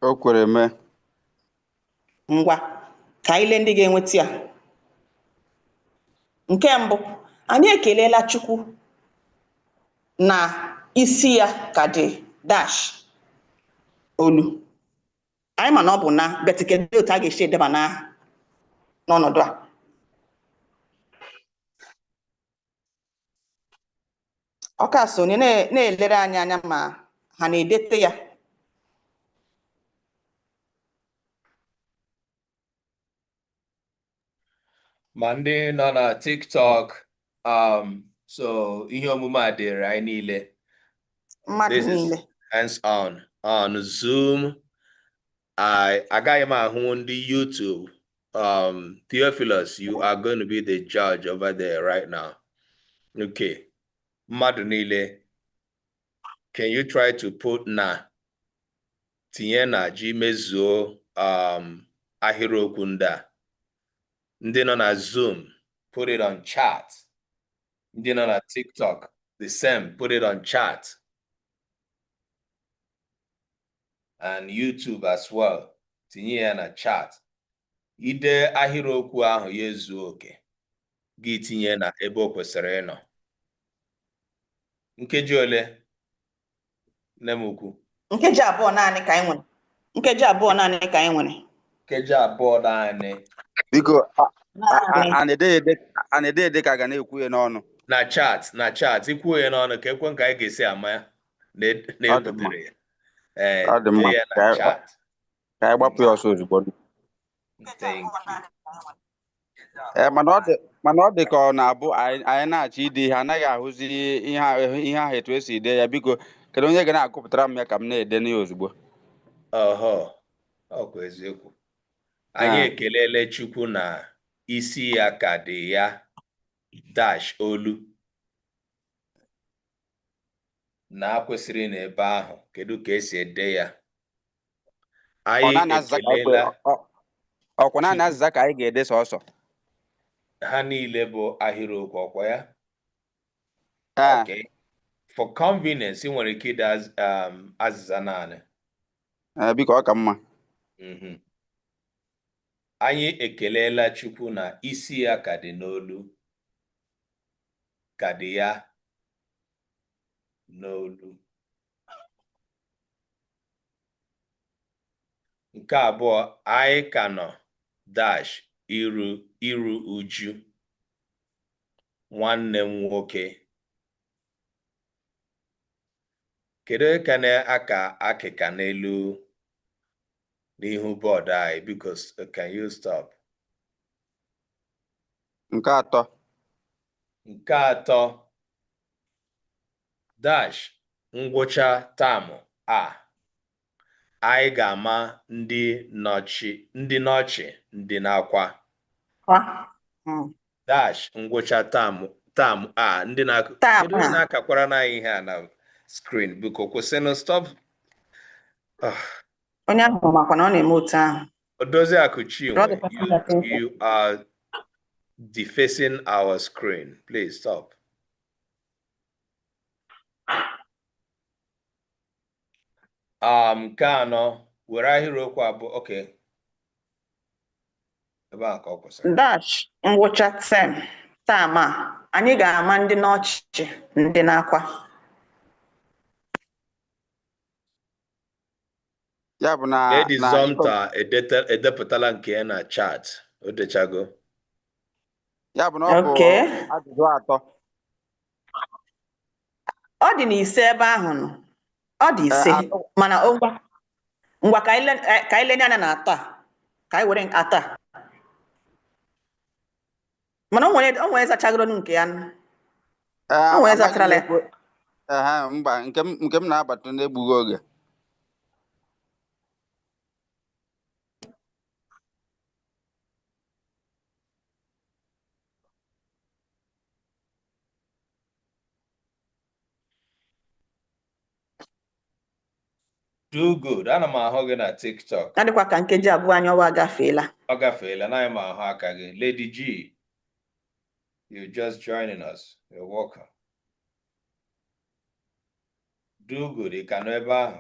O kwere mee. Ngwa, ka anyị lee ndị ga-enweta ya. Nke mbụ, anyị ekelela Chukwu na isi ya ka dị dash olu. Anyị ma na ọ bụ na but kedu otu a ga-esi edeba na n'ọnọdụ a? Ọka sonye na-elere anyị anya ma ha na-edete ya. Ma ndị nọ na TikTok, so ihe omume a dịrị anyị niile. Mmadụ This is niile. hands on on Zoom. I agaghị m ahụ ndị YouTube. Theophilus, you are going to be the judge over there right now. Okay. Mmadụ niile, can you try to put na tinye na ji mezuo ahịrịokwu ndị a? Ndị nọ na Zoom, put it on chat. Ndị nọ na TikTok, the same, put it on chat. And YouTube as well, tinye ya na chat. Ide ahịrịokwu ahụ ya ezuo oke, gị tinye na ebe o kwesịrị ịnọ. Nkeji ole, nne m ukwu? Nkeji 2 naanị ka anyị nwere. Nkeji 2 naanị ka anyị nwere. Nkeji 2 naanị. Biko, Naanị. a na-ede ede ka a ga na-ekwu ya n'ọnụ? Na chat, na chat, ikwuo ya n'ọnụ ka ekwe ka anyị ga-esi ama ya na Ọ dị mma. ebutere ya. Ee, Ọ dị mma. dee ya na chat. Ka anyị gbapụ ya ọsọ ozugbo. Thank you. Ee, mana ọ dị ka ọ na-abụ anyị na-achọ ide ihe anaghị ahụzi ihe ahụ etu esi ede ya. Biko, kedu onye ga na-akụpụtara m ya ka m na-ede ya ozugbo? Ọhọ, ọ kwa eziokwu. Anyị ekelele Chukwu na isi ya ka dị ya dash olu. Na kwesịrị n'ebe ahụ, kedu ka esi ede ya? Ọ Anyị naanị azịza ka anyị ekelela ọkwa naanị azịza ka anyị ga-ede sọsọ. Ha niile bụ ahịrịokwu, ọkwa ya? Ee. Okay. For convenience, ị nwere ike ide azịza naanị. Ee, biko, ọ ka mma. Anyị ekelela Chukwu na isi ya ka dị n'olu, ka dị ya n'olu. Nke abụọ, anyị ka nọ dash iru uju nwanne m nwoke. Kedu ka na-aka akịka n'elu n'ihu bọọdụ anyị? Biko, can you stop? Nke atọ. Nke atọ, dash ngwụcha taamụ a, anyị ga-ama ndị nọchi ndị n'ọchị ndị n'akwa. Dash ngwụcha taamụ a ndị na Taamụ kedu onye a. na-akakwara n'anyị ihe a na screen? Biko kwụsịnụ, stop. Onye ahụ makwa na ọ na-eme otu ahụ. Odoziakụ Draw Chinwe, the person's attention. you are defacing our screen. Please stop. Nke anọ, Were ahịrịokwu abụọ. Okay. Ebe a ka ọ kwụsịrị. Dash ngwụcha term a, anyị ga-ama ndị n'ọchị, ndị n'akwa. Ya bụ na Lady na Zomta edepụtala nke ya na chat. O dechago. Ya bụ na ọ bụ Okay. ajụjụ atọ. Ọ dị n'ise ebe ahụ nọ. Ọ dị Ee, ise. atọ. Mana o ngwa ngwa ka anyị lenye anya na atọ a. Ka anyị were atọ a. Mana o nwere zachagoro nke ya nụ. Ee, O nwere amaghị m zacharala ya. ekwe. Ehe, mba, nke m na-abata n'egbughị oge. Do good. Ana m ahụ gị na TikTok. Ọ dịkwa ka nkeji abụọ anyị ọwa agafeela. Ọ gafeela, anaghị m ahụ aka gị. Lady G, you're just joining us. You're welcome. Do good. Ị ka nọ ebe ahụ?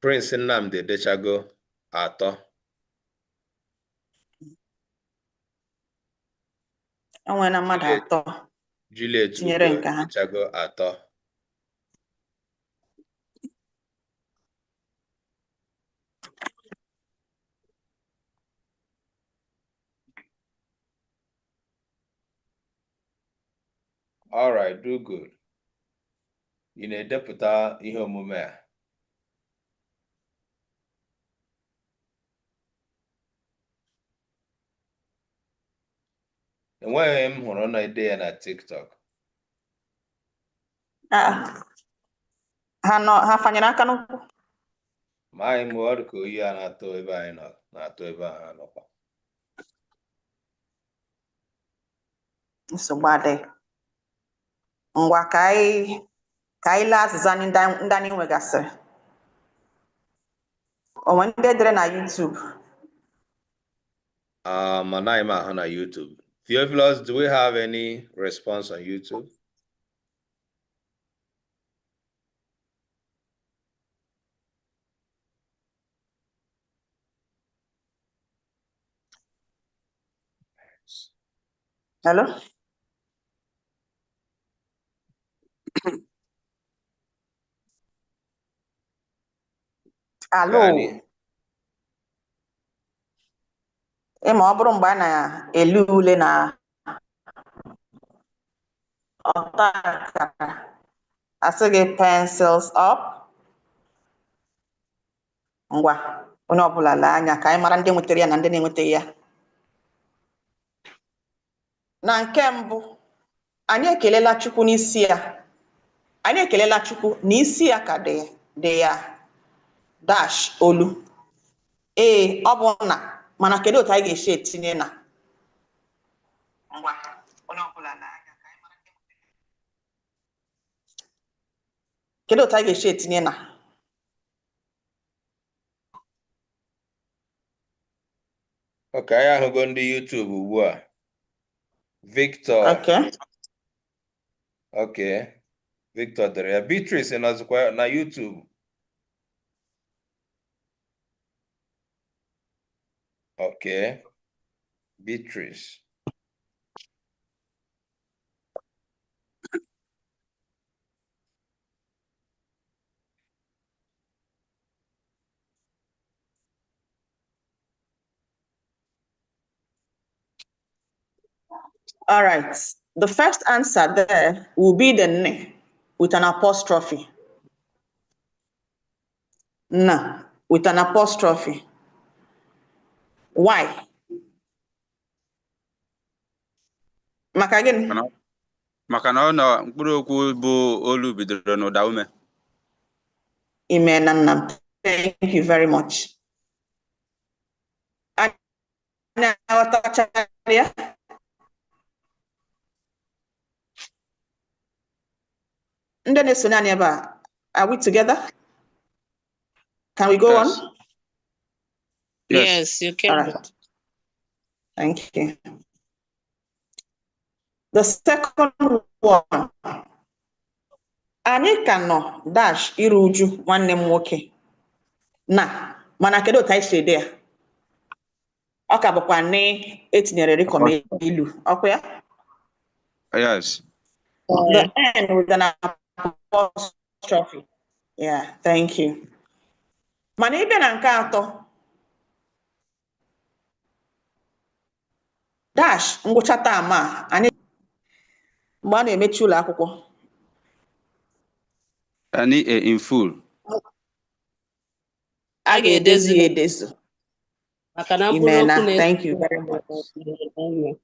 Prince Nnamdi edechago atọ. O nwere mmadụ Juliet atọ Juliet tinyere Ugo nke ha. edechago atọ. All right, do good. Ị na-edepụta ihe omume a? Enweghị m hụrụ na-ede ya na TikTok. Ah, ha nọ ha fanyere aka n'ụkwụ. Maghị m, ọ dị ka oyi a na-atụ ebe anyị nọ na-atụ ebe a ha nọkwa. Nsogbu adịghị. Ngwa, ka anyị lee azịza ndị anyị nwegasịrị. O nwere ndị edere na YouTube? Anaghị m ahụ na YouTube. Theophilus, do we have any response on YouTube? Hello? Alo? Gani. Ịma ọ bụrụ mgbe a na-ele ule na ọta akara, asị gị pencils up. Ngwa, onye ọbụla lee anya ka anyị mara ndị nwetara ya na ndị na-enwetaghị ya. Na nke mbụ, anyị ekelela Chukwu n'isi ya. Anyị ekelela Chukwu n'isi ya ka dị ya dash olu. Ee, ọ bụ na, mana kedu otu anyị ga-esi etinye na? Ngwa, onye ọbụla lee anya ka anyị mara ndị nwetara ya. Kedu otu anyị ga-esi etinye na? Okay, anyị ahụgo ndị YouTube ugbu a. Victor. Okay. Okay. Victor dere ya. Beatrice nọzikwa na YouTube. Okay. Beatrice. All right. The first answer there will be the N with an apostrophe. N with an apostrophe. Why? Maka gịnị? Maka na ọ nọ mkpụrụ okwu bụ olu bidoro n'ụda ume. Imeela, nna m. Thank you very much. Anyị aghọtachara ya? Ndị na-esonye anyị ebe a, are we together? Can we go Yes. on? Yes. Yes, you All can. right. Thank you. The second one. Anyị ka nọ dash iru uju nwanne m nwoke na, mana kedu otu anyị si ede ya? Ọ ka bụkwa n etinyere rịkọm elu, ọkwa ya? Yes. The N with an apostrophe. Yeah, thank you. Mana ịbịa na nke atọ, dash ngwụcha term a, anyị mgbe a na-emechi ụlọ akwụkwọ. Any A in full. A ga-edezu ya edezu. Maka na mkpụrụ Imeela, okwu na-esote thank you very much.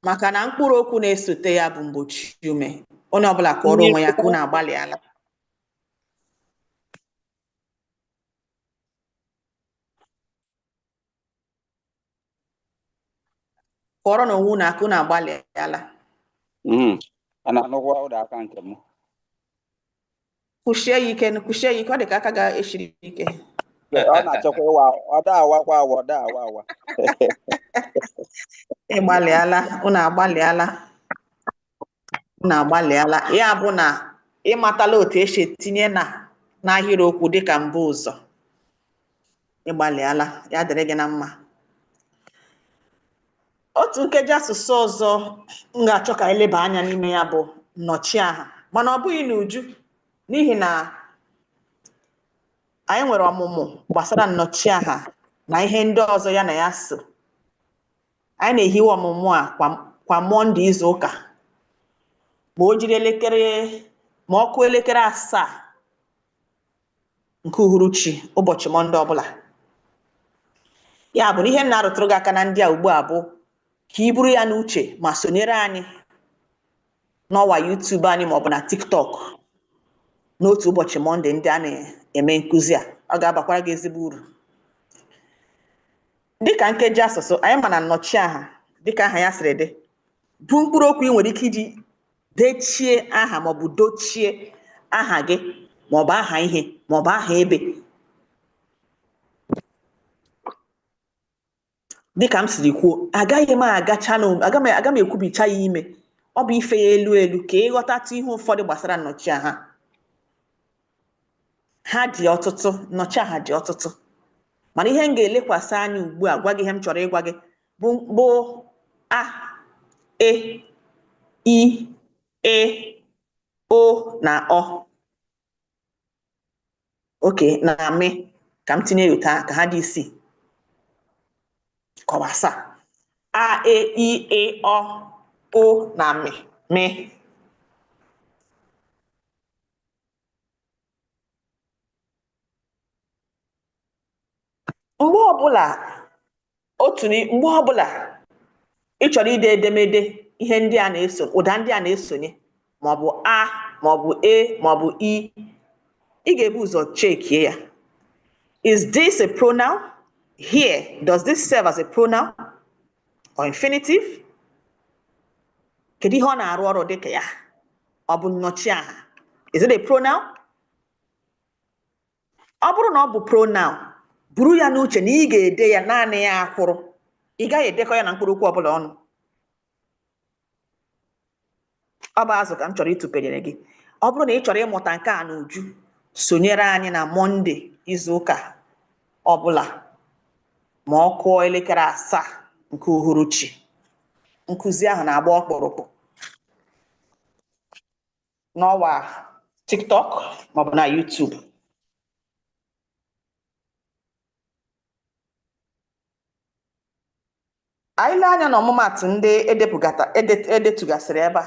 Maka na mkpụrụ okwu na-esote ya bụ mgbochi ume. Onye ọbụla kụọrọ onwe ya ka unu agbalịala. Kụọrọ na onwe unu aka, unu agbalịala. A na-anụkwa ụda aka nke m. Kwụsie ya ike, kwụsie ya ike, ọ dị ka aka ga-esiri ike. Ọ na-achọkwa ịwa, ọ da awakwa awa, ọ da awa awa. Ị gbalịala, unu agbalịala. Unu agbalịala. Ya bụ na ị matala otu esi etinye na n'ahịrịokwu dịka mbụ ụzọ. Ị gbalịala, ya dịrị gị na mma. Otu nkeji asụsụ ọzọ m ga-achọ ka anyị leba anya n'ime ya bụ nnọchiaha, mana ọ bụghị n'uju, n'ihi na anyị nwere ọmụmụ gbasara nnọchiaha na ihe ndị ọzọ ya na ya so. Anyị na-ehiwe ọmụmụ a kwa Mọnde izu ụka, ma o jiri elekere, ma ọ kụọ elekere 7 nke uhuruchi ụbọchị Mọnde ọbụla. Ya bụ na ihe m na-arụtụrụ gị aka na ndị a ugbu a bụ ka i buru ya n'uche ma sonyere anyị n'ọwa YouTube anyị maọbụ na TikTok n'otu ụbọchị Mọnde ndị a na-eme nkụzi a. Ọ ga-abakwara gị ezigbo uru. Dịka nkeji asụsụ, anyị ma na nnọchiaha, dịka aha ya siri dị, bụ mkpụrụ okwu ị nwere ike iji dechie aha maọbụ dochie aha gị maọbụ aha ihe maọbụ aha ebe. Dịka m siri kwuo, agaghị m agacha na aga m ekwubicha ya ime. Ọ bụ ife ya elu elu ka ị ghọtatụ ihe ụfọdụ gbasara nnọchiaha. Ha dị ọtụtụ, nnọchiaha dị ọtụtụ. Mana ihe m ga-elekwasị anya ugbu a gwa gị ihe m chọrọ ịgwa gị bụ a, e, i, e, o na ọ. Oke na me, ka m tinye ya otu ahụ ka ha dị isii. Kọwa asaa. A, e, i, e, ọ, o na me, me. Mgbe ọbụla otu mgbe ọbụla ị chọrọ ide edemede, ihe ndị a na-eso, ụda ndị a na-esonye, maọbụ a maọbụ e maọbụ i, ị ga-ebu ụzọ chekie ya. Is this a pronoun? Here, does this serve as a pronoun or infinitive? Kedu ihe ọ na-arụ ọrụ dịka ya? Ọ bụ nnọchiaha? Is it a pronoun? Ọ bụrụ na ọ bụ pronoun, buru ya n'uche na ị ga-ede ya naanị ya akwụrụ. Ị gaghị edekọ ya na mkpụrụ okwu ọbụla ọnụ. Ọ bụ azụ ka m chọrọ ịtụpenyere gị. Ọ bụrụ na ị chọrọ ịmụta nke a n'uju, sonyere anyị na Mọnde izu ụka ọbụla ma ọ kụọ elekere 7 nke uhuruchi. Nkụzi ahụ na-agba ọkpụrụkpụ n'ọwa TikTok maọbụ na YouTube. Anyị lee anya n'ọmụmatụ ndị edetụgasịrị ebe a,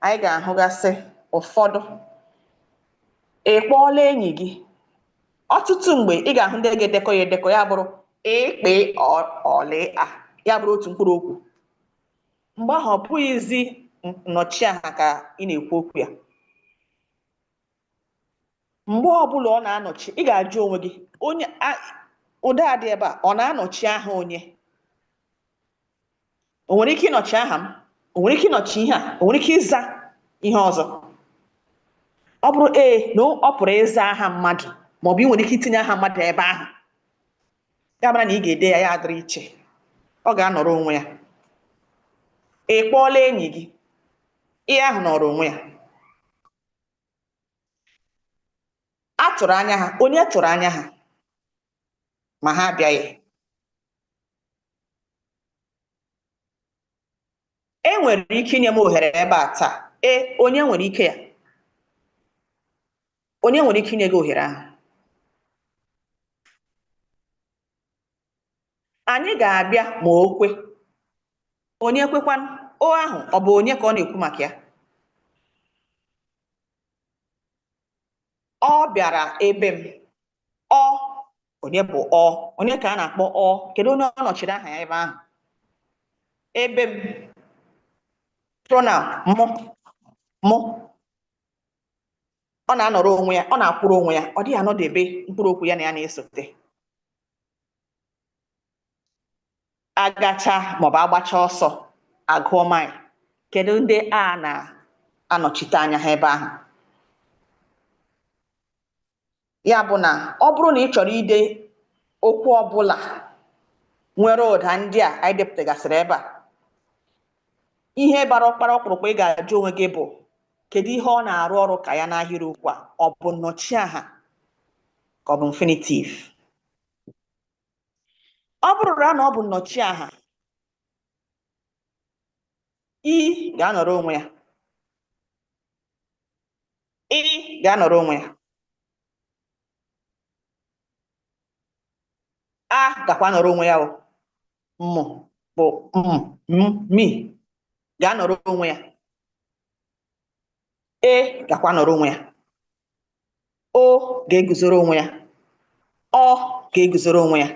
anyị ga-ahụgasị ụfọdụ. Ị kpọọla enyi gị? Ọtụtụ mgbe ị ga-ahụ ndị ga-edekọ ya edekọ, ya bụrụ ịkpị ọlị a, ya bụrụ otu mkpụrụ okwu. Mgbe ahụ ọ bụghịzi nnọchiaha ka ị na-ekwu okwu ya. Mgbe ọbụla ọ na-anọchi, ị ga-ajụ onwe gị, onye ụda a dị ebe a, ọ na-anọchi aha onye? O nwere ike ịnọchi aha m? O nwere ike ịnọchi ihe a? O nwere ike ịza ihe ọzọ? Ọ bụrụ ee na ọ pụrụ ịza aha mmadụ, Maọbụ ị nwere ike itinye aha mmadụ ebe ahụ. Ya mara na ị ga-ede ya, ya adịrị iche. Ọ ga-anọrọ onwe ya. Ị kpọọla enyi gị, ihe ahụ nọrọ onwe ya. A tụrụ anya ha, onye tụrụ anya ha, ma ha abịaghị. E nwere ike inye m ohere ebe a taa. Ee, onye nwere ike ya? Onye nwere ike inye gị ohere ahụ? Anyị ga-abịa ma o kwe. Onye kwekwanụ? O ahụ ọ bụ onye ka ọ na-ekwu maka ya? Ọ bịara ebe m. Ọ, onye bụ ọ? Onye ka a na-akpọ ọ? Kedu onye ọ nọchiri aha ya ebe ahụ? Ebe m. Pronoun mụ, mụ. Ọ na-anọrọ onwe ya, ọ na-akwụrụ onwe ya, ọ dịghị anọdebe mkpụrụ okwu ya na ya na-esote. Agacha maọbụ agbacha ọsọ, agụọ mile. Kedu ndị a na-anọchite anya ha ebe ahụ? Ya bụ na ọ bụrụ na ị chọrọ ide okwu ọbụla nwere ụda ndị a anyị depụtagasịrị ebe a, ihe gbara ọkpara ọkpụrụkpụ ị ga-ajụ onwe gị bụ kedu ihe ọ na-arụ ọrụ ka ya n'ahịrịokwu a? Ọ bụ nnọchiaha ka ọ bụ infinitive? Ọ bụrụ na ọ bụ nnọchiaha, ị ga-anọrọ onwe ya, ị ga-anọrọ onwe ya, a gakwa nọrọ onwe ya, o mụ bụ m, m, mi ga-anọrọ onwe ya, e gakwa nọrọ onwe ya, o ga-eguzoro onwe ya, ọ ga-eguzoro onwe ya,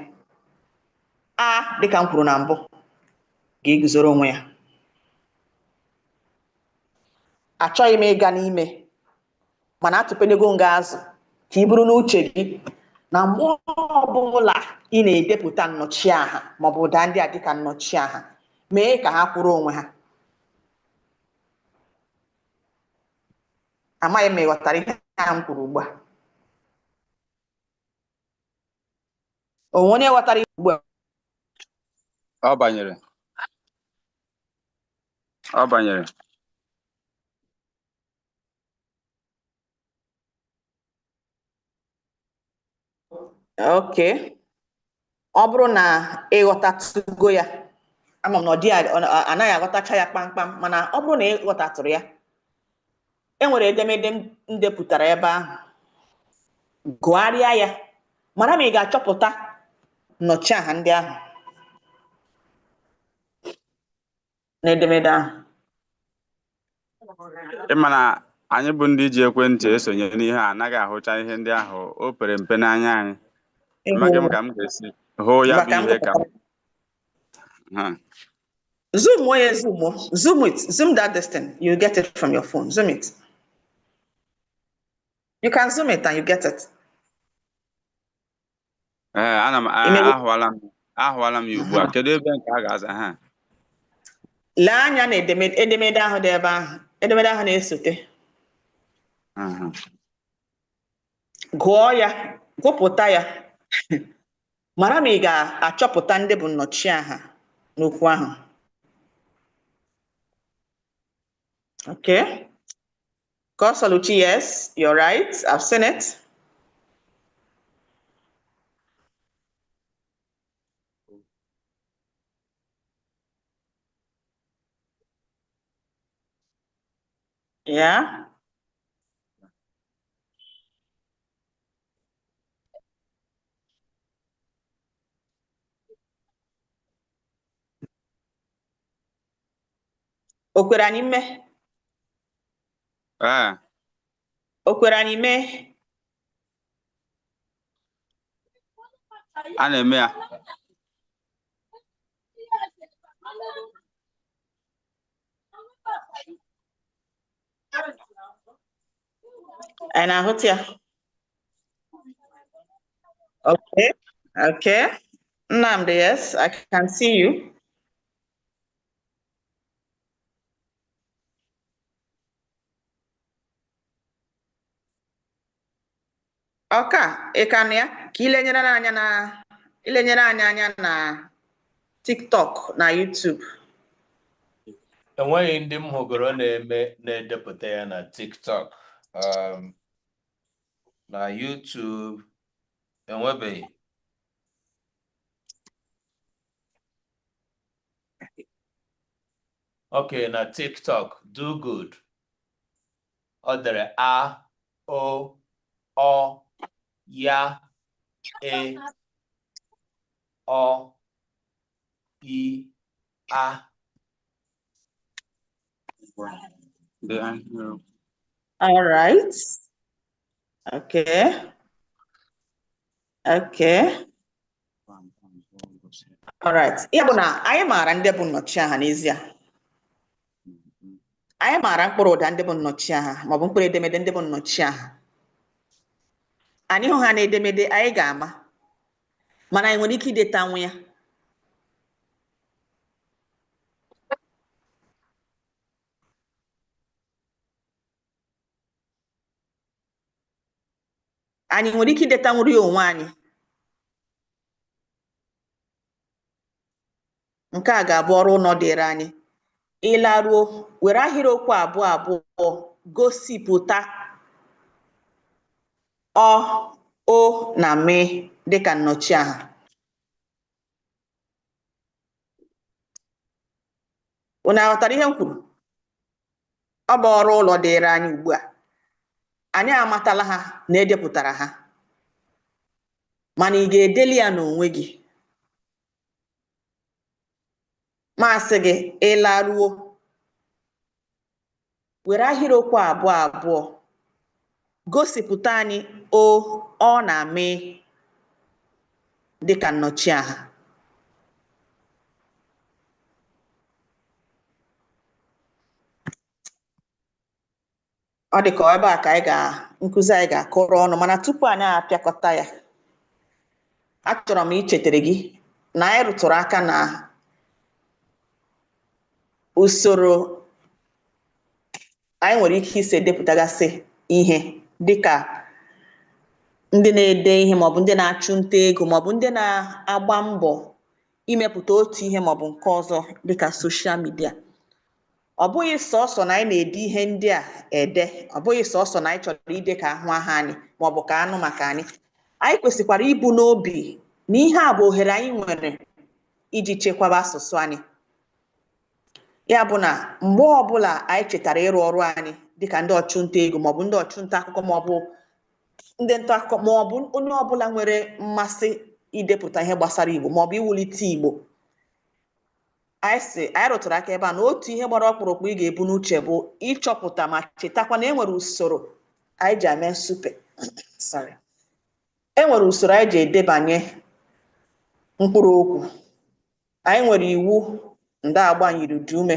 a dịka m kwuru na mbụ ga-eguzoro onwe ya. Achọghị m ịga n'ime, mana atụpenyego m gị azụ ka ị bụrụ n'uche gị na mgbe ọbụla ị na-edepụta nnọchiaha maọbụ ụda ndị a dịka nnọchiaha, mee ka ha kwụrụ onwe ha. Amaghị m ma ị ghọtara ihe a m kwuru ugbu a. Onwe onye ghọtara ihe ugbu a? Ọ banyere. Ọ banyere. Okay. Ọ bụrụ na ị ghọtatụgo ya, ama m na ọ dịghị anaghị aghọtacha ya kpamkpam, mana ọ bụrụ na ị ghọtatụrụ ya, e nwere edemede m depụtara ebe ahụ. Gụgharịa ya, mara ma ị ga-achọpụta nnọchiaha ndị ahụ n'edemede ahụ. Ị ma na anyị bụ ndị ji ekwentị esonye n'ihe a anaghị ahụcha ihe ndị ahụ, o pere mpe n'anya anyị. Amaghị m ka m ga-esi hụ ya bụ ihe ka m. Zoom onye zoom, zoom it, zoom that this thing, you get it from your phone, zoom it. You can zoom it and you get it. Ee, ana m ahụala m ya ugbu a. Kedu ebe nke a ga-aza ha? Lee anya na edemede ahụ dị ebe ahụ, edemede ahụ na-esote. Gụọ ya, gụpụta ya, mara ma ị ga-achọpụta ndị bụ nnọchiaha n'okwu ahụ. Okay. Kosoluchi, yes, you're right. I've seen it. Yeah. O kwere anyị mee? Ee. O kwere anyị mee? A na-eme ya. Anyị na-ahụta ya. Okay, okay. Nnamdi, yes, I can see you. Ọka, ị ka nọ ya? Ka ilenyere anyị anya na TikTok na YouTube. Enweghị ndị m hụgoro na-eme na-edepụta ya na TikTok, na YouTube enwebeghị. Okay, na TikTok, do good. Ọ dere a, o, ọ, ya, e, ọ, i, a. All right. Okay. Okay. All right. Ya bụ na anyị maara ndị bụ nnọchiaha n'ezie. Anyị maara mkpụrụ ụda ndị bụ nnọchiaha maọbụ mkpụrụ edemede ndị bụ nnọchiaha. Anyị hụ ha n'edemede, anyị ga-ama. Mana anyị nwere ike idetanwu ya. Anyị nwere ike idetanwuru ya onwe anyị. Nke a ga-abụ ọrụ ụlọ dịịrị anyị. Ị laruo, were ahịrịokwu abụọ abụọ gosipụta ọ, o na m dịka nnọchiaha. Unu aghọtara ihe m kwuru? Ọ bụ ọrụ ụlọ dịịrị anyị ugbu a. Anyị amatala ha na edepụtara ha, mana ị ga-edeli ya n'onwe gị. Masị gị, ị laruo, were ahịrịokwu abụọ abụọ gosipụta anyị o, ọ na m dịka nnọchiaha. Ọ dị ka ebe a ka anyị ga nkụzi anyị ga-akọrọ ọnụ, mana tupu anyị apịakọta ya, achọrọ m ichetara gị na anyị rụtụrụ aka na usoro anyị nwere ike isi edepụtagasị ihe dịka ndị na-ede ihe maọbụ ndị na-achụ nta ego maọbụ ndị na-agba mbọ imepụta otu ihe maọbụ nke ọzọ dịka soshal midia. Ọ bụghị sọsọ na anyị na-ede ihe ndị a ede, ọ bụghị sọsọ na anyị chọrọ ide ka ahụ aha anyị maọbụ ka anụ maka anyị. Anyị kwesịkwara ibu n'obi na ihe a bụ ohere anyị nwere iji chekwaba asụsụ anyị. Ya bụ na mgbe ọbụla anyị chetara ịrụ ọrụ anyị dịka ndị ọchụnta ego maọbụ ndị ọchụnta akụkọ maọbụ ndị nta akụkọ maọbụ onye ọbụla nwere mmasị idepụta ihe gbasara Igbo maọbụ iwulite Igbo, anyị sị anyị rụtụrụ aka ebe a na otu ihe gbara ọkpụrụkpụ ị ga-ebu n'uche bụ ịchọpụta ma chetakwa na e nwere usoro anyị ji eme nsupe. Sorry. E nwere usoro anyị ji edebanye mkpụrụ okwu. Anyị nwere iwu ndagba myiriụdaume.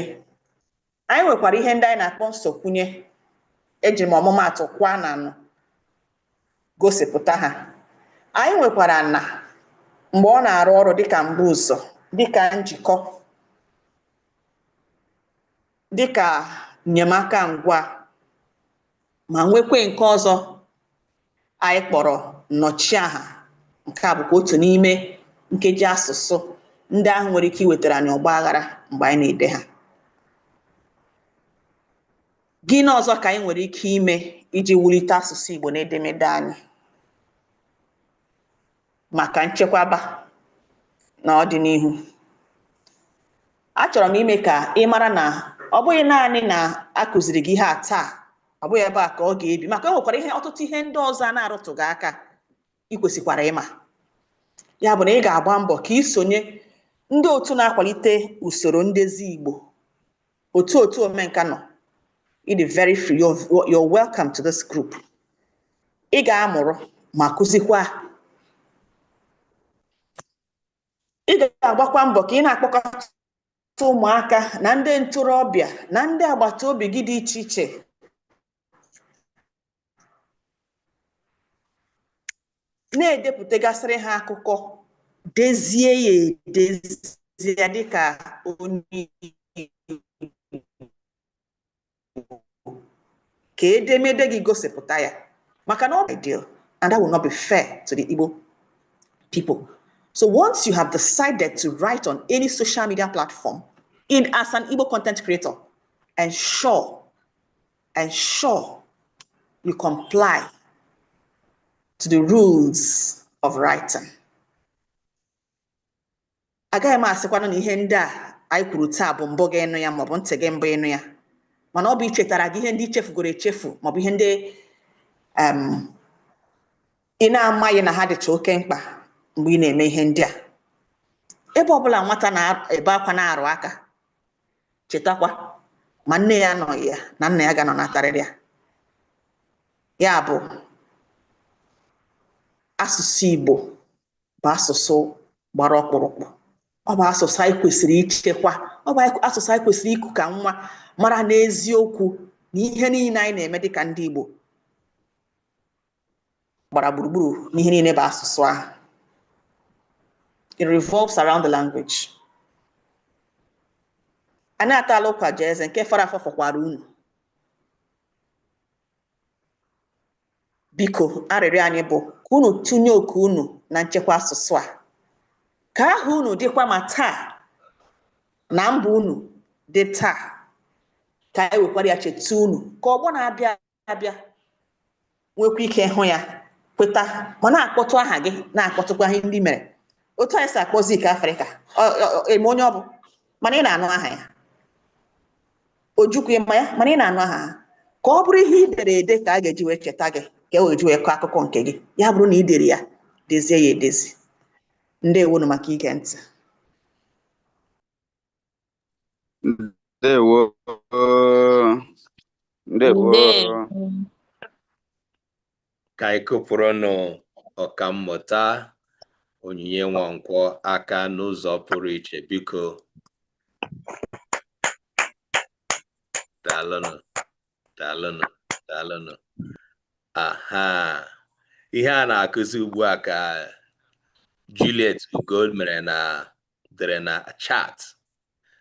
Anyị nwekwara ihe ndị anyị na-akpọ nsokwunye. Eji m ọmụmaatụ kwa na nụ gosipụta ha. Anyị nwekwara na mgbe ọ na-arụ ọrụ dịka mbuụzọ, dịka njikọ, dịka enyemaka ngwa, ma nwekwe nke ọzọ anyị kpọrọ nnọchiaha. Nke a bụkwa otu n'ime nkeji asụsụ ndị ahụ nwere ike iwetara anyị ọgba aghara mgbe anyị na-ede ha. Gịnị ọzọ ka anyị nwere ike ime iji wulite asụsụ Igbo n'edemede anyị maka nchekwaba na ọdịnihu? Achọrọ m ime ka ị mara na ọ bụghị naanị na a kụziri gị ihe a taa, ọ bụghị ebe a ka ọ ga-ebi, maka e nwekwara ihe ọtụtụ ihe ndị ọzọ a na-arụtụghị aka ị kwesịkwara ịma. Ya bụ na ị ga-agba mbọ ka ị sonye ndị otu na-akwalite usoro ndezi Igbo, otu otu omenka nọ. Ị dị very free, you're welcome to this group. Ị ga-amụrụ ma kụzikwa. Ị ga-agbakwa mbọ ka ị na-akpọkọta ụmụaka na ndị ntorobịa na ndị agbata obi gị dị iche iche na-edepụtagasịrị ha akụkọ, dezie ya edezie dịka onye Igbo ka edemede gị gosipụta ya, maka na ọ bụ ideal And that will not be fair to the Igbo people. So once you have decided to write on any social media platform in as an Igbo content creator, ensure you comply to the rules of writing. Agaghị m asịkwana na ihe ndị a anyị kwuru taa bụ mbụ gị ịnụ ya maọbụ ntị gị mbụ ịnụ ya, mana ọ bụ ichetara gị ihe ndị ichefugoro echefu maọbụ ihe ndị ị na-amaghị na ha dịcha oke mkpa mgbe ị na-eme ihe ndị a. Ebe ọbụla nwata na-ebe akwa na-arụ aka, chetakwa ma nne ya anọghị ya na nna ya ga-anọ natarịrị ya. Ya bụ, asụsụ Igbo bụ asụsụ gbara ọkpụrụkpụ. Ọ bụ asụsụ anyị kwesịrị ichekwa. Ọ bụ asụsụ anyị kwesịrị iku ka nwa mara n'eziokwu na ihe niile anyị na-eme dịka ndị Igbo gbara gburugburu n'ihe niile bụ asụsụ ahụ. It revolves around the language. Anyị atala ụkwa jee eze nke fọrọ afọ fọkwara unu. Biko, arịrịọ anyị bụ ka unu tụnye oke unu na nchekwa asụsụ a, ka aha unu dịkwa ma taa na mba unu dị taa, ka anyị wekwara ya cheta unu, ka ọgbọ na-abịa abịa nwekwa ike hụ ya, kweta ma na-akpọtụ aha gị, na-akpọtụkwa ihe ndị mere. Otu anyị si akpọ Zik Afrịka, eme onye ọ bụ, mana ị na-anụ aha ya. Ojukwu ịma ya, mana ị na-anụ aha ha. Ka ọ bụrụ ihe ị dere ede ka a ga-eji wee cheta gị, ka e wee ji wee kọọ akụkọ nke gị. Ya bụrụ na ị dere ya, dezie ya edezi. Ndewonu maka ige ntị. Ndewo. Ndewo. Ndewo. Ka anyị kụpụrụnụ Ọkammụta Onyinye Nwankwọ aka n'ụzọ pụrụ iche, biko. Daalụnụ, daalụnụ, daalụnụ. Aha, ihe a na-akụzi ugbu a ka Juliet Ugo mere na dere na chat.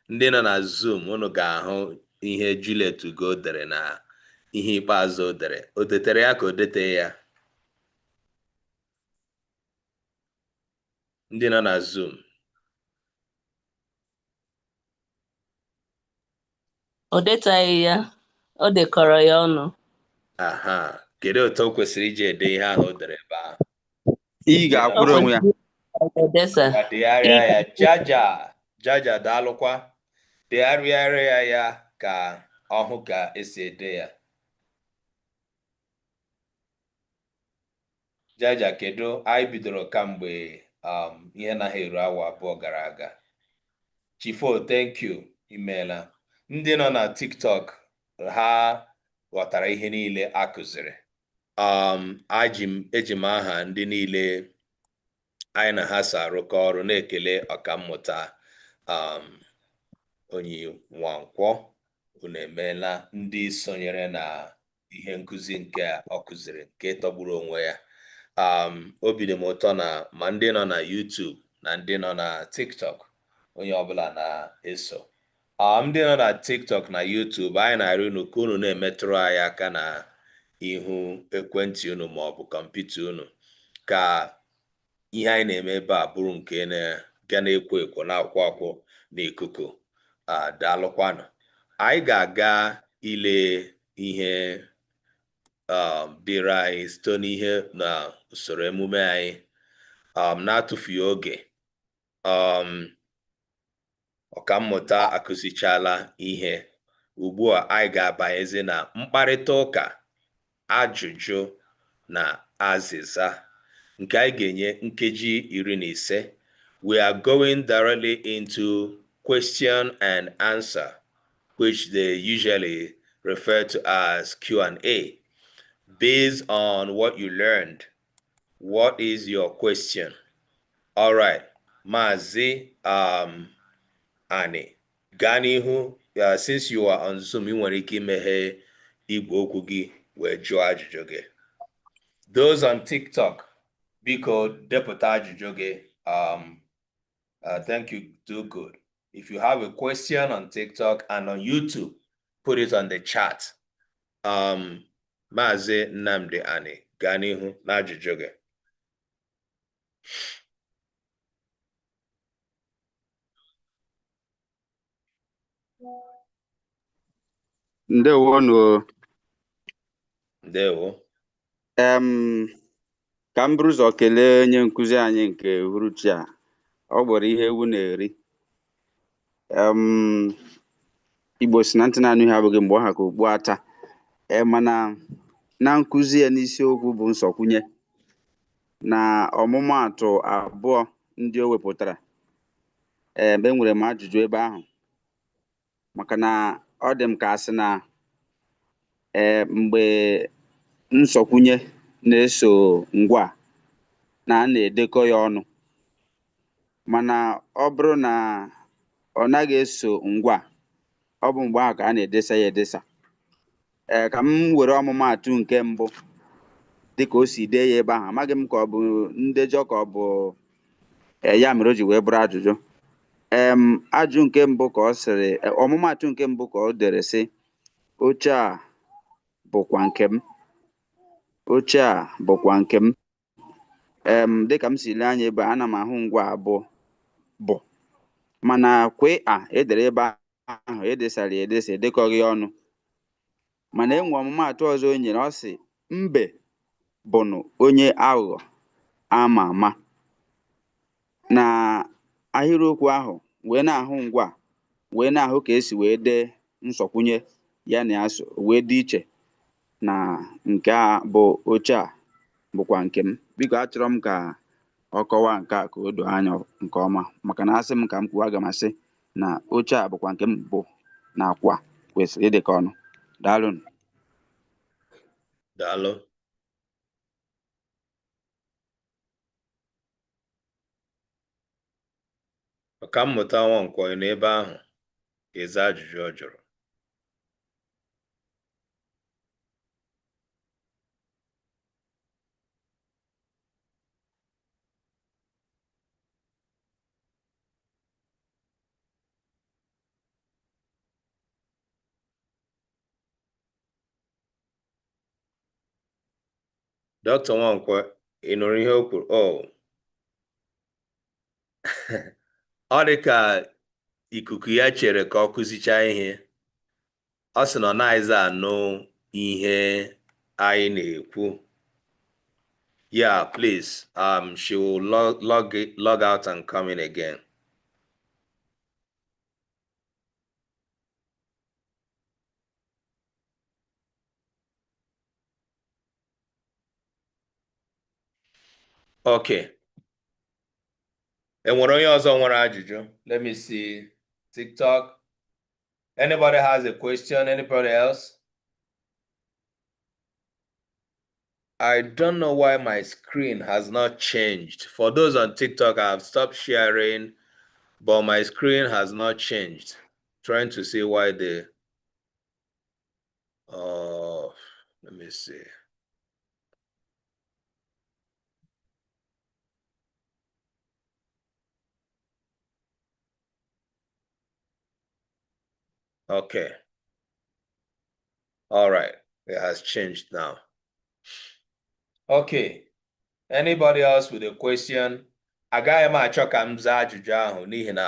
Ndị nọ na Zoom, unu ga-ahụ ihe Juliet Ugo dere na ihe ikpeazụ o dere. O detere ya ka o deteghị ya? Ndị nọ na Zoom. O detaghị ya, o dekọrọ ya ọnụ. Aha, kedu otu o kwesịrị iji ede ihe ahụ o dere ebe ahụ? Ị ga-akwụrụ onwe ya. Edesa. Ya degharịa ya. Jaja, Jaja, daalụkwa. Degharịa ya ka ọ hụ ka esi ede ya. Jaja, kedu? Anyị bidoro kamgbe ihe naghị eru awa 2 gara aga. Chifo, thank you, imeela. Ndị nọ na TikTok ha ghọtara ihe niile a kụziri. Eji m aha ndị niile anyị na ha so arụkọ ọrụ na-ekele Ọkammụta Onyi Nwankwọ. Unu emeela ndị sonyere na ihe nkụzi nke a ọ kụziri nke tọgburu onwe ya. Obi dị m ụtọ na ma ndị nọ na YouTube na ndị nọ na TikTok, onye ọbụla na-eso. Ndị nọ na TikTok na YouTube, anyị na-arịọ unu ka unu na-emetụrụ anyị aka na ihu ekwentị unu ma ọ bụ kọmputa unu, ka ihe anyị na-eme ebe a bụrụ nke ga na-ekwo ekwo na-akwụ akwụ n'ikuku. Daalụkwanụ. Anyị ga-aga ile ihe dịrị anyị site n'ihe na usoro emume anyị, na-atụfughị oge. Ọkammụta akụzichala ihe. Ugbu a anyị ga-abanyezi na mkparịta ụka, ajụjụ na azịza nke anyị ga-enye nkeji 15. We are going directly into question and answer, which they usually refer to as Q&A. Based on what you learned, what is your question? All right, Mazi Ani, gaa n'ihu. Since you are on Zoom, ị nwere ike imeghe igwe okwu gị wee jụọ ajụjụ gị. Those on TikTok, biko depụta ajụjụ gị. Thank you, do good. If you have a question on TikTok and on YouTube, put it on the chat. Mazi Nnamdi Ani, Gaa n'ihu n'ajụjụ gị. Ndewonu. Ndewo. Ka m buru ụzọ kelee onye nkụzi anyị nke uhuruchi a. Ọ gbọrọ ihe ewu na-eri. Igbo si na ntị na-anụ ihe abụghị mgbe ọ ha ka okpu ata. Mana na nkụzi ya n'isiokwu bụ nsọkwunye na ọmụmaatụ abụọ ndị o wepụtara, enwere m ajụjụ ebe ahụ, maka na ọ dị m ka asị na mgbe nsọkwunye na-eso ngwa na a na-edekọ ya ọnụ, mana ọ bụrụ na ọ naghị eso ngwa, ọ bụ mgbe ahụ ka a na-edesa ya edesa. Ka m were ọmụmaatụ nke mbụ dịka o si dee ya ebe ahụ, amaghị m ka ọ bụ ndejọ ka ọ bụ ya mere o ji wee bụrụ ajụjụ. Ajụ nke mbụ ka ọ sịrị, ọmụmaatụ nke mbụ ka ọ dere sị, oche a bụkwa nke m, oche a bụkwa nke m. Dịka m si lee anya ebe a, ana m ahụ ngwa abụọ bụ, mana kwe a edere ebe ahụ edesara ya edesa, edekọghị ọnụ. Mana enwe ọmụmaatụ ọzọ o nyere, ọ sị mbe bụnụ onye aghụghọ ama ama. Na ahịrịokwu ahụ wee na-ahụ ngwa, wee na-ahụ ka esi wee dee nsọkwunye ya na ya so wee dị iche na nke a bụ oche a bụkwa nke m. Biko achọrọ m ka ọ kọwaa nke a ka o doo anya nke ọma, maka na asị m ka m kwuo, aga m asị na oche a bụkwa nke m bụ na akwa kwesịrị ịdịkọ ọnụ. Daalụnụ. Daalụ. Ọkammụta Nwankwọ, ị nọ ebe ahụ ga-eza ajụjụ ọ jụrụ. Dr. Nwankwọ, ị nụrụ ihe o kwuru? Oh. Ọ dị ka ikuku ya chere ka ọ kụzichaa ihe. Ọ sị na ọ naghịzi anụ ihe anyị na-ekwu. Yeah, please. She will log out and come in again. Okay. Enwere onye ọzọ nwere ajụjụ? Let me see. TikTok. Anybody has a question? Anybody else? I don't know why my screen has not changed. For those on TikTok, I have stopped sharing, but my screen has not changed. Trying to see why the... let me see. Okay. All right. It has changed now. Okay. Anybody else with a question? Agaghị m achọ ka m zaa ajụjụ ahụ n'ihi na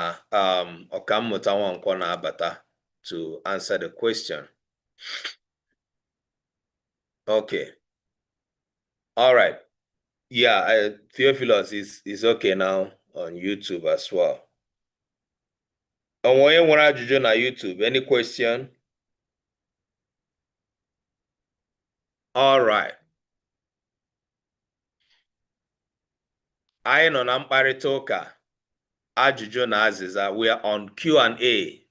Ọkammụta Nwankwọ na-abata to answer the question. Okay. All right. Yeah, Theophilus is okay now on YouTube as well. Onwe onye nwere ajụjụ na YouTube? Any question? All right. Anyị nọ na mkparịta ụka ajụjụ na azịza. We are on Q&A.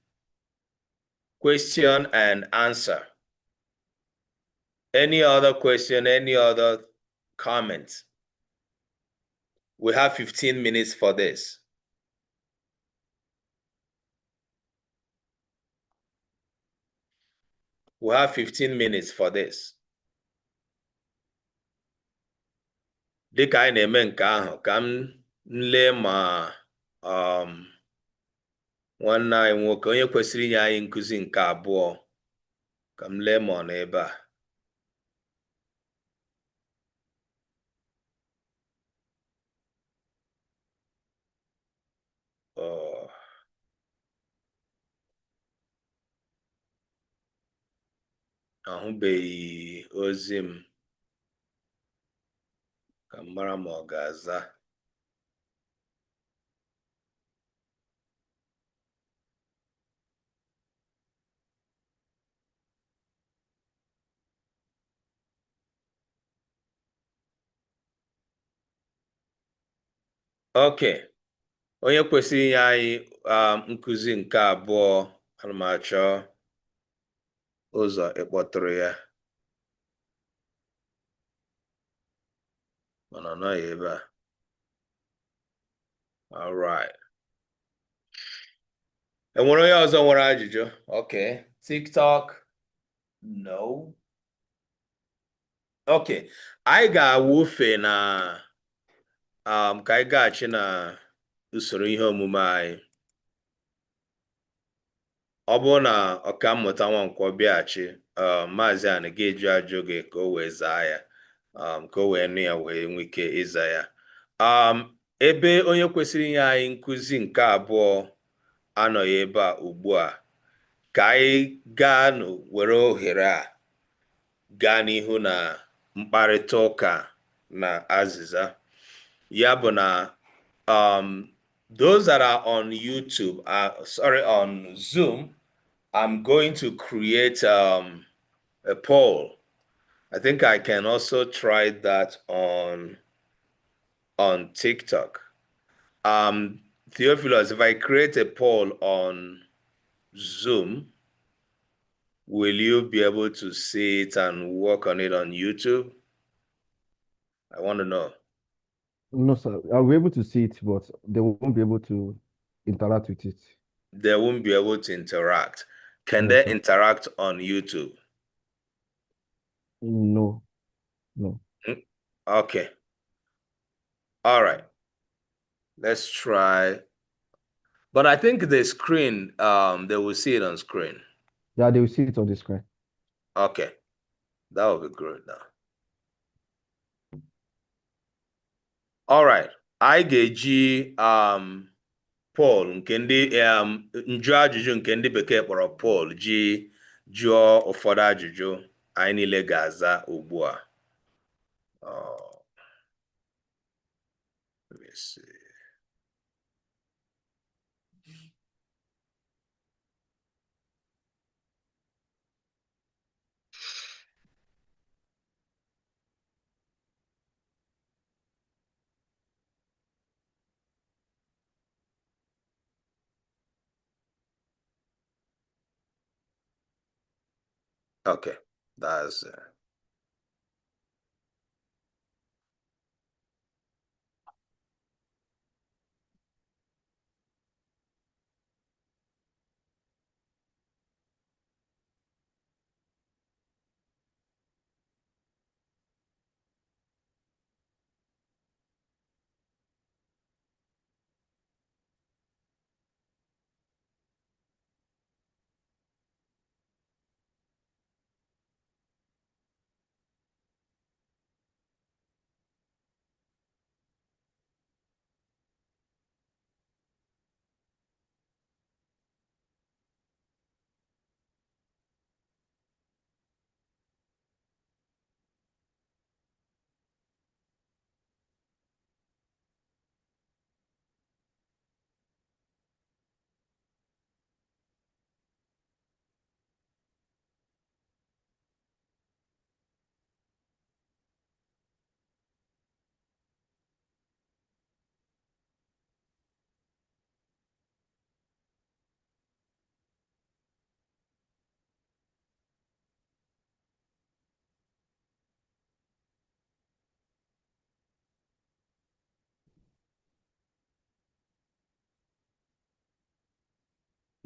Question and answer. Any other question, any other comment? We have 15 minutes for this. We have 15 minutes for this. Dịka anyị na-eme nke ahụ, ka m lee ma nwanne anyị nwoke onye kwesịrị inye anyị nkụzi nke abụọ, ka m lee ma ọ nọ ebe a. Oh. Ahụbeghị ozi m ka m mara ma ọ ga-aza. Okay. Onye kwesịrị inye anyị nkụzi nke abụọ, ana m achọ ụzọ ịkpọtụrụ ya mana ọ nọghị ebe a. All right. Enwere onye ọzọ nwere ajụjụ? Okay. TikTok? No. Okay. Anyị ga-awụfe na ka anyị gaghachi na usoro ihe omume anyị. Ọ bụrụ na Ọkammụta Nwankwọ bịaghachi, Maazị Ani ga-eju ajụ gị ka o wee zaa ya, ka o wee nụ ya wee nwee ike ịza ya. Ebe onye kwesịrị inye anyị nkụzi nke abụọ anọghị ebe a ugbu a, ka anyị gaa were ohere a gaa n'ihu na mkparịta ụka na azịza. Ya bụ na those that are on YouTube, sorry, on Zoom, I'm going to create a poll. I think I can also try that on TikTok. Theophilus, if I create a poll on Zoom, will you be able to see it and work on it on YouTube? I want to know. No, sir. I'll be able to see it, but they won't be able to interact with it. They won't be able to interact. Can No, they sir. interact on YouTube? No, no. Okay. All right. Let's try. But I think the screen, they will see it on screen. Yeah, they will see it on the screen. Okay. That will be good now. All right. I ga-eji poll nke ndị njụ ajụjụ nke ndị bekee kpọrọ poll ji jụọ ụfọdụ ajụjụ anyị niile ga-aza ugbu a. Oh, let me see. Okay, that's it.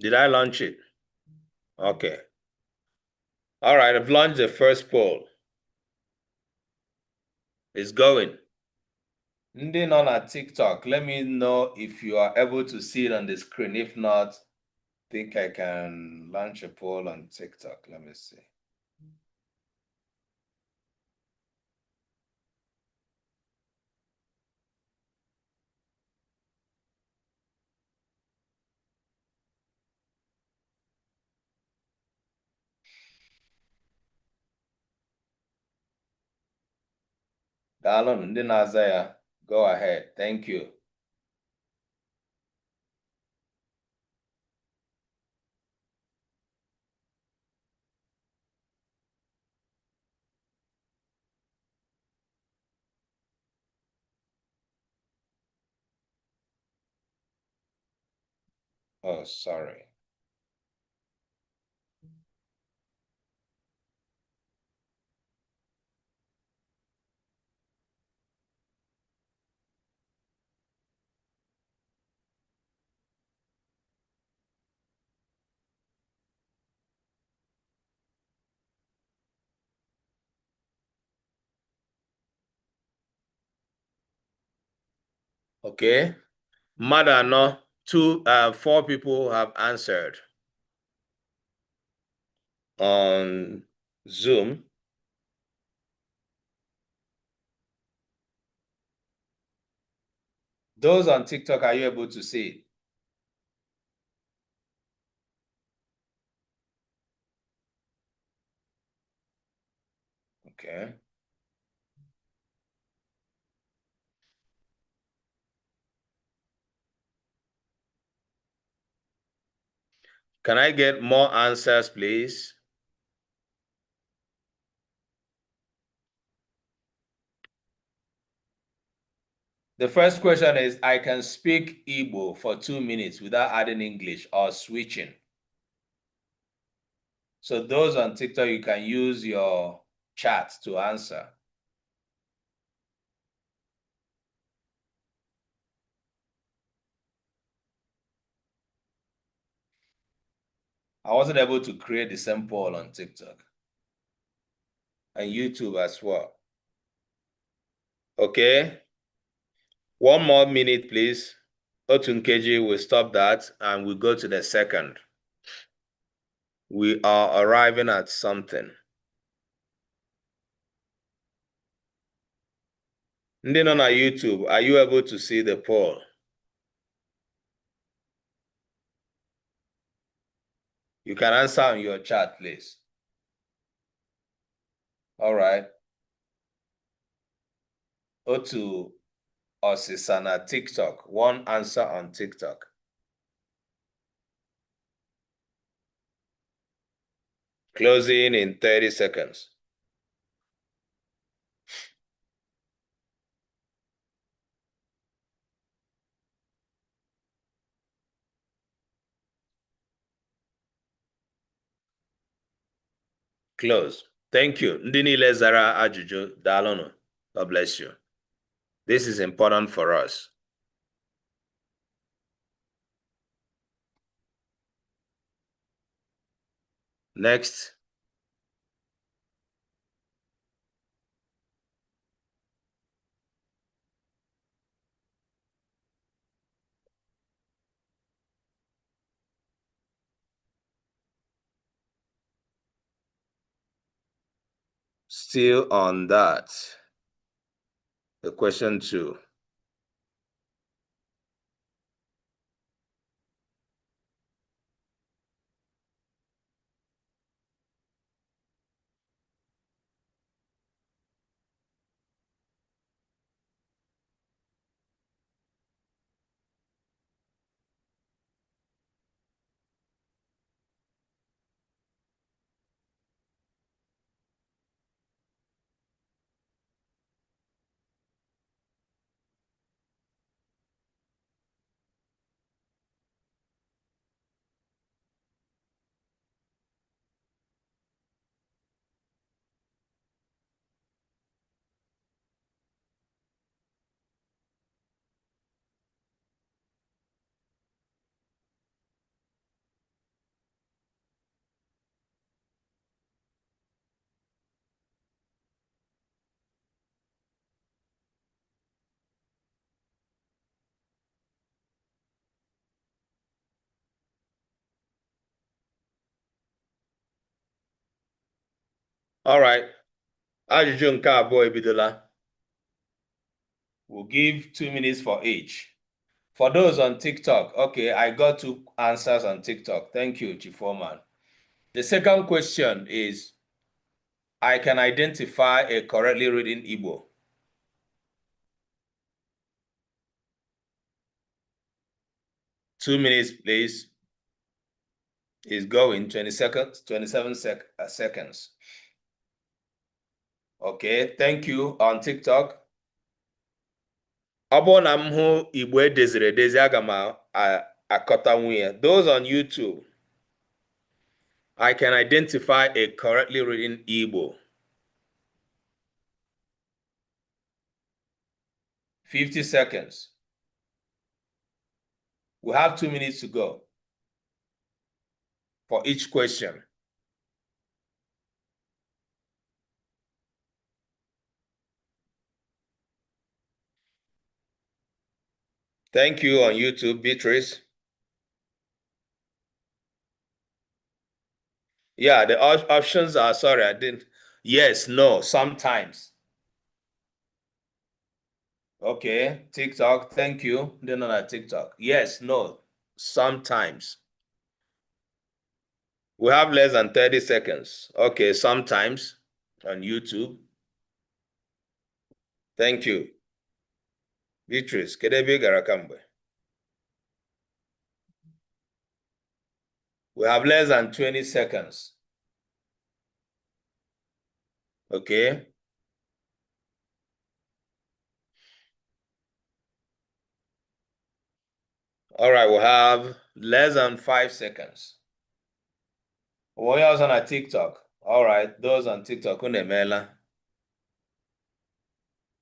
Did I launch it? Okay. All right, I've launched the first poll. It's going. Ndị nọ na TikTok, let me know if you are able to see it on the screen. If not, think I can launch a poll on TikTok. Let me see. Daalụnụ ndị na-aza ya. Go ahead. Thank you. Oh, sorry. Okay. Mmadụ anọ, two, four people have answered on Zoom. Those on TikTok, are you able to see it? Okay. Can I get more answers, please? The first question is, I can speak Igbo for 2 minutes without adding English or switching. So those on TikTok, you can use your chat to answer. I wasn't able to create the same poll on TikTok and YouTube as well. Okay. One more minute, please. Otu nkeji will stop that and we go to the second. We are arriving at something. Ndị nọ na YouTube, are you able to see the poll? You can answer on your chat, please. All right. Otu ọsịsa na TikTok. One answer on TikTok. Closing in 30 seconds. Close. Thank you. Ndị niile zara ajụjụ, daalụnụ. God bless you. This is important for us. Next. Still on that. The question two. All right. Ajụjụ nke abụọ ebidola. We'll give 2 minutes for each. For those on TikTok, okay, I got two answers on TikTok. Thank you, Chief Foreman. The second question is, I can identify a correctly written Igbo. 2 minutes, please. Is going 20 seconds, 27 seconds. Okay, thank you on TikTok. Ọ bụrụ na m hụ Igbo edeziri edezi, aga m akọtanwu ya. Those on YouTube, I can identify a correctly written Igbo. 50 seconds. We have 2 minutes to go for each question. Thank you on YouTube, Beatrice. Yeah, the options are, sorry, I didn't. Yes, no, sometimes. Okay, TikTok, thank you. They're not at TikTok. Yes, no, sometimes. We have less than 30 seconds. Okay, sometimes on YouTube. Thank you. Beatrice, kedu ebe ị gara kamgbe? We have less than 20 seconds. Okay. All right, we have less than 5 seconds. Onye ọzọ na TikTok. All right, those on TikTok, unu emeela.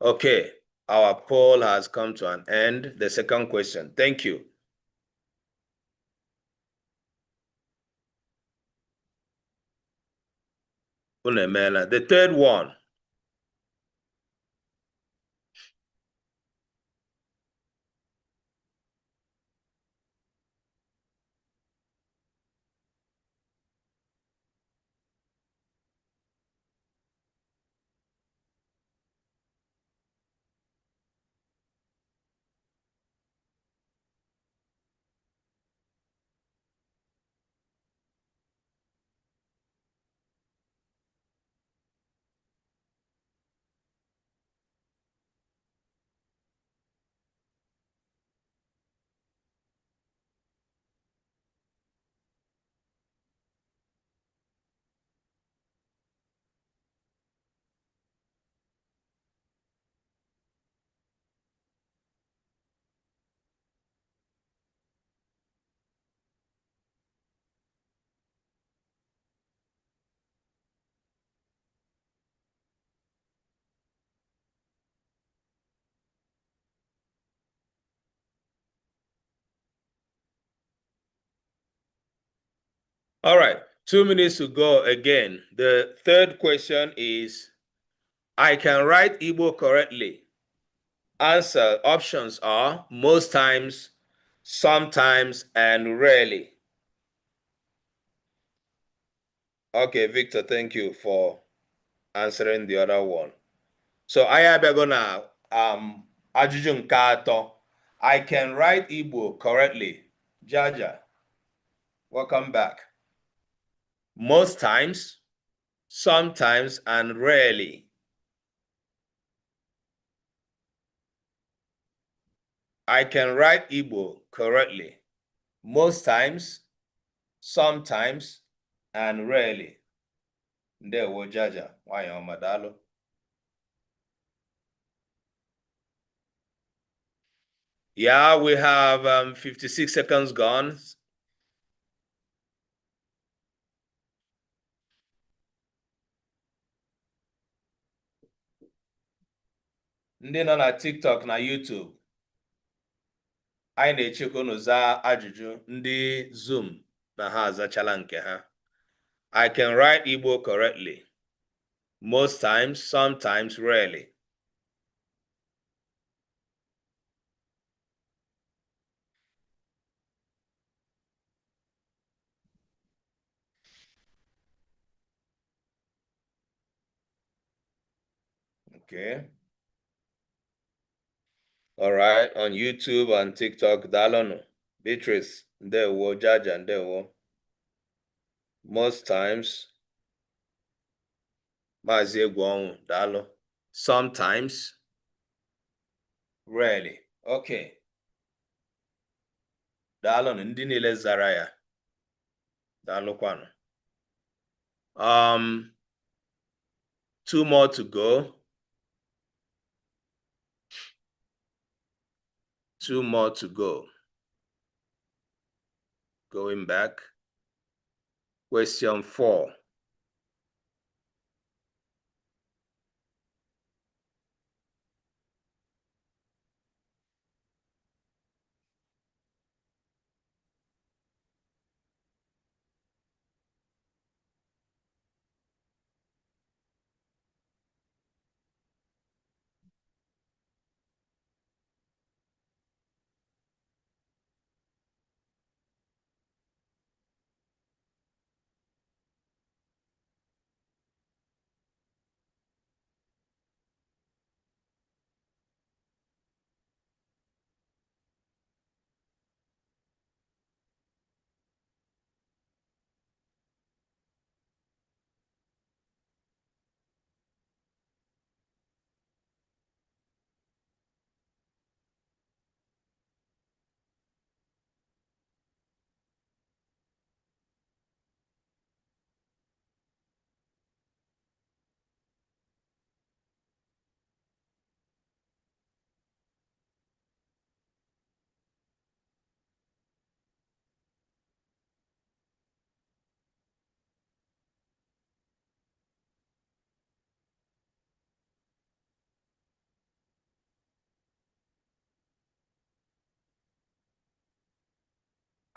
Okay, our poll has come to an end. The second question. Thank you. Unu emeela. The third one. All right, 2 minutes to go again. The third question is, I can write Igbo correctly. Answer options are most times, sometimes, and rarely. Okay, Victor, thank you for answering the other one. So I abịago na ajụjụ nke atọ. I can write Igbo correctly. Jaja, welcome back. Most times, sometimes, and rarely. I can write Igbo correctly. Most times, sometimes, and rarely. Ndewo Jaja, nwanyị ọma, daalụ. Yeah, we have 56 seconds gone. Ndị nọ na TikTok na YouTube, anyị na-echekwa unu zaa ajụjụ. Ndị Zoom na ha azachala nke ha. I can write Igbo correctly. Most times, sometimes, rarely. Okay. All right, on YouTube and TikTok, daalụnụ. Beatrice, ndewo, Jaja, ndewo. Most times, Maazị Egwu daalụ. Sometimes, rarely. Okay. Daalụnụ ndị niile zara ya. Daalụkwanụ. Two more to go. Two more to go. Going back. Question 4.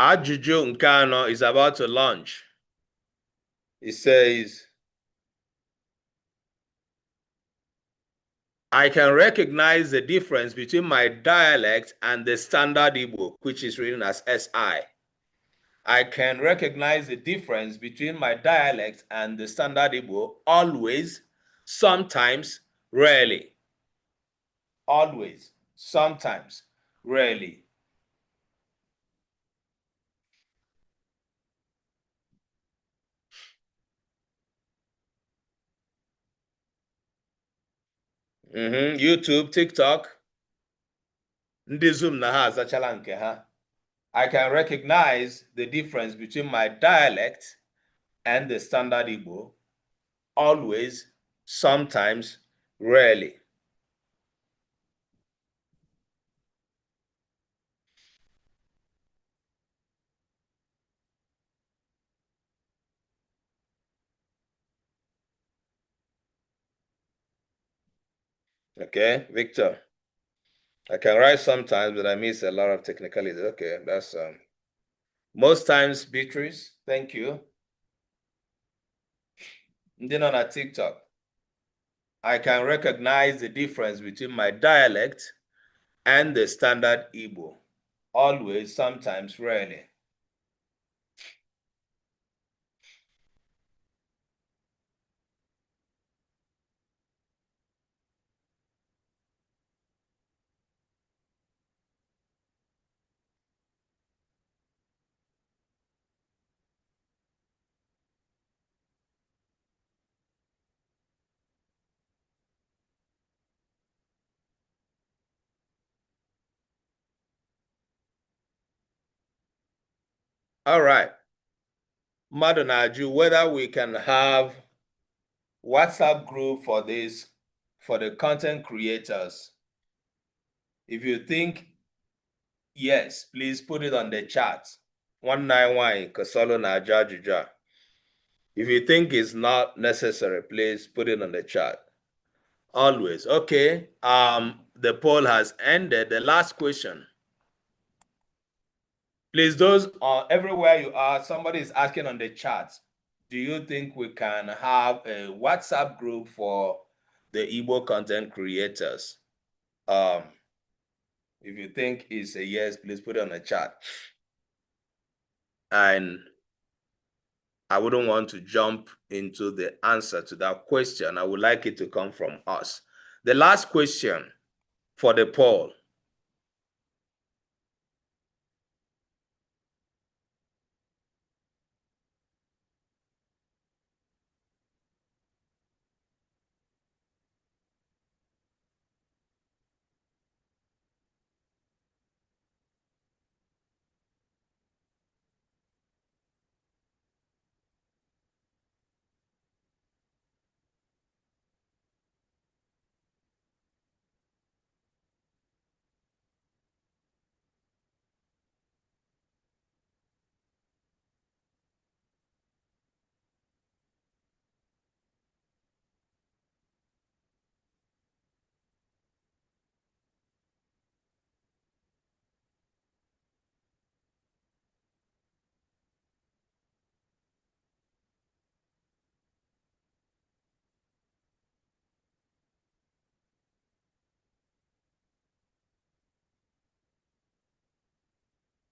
Ajụjụ nke anọ is about to launch. It says, I can recognize the difference between my dialect and the standard Igbo, which is written as SI. I can recognize the difference between my dialect and the standard Igbo always, sometimes, rarely. Always, sometimes, rarely. YouTube, TikTok. Ndị Zoom na ha azachala nke ha. I can recognize the difference between my dialect and the standard Igbo. Always, sometimes, rarely. Okay, Victor. I can write sometimes, but I miss a lot of technicalities. Okay, that's most times, Beatrice. Thank you. Ndị nọ na TikTok. I can recognize the difference between my dialect and the standard Igbo. Always, sometimes, rarely. All right. Mmadụ na-ajụ whether we can have WhatsApp group for this, for the content creators. If you think yes, please put it on the chat. 191 Kasolo na-ajụ ajụjụ a. If you think it's not necessary, please put it on the chat. Always. Okay. The poll has ended. The last question. Please, those everywhere you are, somebody is asking on the chat, do you think we can have a WhatsApp group for the Igbo content creators? If you think it's a yes, please put it on the chat. And I wouldn't want to jump into the answer to that question. I would like it to come from us. The last question for the poll.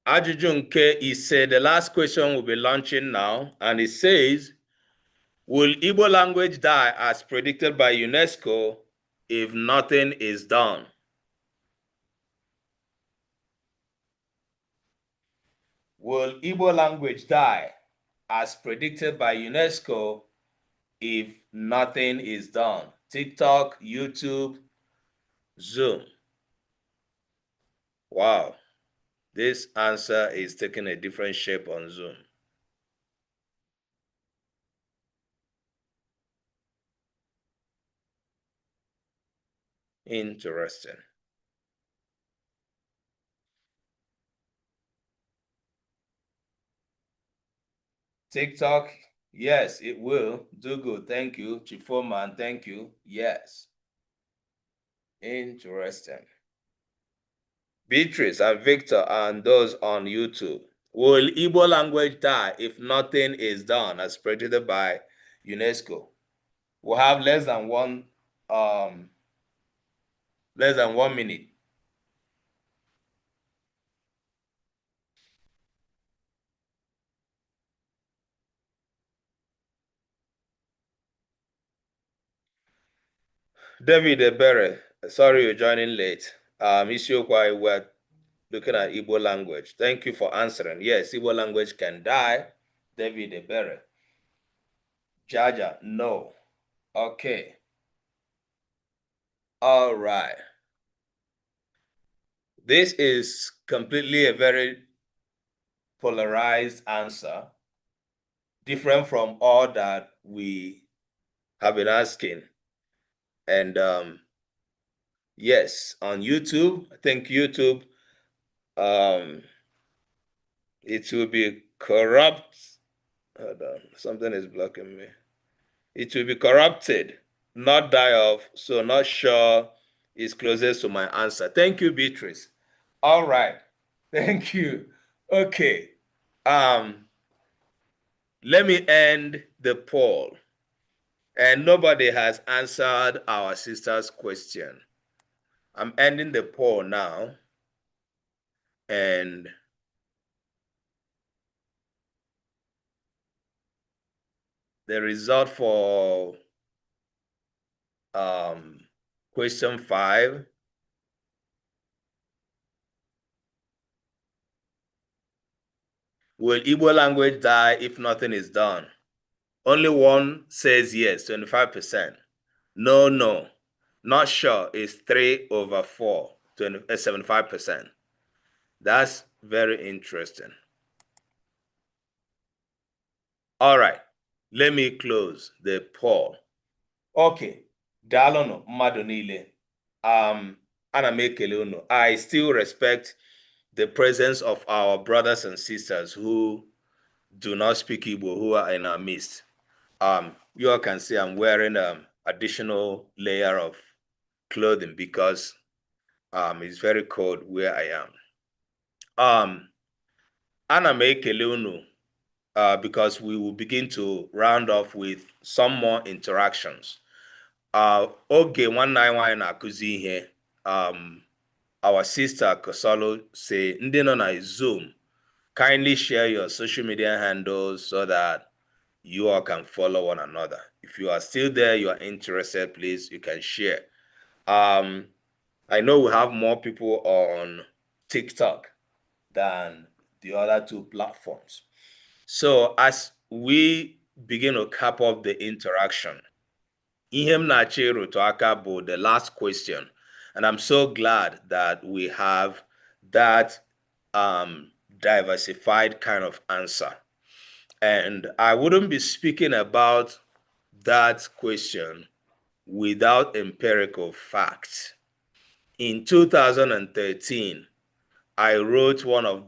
Ajụjụ nke ise, the last question will be launching now, and it says, will Igbo language die as predicted by UNESCO if nothing is done? Will Igbo language die as predicted by UNESCO if nothing is done? TikTok, YouTube, Zoom. Wow. This answer is taking a different shape on Zoom. Interesting. TikTok, yes, it will. Do good. Thank you. Chifoman, thank you. Yes. Interesting. Beatrice and Victor and those on YouTube. Will Igbo language die if nothing is done as predicted by UNESCO? We'll have less than 1 minute. David Ebere, sorry you're joining late. Isiokwu anyị, we're looking at Igbo language. Thank you for answering. Yes, Igbo language can die. David Ebere. Jaja, no. Okay. All right. This is completely a very polarized answer, different from all that we have been asking. And yes, on YouTube, I think YouTube, it will be corrupt. Hold on, something is blocking me. It will be corrupted, not die off. So not sure is closest to my answer. Thank you, Beatrice. All right. Thank you. Okay. Let me end the poll. And nobody has answered our sister's question. I'm ending the poll now. And the result for question 5 Will Igbo language die if nothing is done? Only one says yes, 25%. No. Not sure is 3 over 4, 20, 75%. That's very interesting. All right, let me close the poll. Okay, daalụnụ mmadụ niile. Ana m ekele unu. I still respect the presence of our brothers and sisters who do not speak Igbo, who are in our midst. You all can see I'm wearing an additional layer of clothing because it's very cold where I am. Ana m ekele unu because we will begin to round off with some more interactions. Oge nwanne anyị nwaanyị na-akụzi ihe, our sister Kosolo say ndị nọ na Zoom, kindly share your social media handles so that you all can follow one another. If you are still there, you are interested, please, you can share. I know we have more people on TikTok than the other two platforms. So as we begin to cap off the interaction, ihe m na-achọ ịrụtụ aka bụ the last question. And I'm so glad that we have that diversified kind of answer. And I wouldn't be speaking about that question without empirical facts. In 2013, I wrote one of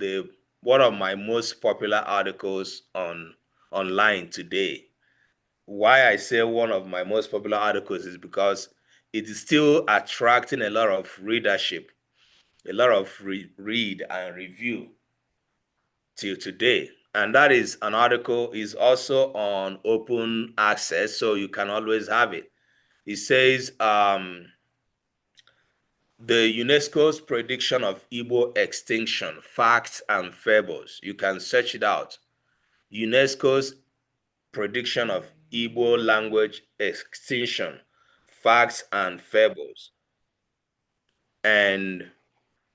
my most popular articles on online today. Why I say one of my most popular articles is because it is still attracting a lot of readership, a lot of read and review till today. And that is an article is also on open access, so you can always have it. It says The UNESCO's prediction of Igbo extinction, facts and fables. You can search it out. UNESCO's prediction of Igbo language extinction, facts and fables. And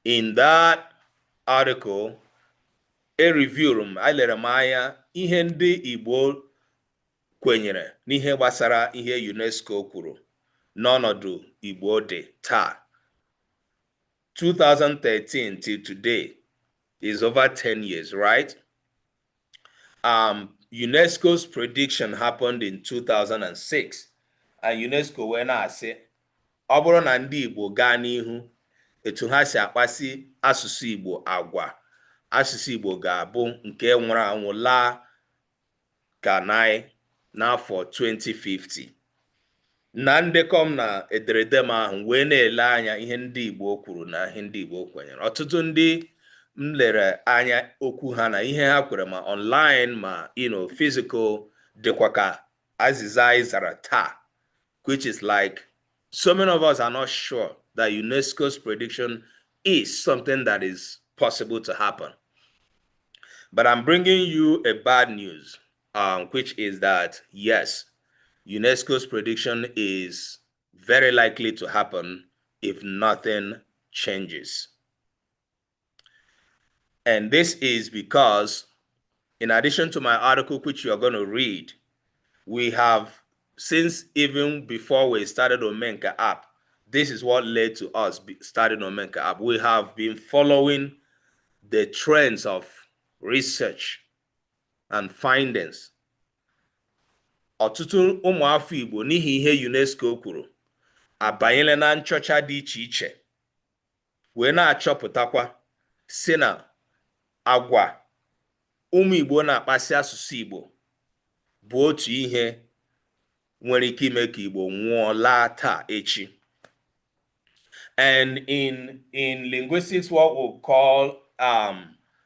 in that article, a review m elere m anya ihe ndị Igbo kwenyere n'ihe gbasara ihe UNESCO kwuru n'ọnọdụ Igbo dị taa. 2013 till today is over 10 years, right? UNESCO's prediction happened in 2006, and UNESCO wee na-asị ọ bụrụ na ndị Igbo gaa n'ihu etu ha si akpasi asụsụ Igbo agwa, asụsụ Igbo ga-abụ nke nwụrụ anwụ laa ka nai n'afọ 2050. Na ndekọ m na ederede m ahụ wee na-ele anya ihe ndị Igbo kwuru na ihe ndị Igbo kwenyere, ọtụtụ ndị m lere anya okwu ha na ihe ha kwere, ma online ma physical, dịkwa ka azịza anyị zara taa, which is like so many of us are not sure that UNESCO's prediction is something that is possible to happen. But I'm bringing you a bad news, which is that yes, UNESCO's prediction is very likely to happen if nothing changes. And this is because, in addition to my article, which you are going to read, we have, since even before we started Omenka app, this is what led to us starting Omenka app. We have been following the trends of research and findings. Ọtụtụ ụmụafọ Igbo, n'ihi ihe UNESCO kwuru, abanyela na nchọcha dị iche iche wee na-achọpụtakwa si na agwa ụmụ Igbo na-akpasị asụsụ Igbo bụ otu ihe nwere ike ime ka Igbo nwụọ laa taa echi. And in linguistics, what we call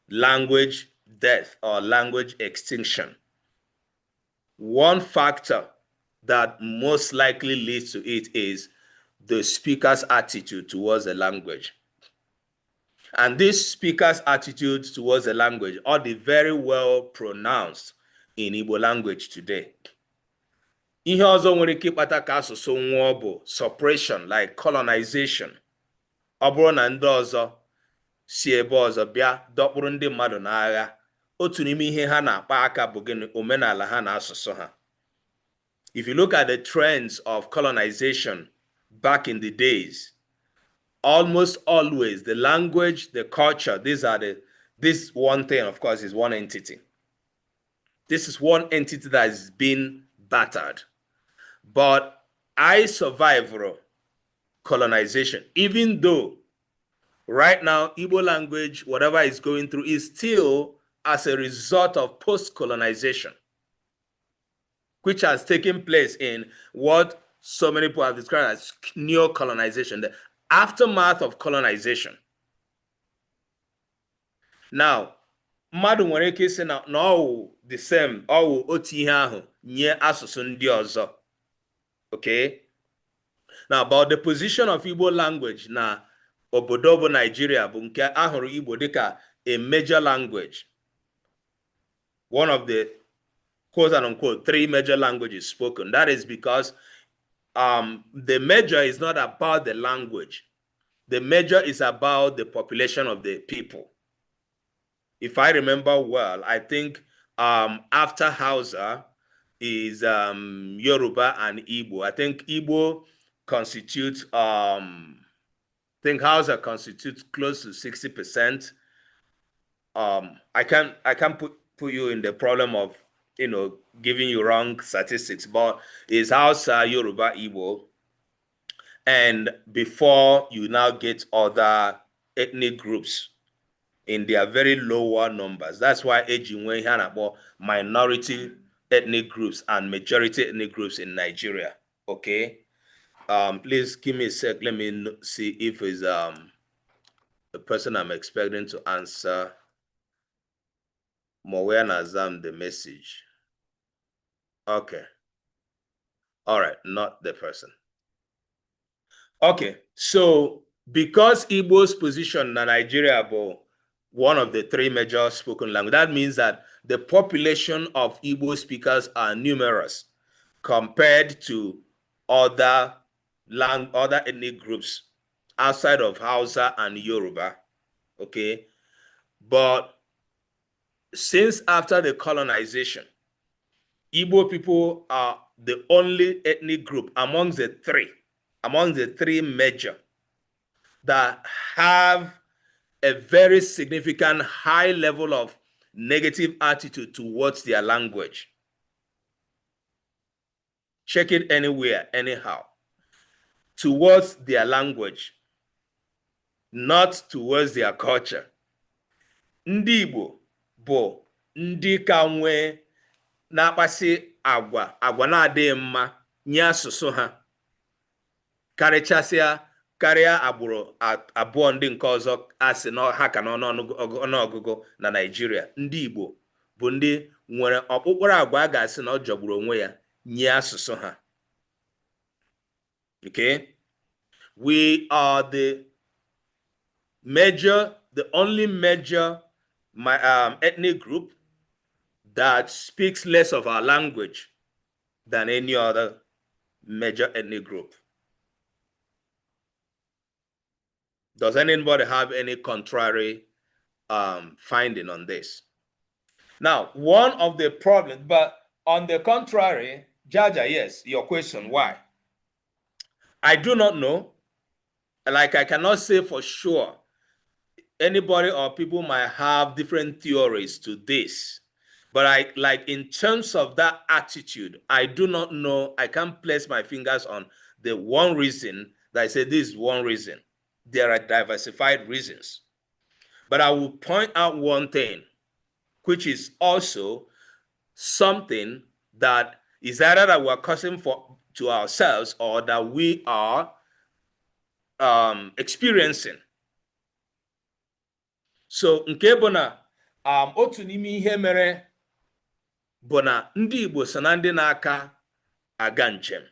language death or language extinction, one factor that most likely leads to it is the speaker's attitude towards the language. And this speaker's attitude towards the language are the very well pronounced in Igbo language today. Ihe ọzọ nwere ike ịkpata ka asụsụ nwụọ bụ suppression, like colonization. Ọ bụrụ na ndị ọzọ si ebe ọzọ bịa dọkpụrụ ndị mmadụ n'agha, otu n'ime ihe ha na-akpa aka bụ gịnị? Omenala ha na asụsụ ha. If you look at the trends of colonization back in the days, almost always the language, the culture, these are the this one thing, of course, is one entity. This is one entity that is being battered. But I survived colonization, even though right now Igbo language, whatever is going through, is still as a result of post-colonization, which has taken place in what so many people have described as neo-colonization, the aftermath of colonization. Now, mmadụ nwere ike ịsị na ọwụ the same, ọwụ otu ihe ahụ nye asụsụ ndị ọzọ. Okay? Now, about the position of Igbo language na obodo bụ Nigeria bụ nke ahụrụ Igbo dịka a major language. One of the quote and unquote three major languages spoken. That is because the major is not about the language. The major is about the population of the people. If I remember well, I think after Hausa is Yoruba and Igbo. I think Igbo constitutes, I think Hausa constitutes close to 60%. I can't put you in the problem of giving you wrong statistics, but it's Hausa, Yoruba, Igbo, and before you now get other ethnic groups in their very lower numbers. That's why eji nwee ihe a na-akpọ minority ethnic groups and majority ethnic groups in Nigeria. Okay. Please give me a sec. Let me see if it's the person I'm expecting to answer. Mowen Azam the message. Okay. All right, not the person. Okay, so Because Igbo's position na Nigeria bụ one of the three major spoken languages, that means that the population of Igbo speakers are numerous compared to other ethnic groups outside of Hausa and Yoruba. Okay. But since after the colonization, Igbo people are the only ethnic group among the three major that have a very significant high level of negative attitude towards their language. Check it anywhere, anyhow. Towards their language, not towards their culture. Ndị Igbo bụ ndị ka nwee na-akpasị agwa na-adịghị mma nye asụsụ ha karịchasịa karịa agbụrụ abụọ ndị nke ọzọ asị na ha ka n'ọnụọgụgụ na Naịjirịa. Ndị Igbo bụ ndị nwere ọkpụkpụrụ agwa a ga-asị na ọ jọgburu onwe ya nye asụsụ ha. Okay, we are the only major ethnic group that speaks less of our language than any other major ethnic group. Does anybody have any contrary finding on this? Now, one of the problems, but on the contrary, Jaja, yes, your question, why? I do not know. Like, I cannot say for sure. Anybody or people might have different theories to this. But I like, in terms of that attitude, I do not know. I can't place my fingers on the one reason that I say this is one reason. There are diversified reasons. But I will point out one thing, which is also something that is either that we're causing for to ourselves or that we are experiencing. So nke bụ na otu n'ime ihe mere bụ na ndị Igbo so na ndị na-aka aga njem.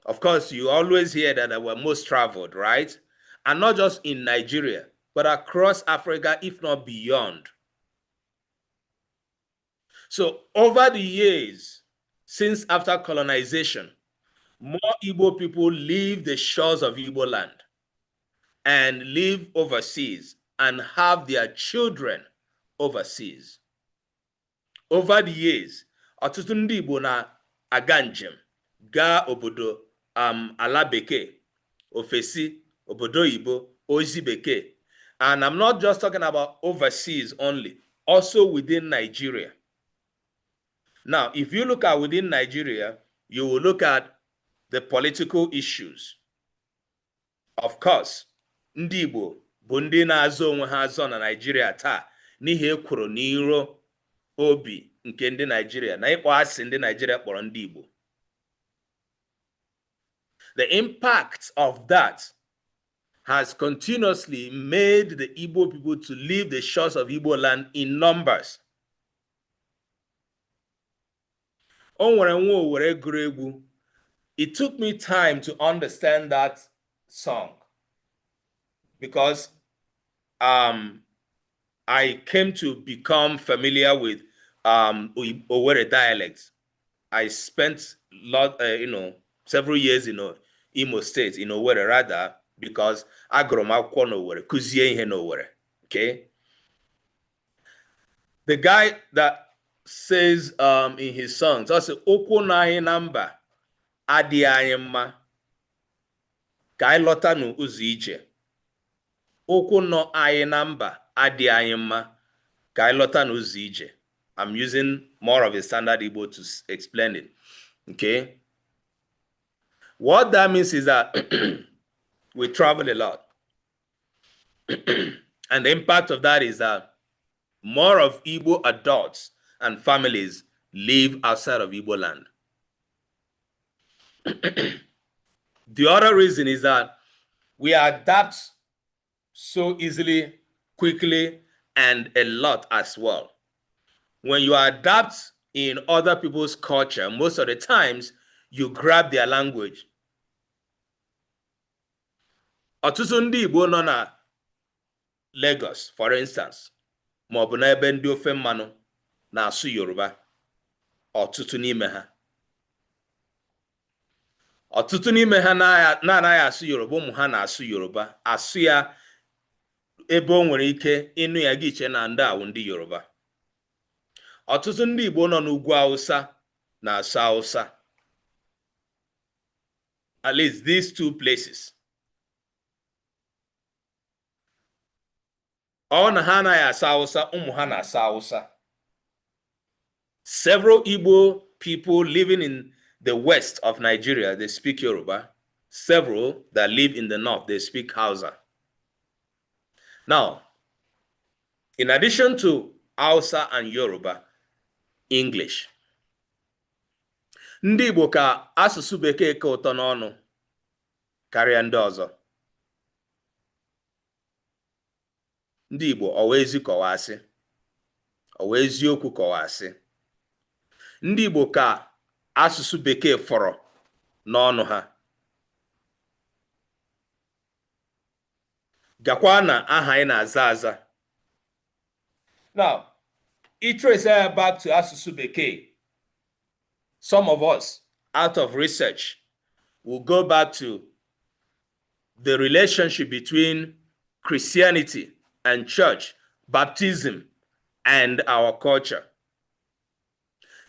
Of course, you always hear that we're most traveled, right? And not just in Nigeria, but across Africa, if not beyond. So over the years, since after colonization, more Igbo people leave the shores of Igbo land and live overseas and have their children overseas. Over the years, ọtụtụ ndị Igbo na-aga njem gaa obodo ala bekee, ofesi, obodo oyibo, ozi bekee. And I'm not just talking about overseas only, also within Nigeria. Now, if you look at within Nigeria, you will look at the political issues. Of course, ndị Igbo bụ ndị na-azọ onwe ha azọ na Nigeria taa n'ihi ekworo n'iro obi nke ndị Nigeria na ịkpọ asị ndị Nigeria kpọrọ ndị Igbo. The impact of that has continuously made the Igbo people to leave the shores of Igbo land in numbers. O nwere nwa Owere gụrụ egwu. It took me time to understand that song because I came to become familiar with Owerri dialects. I spent lot, several years in Imo State, in Owerri rather, because agụrụ m akwụkwọ n'Owerri, kụzie ihe n'Owerri. Okay. The guy that says in his songs, ọ sị ụkwụ na anyị na mba adịghị anyị mma ka anyị lọta n'ụzọ ije. Ụkwụ nọ anyị na mba adịghị anyị mma ka anyị lọta n'ụzọ ije. I'm using more of a standard Igbo to explain it. Okay. What that means is that we travel a lot. And the impact of that is that more of Igbo adults and families live outside of Igbo land. The other reason is that we adapt so easily, quickly, and a lot as well. When you adapt in other people's culture, most of the times you grab their language. Ọtụtụ ndị Igbo nọ na Lagos, for instance, maọbụ n'ebe ndị ofe mmanụ na-asụ Yoruba. Ọtụtụ n'ime ha, ọtụtụ n'ime ha na-anaghị asụ Yoruba, ụmụ ha na-asụ Yoruba, asụ ya ebe o nwere ike ịnụ ya gị che na ndị awụ ndị Yoruba. Ọtụtụ ndị Igbo nọ n'ugwu Hausa na-asụ Hausa. At least these two places. Ọ na ha anaghị asụ Hausa, ụmụ ha na-asụ Hausa. Several Igbo people living in the west of Nigeria, they speak Yoruba. Several that live in the north, they speak Hausa. Now, in addition to Hausa and Yoruba, English. Ndị Igbo ka asụsụ Bekee ka ụtọ n'ọnụ karịa ndị ọzọ. Ndị Igbo, ọwa ezi kọwa asị, ọwa eziokwu kọwa asị. Ndị Igbo ka asụsụ Bekee fọrọ n'ọnụ ha. Gakwa na aha anyị na-aza aza. Now, i trace ya back to asụsụ Bekee, some of us, out of research, will go back to the relationship between Christianity and church, baptism, and our culture.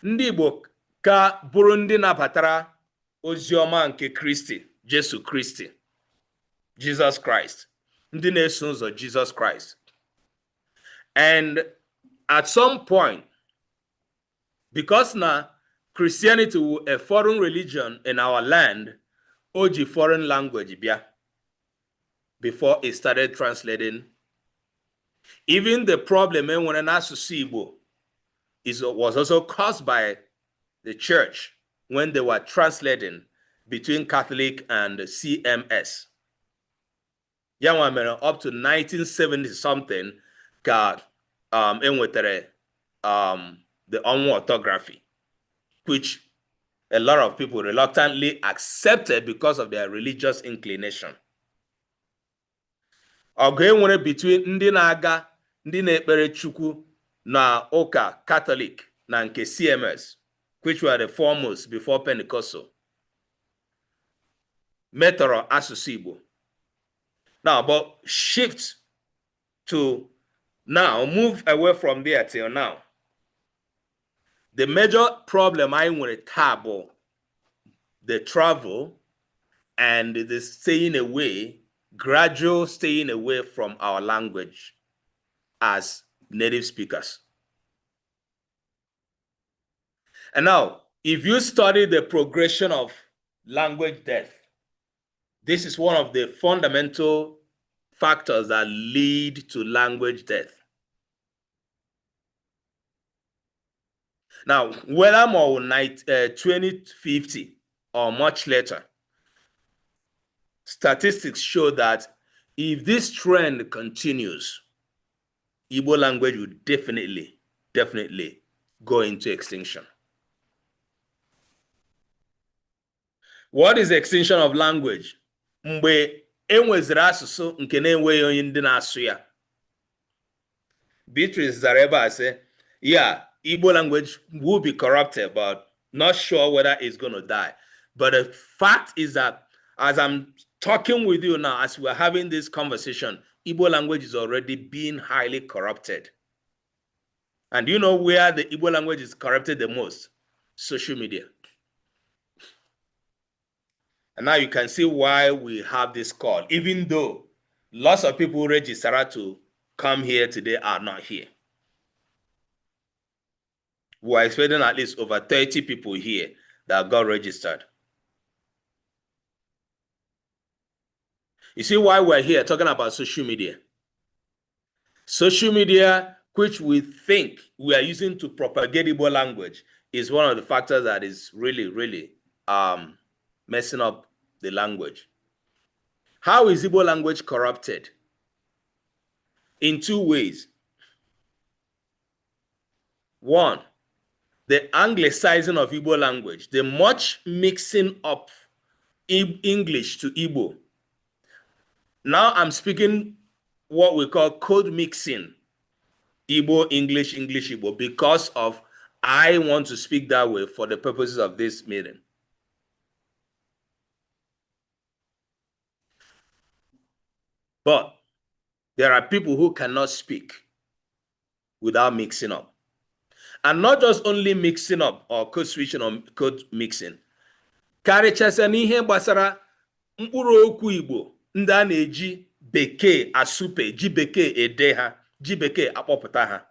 Ndị Igbo ka bụrụ ndị nabatara ozi ọma nke Kristi, Jesu Kristi, Jesus Christ, ndị na-eso ụzọ Jesus Christ. And at some point, because na Christianity wụ a foreign religion in our land, o ji foreign language bịa before it started translating. Even the problem e nwere n'asụsụ Igbo was also caused by the church when they were translating between Catholic and CMS. Ya nwa mere up to 1970 something ka e nwetara the Ọnwụ orthography, which a lot of people reluctantly accepted because of their religious inclination. Ọgụ e nwere between ndị na-aga, ndị na-ekpere Chukwu na ụka Catholic na nke CMS, which were the foremost before Pentecostal, metọrọ asụsụ Igbo. Now, but shift to now, move away from there till now. The major problem anyị nwere taa bụ the travel and the staying away, gradual staying away from our language as native speakers. And now, if you study the progression of language death, this is one of the fundamental factors that lead to language death. Now, whether more 2050 or much later, statistics show that if this trend continues, Igbo language will definitely, definitely go into extinction. What is extinction of language? Mgbe e nweziri asụsụ nke na-enweghị onye ndị na-asụ ya. Beatrice zara ebe a sị, yeah, Igbo language will be corrupted, but not sure whether it's going to die. But the fact is that as I'm talking with you now, as we're having this conversation, Igbo language is already being highly corrupted. And you know where the Igbo language is corrupted the most? Social media. And now you can see why we have this call, even though lots of people registered to come here today are not here. We are expecting at least over 30 people here that got registered. You see why we're here talking about social media. Social media, which we think we are using to propagate Igbo language, is one of the factors that is really, really messing up the language. How is Igbo language corrupted? In two ways. One, the anglicizing of Igbo language, the much mixing up English to Igbo. Now I'm speaking what we call code mixing, Igbo, English, English, Igbo, because of I want to speak that way for the purposes of this meeting. But there are people who cannot speak without mixing up. And not just only mixing up or code switching or code mixing. Karịchasịa n'ihe gbasara mkpụrụ okwu Igbo ndị a na-eji bekee asụpe, ji bekee ede ha, ji bekee akpọpụta ha.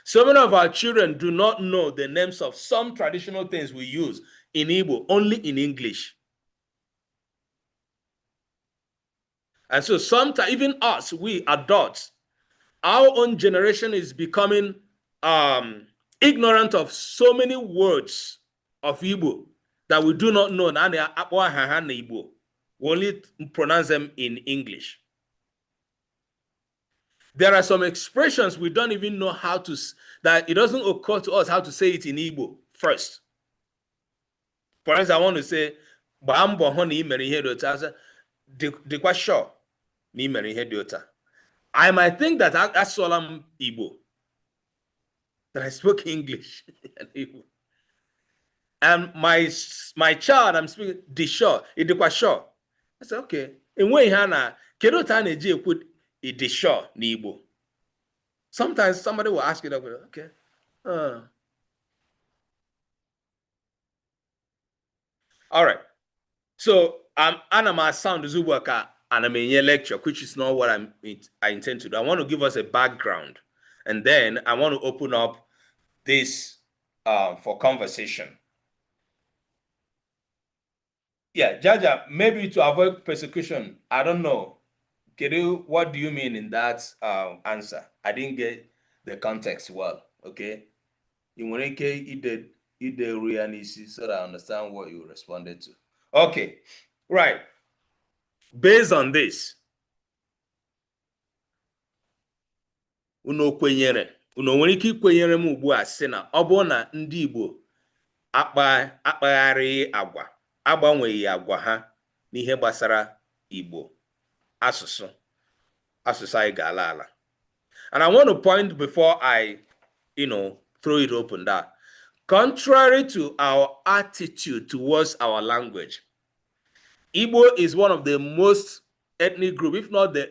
So many of our children do not know the names of some traditional things we use in Igbo, only in English. And so sometimes, even us, we adults, our own generation is becoming ignorant of so many words of Igbo that we do not know. Igbo. We only pronounce them in English. There are some expressions we don't even know how to, that it doesn't occur to us how to say it in Igbo first. For instance, I want to say, gbaa mbọ hụ na ị mere ihe dị otu a, dịkwa sure na ị mere ihe dị otu a. I might think that asụọla m Igbo, that I spoke English and Igbo. And my child, I'm speaking, dị sure, ị dịkwa sure. I said, okay, enweghị ihe a na, kedu otu a na-eji ekwu ị dị sure n'Igbo? Sometimes somebody will ask you that, okay. All right. So ana m sound ugbu a ka ana m enye lecture, which is not what I intend to do. I want to give us a background, and then I want to open up this for conversation. Yeah, Jaja, maybe to avoid persecution, I don't know. Kedu, what do you mean in that answer? I didn't get the context well, okay? I nwere ike ideru ya n'isi so that I understand what you responded to. Okay, right. Based on this, unu kwenyere, unu nwere ike ikwenyere m ugbu a sị na ọ bụrụ na ndị Igbo akpagharịghị agwa, agbanweghị agwa ha n'ihe gbasara Igbo, asụsụ anyị ga-ala ala. And I want to point before I, throw it open that contrary to our attitude towards our language, Igbo is one of the most ethnic group, if not the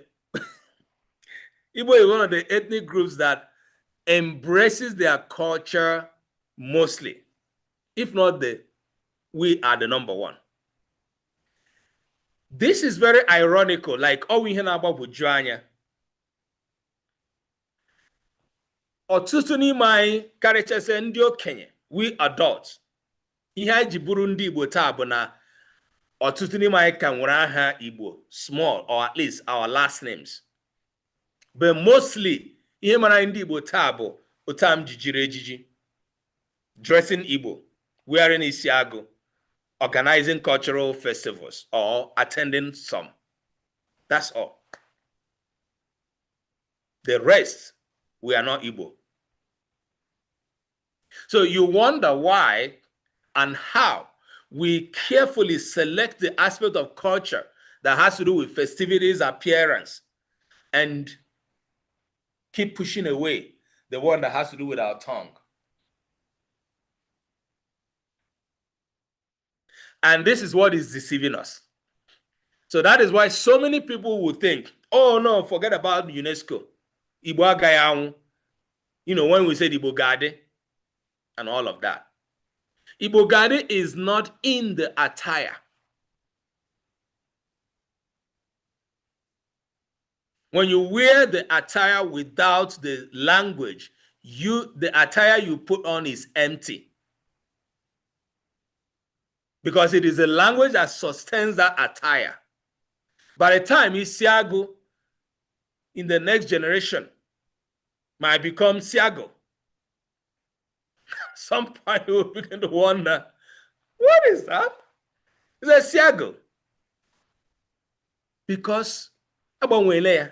Igbo is one of the ethnic groups that embraces their culture mostly. If not the, we are the number one. This is very ironical, like ọ ihe na-agbagwoju anya. Ọtụtụ n'ime anyị karịchasị ndị okenye, we adults, ihe anyị ji bụrụ ndị Igbo taa bụ na ọtụtụ n'ime anyị ka nwere aha Igbo small or at least our last names. But mostly, ihe mara anyị ndị Igbo taa bụ otu a m ji jiri ejiji, dressing Igbo, wearing isiagu, organizing cultural festivals or attending some. That's all. The rest, we are not Igbo. So you wonder why and how we carefully select the aspect of culture that has to do with festivities, appearance, and keep pushing away the one that has to do with our tongue. And this is what is deceiving us. So that is why so many people will think, oh no, forget about UNESCO. Igbo agaghị anwụ. You know, when we said Igbo Gade and all of that. Igbo Gade is not in the attire. When you wear the attire without the language, the attire you put on is empty. Because it is the language that sustains that attire. By the time Isiagu in the next generation might become Siago, some point you will begin to wonder, what is that? It's a Siago. Because agbanweela ya.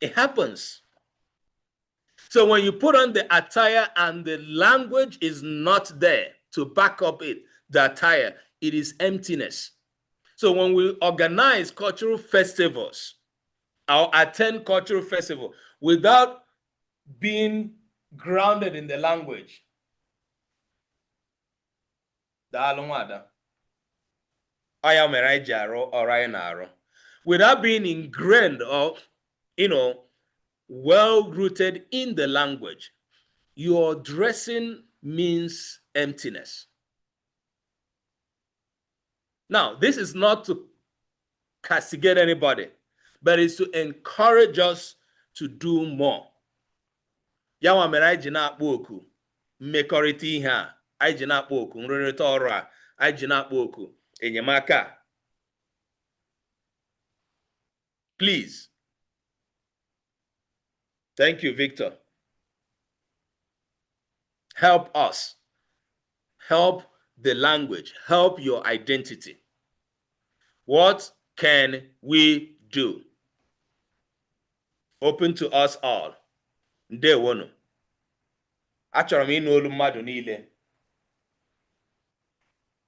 It happens. So when you put on the attire and the language is not there to back up it, the attire, it is emptiness. So when we organize cultural festivals or attend cultural festival without being grounded in the language, daalụ nwada. Ọ ya mere anyị ji arụ ọrụ anyị na-arụ. Without being ingrained or, well rooted in the language, your dressing means emptiness. Now, this is not to castigate anybody, but it's to encourage us to do more. Ya nwa mere anyị ji na-akpọ oku mmekọrịta ihe a, anyị ji na-akpọ oku nrụrịta ọrụ a, anyị ji na-akpọ oku enyemaka a. Please. Thank you, Victor. Help us. Help the language. Help your identity. What can we do? Open to us all. Ndewonu. Achọrọ m ịnụ olu mmadụ niile.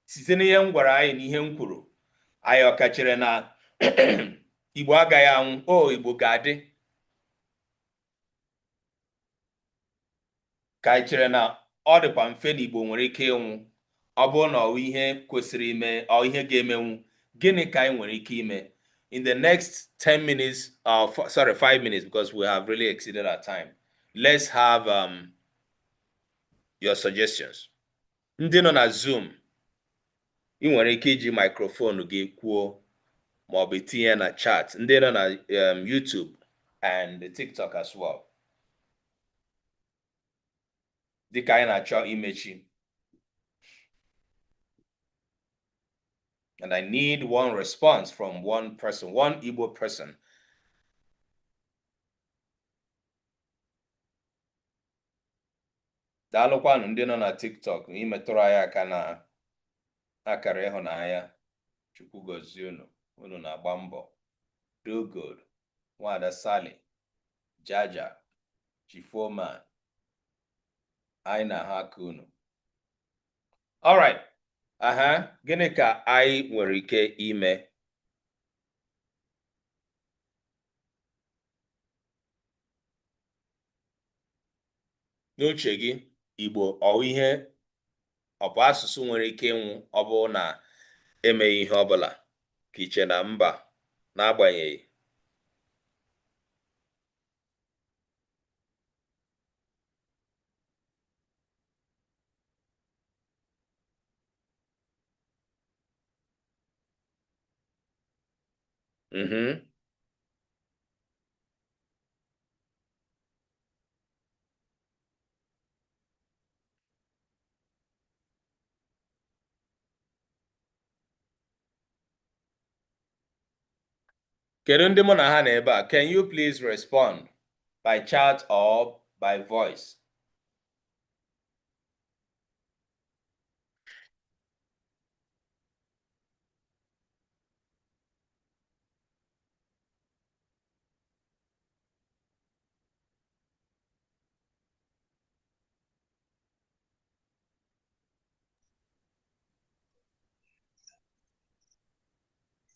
Site n'ihe m gwara anyị na ihe m kwuru, anyị ọka chere na Igbo agaghị anwụ, o Igbo ga-adị. Ka anyị chere na ọ dịkwa mfe na Igbo nwere ike ịnwụ, ọ bụrụ na ọ ihe kwesịrị ime, ọ ihe ga-emenwu, gịnị ka anyị nwere ike ime? In the next 10 minutes, sorry, 5 minutes, because we have really exceeded our time. Let's have your suggestions. Ndị nọ na Zoom, ị nwere ike iji microphone gị kwuo ma ọ bụ tinye na chat. Ndị nọ na YouTube and TikTok as well. Dịka anyị na-achọ imechi. And I need one response from one person, one Igbo person. Daalụkwanụ ndị nọ na TikTok imetụrụ anyị aka na akara ịhụnanya. Chukwu gọzie unu, unu na-agba mbọ. Do good. Nwada Sally, Jaja, Chifoman, anyị na-ahụ aka unu. All right. Aha, gịnị ka anyị nwere ike ime? N'uche gị, Igbo ọ ihe ọ bụ asụsụ nwere ike ịnwụ ọ bụrụ na emeghị ihe ọbụla, ka iche na mba n'agbanyeghị? Kedu ndị mụ na ha nọ ebe a? Can you please respond by chat or by voice?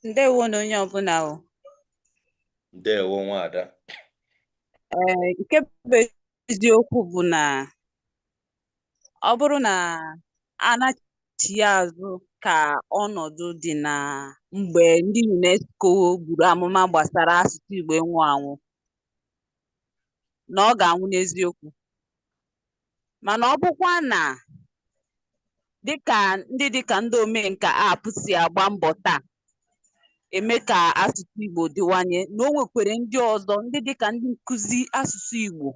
Ndewo na onye ọbụla o. Ndewo nwada. Ee, nke bụ eziokwu bụ na ọ bụrụ na a nachie azụ ka ọnọdụ dị na mgbe ndị UNESCO buru amụma gbasara asụsụ Igbo ịnwụ anwụ, na ọ ga-anwụ n'eziokwu. Mana ọ bụkwa na dịka ndị dịka ndị omenka app si agba mbọ taa eme ka asụsụ Igbo dịwanye, na o nwekwere ndị ọzọ ndị dịka ndị nkụzi asụsụ Igbo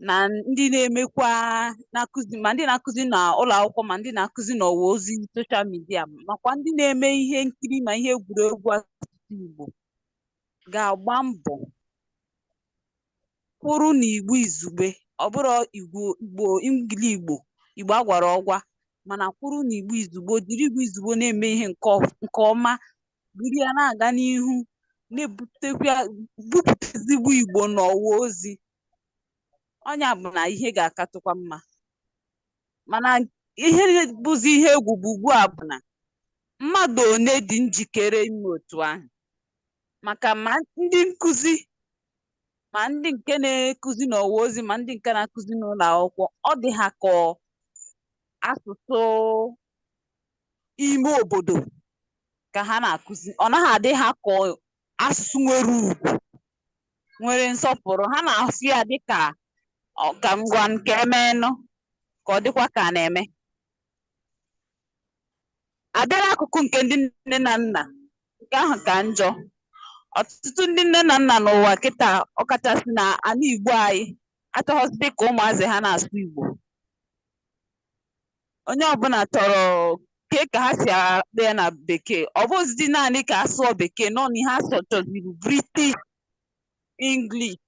na ndị na-emekwa na-akụzi, ma ndị na-akụzi na ụlọ akwụkwọ, ma ndị na-akụzi n'ọwa ozi social media, makwa ndị na-eme ihe nkiri ma ihe egwuregwu asụsụ Igbo ga-agba mbọ kwụrụ n'Igbo izugbe, ọ bụrụ Igbo Igbo Ingili Igbo Igbo agwara ọgwa, mana kwụrụ n'Igbo izugbe, jiri Igbo izugbe na-eme ihe nke ọma, buru ya na-aga n'ihu, na-ebutekwa bupụta ezigbo Igbo n'ọwa ozi. Ọnya bụ na ihe ga-akatụkwa mma. Mana ihe bụzi ihe egwu bụ ugbu a bụ na Mmadụ one dị njikere ime otu ahụ? Maka ma ndị nkụzi, ma ndị nke na-ekuzi n'ọwa ozi, ma ndị nke na-akụzi n'ụlọ akwụkwọ, ọ dị ha ka asụsụ ime obodo ka ha na-akụzi. Ọ naghị adị ha ka asụsụ nwere ugwu, nwere nsọpụrụ. Ha na-asụ ya dịka ka ngwa nke emenụ, ka ọ dịkwa ka a na-eme. Abịa n'akụkụ nke ndị nne na nna, nke ahụ ka njọ. Ọtụtụ ndị nne na nna n'ụwa kịta, ọkachasị na ala Igbo anyị, achọghọzị ka ụmụazị ha na-asụ Igbo. Onye ọbụla chọrọ ke ka ha si akpọ ya na bekee. Ọ bụghịzi naanị ka a sụọ bekee, nọ na ihe a chọziri British English.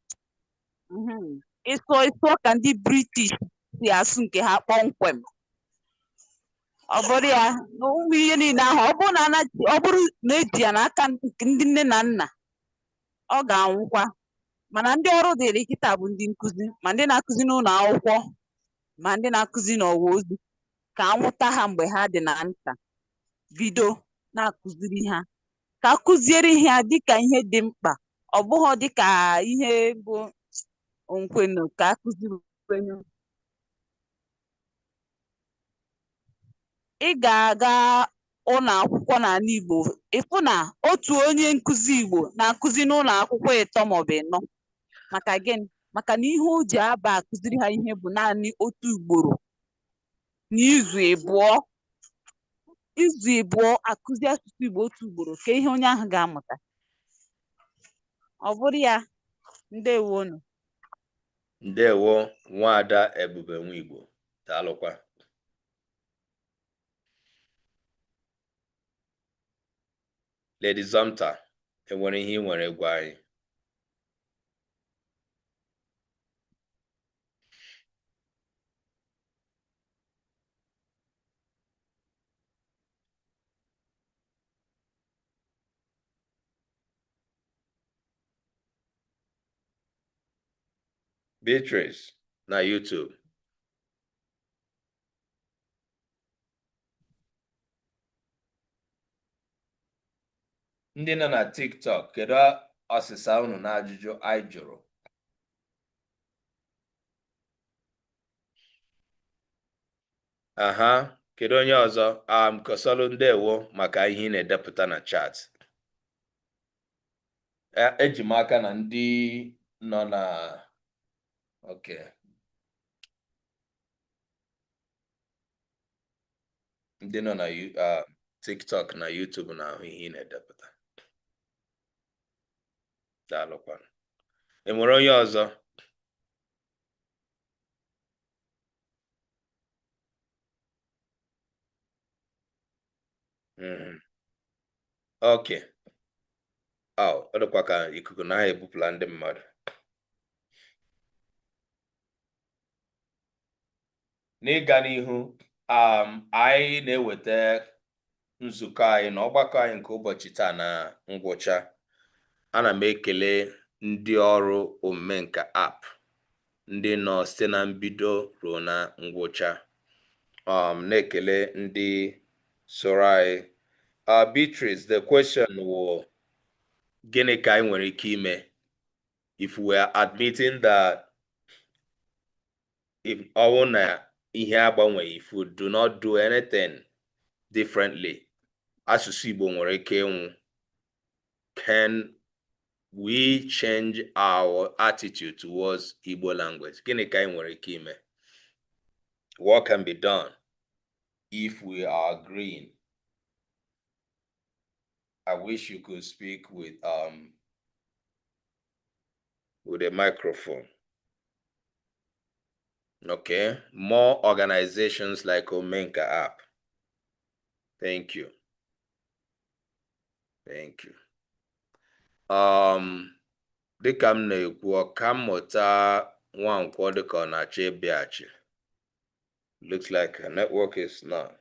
Ịsụọ ịsụọ ka ndị British si asụ nke ha kpọmkwem. Ọ bụrụ ya na ụmụ ihe niile ahụ, ọ bụrụ na eji ya n'aka ndị nne na nna, ọ ga-anwụkwa. Mana ndị ọrụ dịrị kịta bụ ndị nkụzi, ma ndị na-akụzi n'ụlọ akwụkwọ, ma ndị na-akụzi n'ọwa ozi, ka anwụta ha mgbe ha dị na nta, bido na-akụziri ha, ka akụziere ha dịka ihe dị mkpa, ọ bụghị dịka ihe bụ nkwenu ka akụziri. Ị ga-aga ụlọ akwụkwọ n'ala Igbo, ịfụ na otu onye nkụzi Igbo na-akụzi n'ụlọ akwụkwọ ịtọ maọbụ ịnọ. Maka gịnị? Maka na ihe o ji aba akụziri ha ihe bụ naanị otu ugboro n'izu ịbụọ. Izu ịbụọ akụzi asụsụ Igbo otu ugboro, ka ihe onye ahụ ga-amụta. Ọ bụrụ ya, ndewonu. Ndewo, Nwaada Ebube Nwigbo, daalụkwa. Lady Zamta, enwere ihe ị nwere ịgwa anyị? Beatrice na YouTube. Ndị nọ na TikTok, kedu ọsịsa unu n'ajụjụ anyị jụrụ? Aha, kedu onye ọzọ? Kosolu, ndewo maka ihe ị na-edepụta na chat. Eji m aka na ndị nọ na, okay, ndị nọ na TikTok na YouTube na-ahụ ihe ị na-edepụta. Daalụkwanụ. E nwere onye ọzọ? Okay. Ọ dịkwa ka ikuku na ha ebupụla ndị mmadụ. N'ịga n'ihu, anyị na-eweta nzukọ anyị na ọgbakọ anyị nke ụbọchị taa na ngwụcha. Ana m ekele ndị ọrụ Omenka app, ndị nọ site na mbido ruo na ngwụcha. Na-ekele ndị soro anyị. Beatrice, the question wụ, gịnị ka anyị nwere ike ime if we are admitting that if ọwụ na ihe agbanweghị, if we do not do anything differently, asụsụ Igbo nwere ike ịnwụ? Can we change our attitude towards Igbo language? Gịnị ka anyị nwere ike ime? What can be done if we are agreeing? I wish you could speak with a microphone. Okay, more organizations like Omenka app. Thank you. Thank you. Dịka m na-ekwu, ọkammụta Nwankwọ dịka ọ na-achọ ịbịaghachi. Looks like her network is not.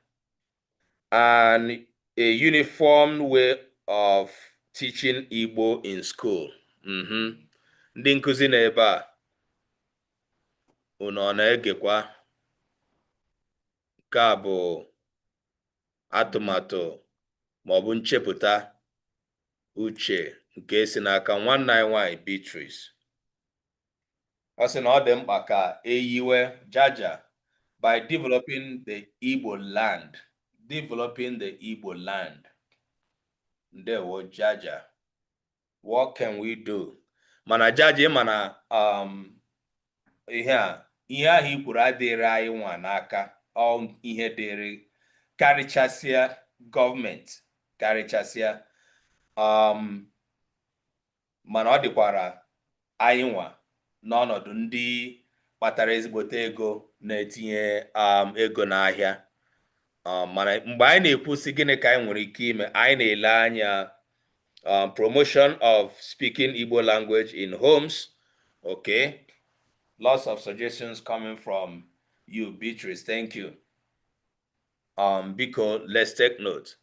And a uniform way of teaching Igbo in school. Ndị nkụzi na ebe a, unu ọ na-egekwa? Nke a bụ atụmatụ Maọbụ nchepụta uche nke si n'aka nwanne anyị nwanyị Beatrice. Ọ sị na ọ dị mkpa ka eyiwe Jaja by developing the Igbo land, developing the Igbo land. Ndewo, Jaja. What can we do? Mana Jaja, ị ma na ihe a, ihe ahụ i kwuru adịrị anyị nwa n'aka. Ọ ihe dịrị karịchasịa gọọmenti, karịchasịa mana ọ dịkwara anyị nwa n'ọnọdụ ndị kpatara ezigbote ego na-etinye ego n'ahịa. Mana mgbe anyị na-ekwusi gịnị ka anyị nwere ike ime, anyị na-ele anya promotion of speaking Igbo language in homes. Okay, lots of suggestions coming from you, Beatrice. Thank you. Biko, let's take note.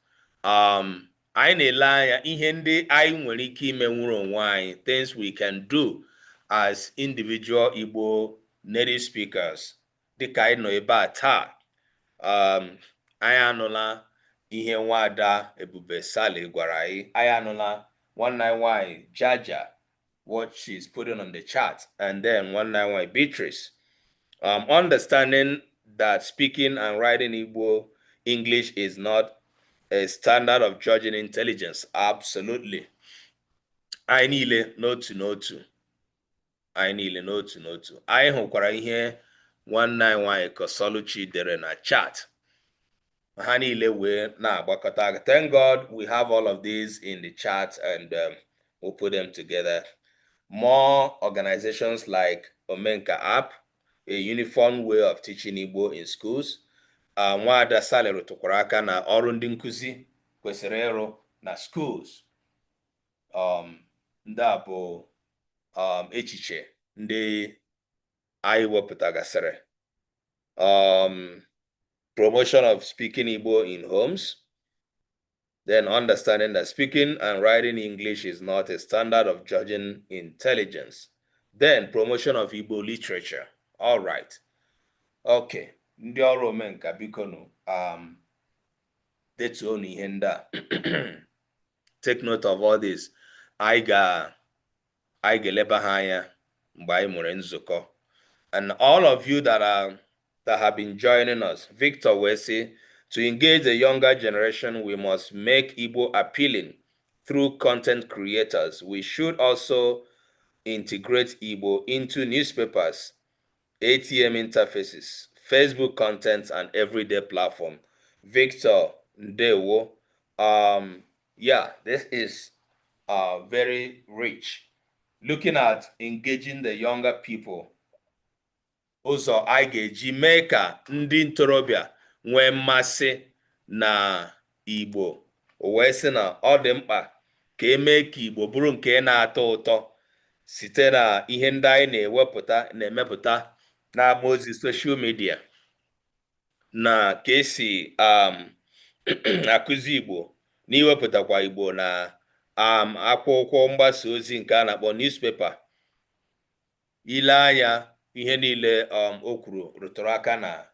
Anyị na-ele anya ihe ndị anyị nwere ike ime nwere onwe anyị, things we can do as individual Igbo native speakers. Dịka anyị nọ ebe a taa, anyị anụla ihe nwaada Ebube Sally gwara anyị, anyị anụla nwanne anyị nwanyị Jaja, what she's putting on the chat, and then nwanne anyị nwanyị Beatrice, understanding that speaking and writing Igbo English is not a standard of judging intelligence. Absolutely. Anyị niile n'otu n'otu, anyị niile n'otu n'otu, anyị hụkwara ihe nwanne anyị nwanyị Kosoluchi dere na chat. Ha niile wee na-agbakọta aka. Thank God we have all of these in the chat, and we'll put them together. More organizations like Omenka App, a uniform way of teaching Igbo in schools. Nwaada Sally rụtụkwara aka na ọrụ ndị nkụzi kwesịrị ịrụ na schools. Ndị a bụ echiche ndị anyị wepụtagasịrị. Promotion of speaking Igbo in homes, then understanding that speaking and writing English is not a standard of judging intelligence, then promotion of Igbo literature. All right, okay. Ndị ọrụ omenka, biko nụ, detuonu ihe ndị a. Take note of all this. Anyị ga-eleba ha anya mgbe anyị nwere nzukọ. And all of you that have been joining us, Victor wee sị, to engage the younger generation, we must make Igbo appealing through content creators. We should also integrate Igbo into newspapers, ATM interfaces, Facebook content, and everyday platform. Victor, ndewo. Yeah, this is very rich. Looking at engaging the younger people. Ụzọ anyị ga-eji mee ka ndị ntorobịa nwee mmasị na Igbo. O wee sị na ọ dị mkpa ka emee ka Igbo bụrụ nke na-atọ ụtọ site na ihe ndị anyị na-ewepụta, na-emepụta n'ama ozi social media, na ka esi akụzi Igbo, na iwepụtakwa Igbo na akwụkwọ mgbasa ozi nke a na-akpọ newspaper. Ile anya ihe niile o kwuru rụtụrụ aka na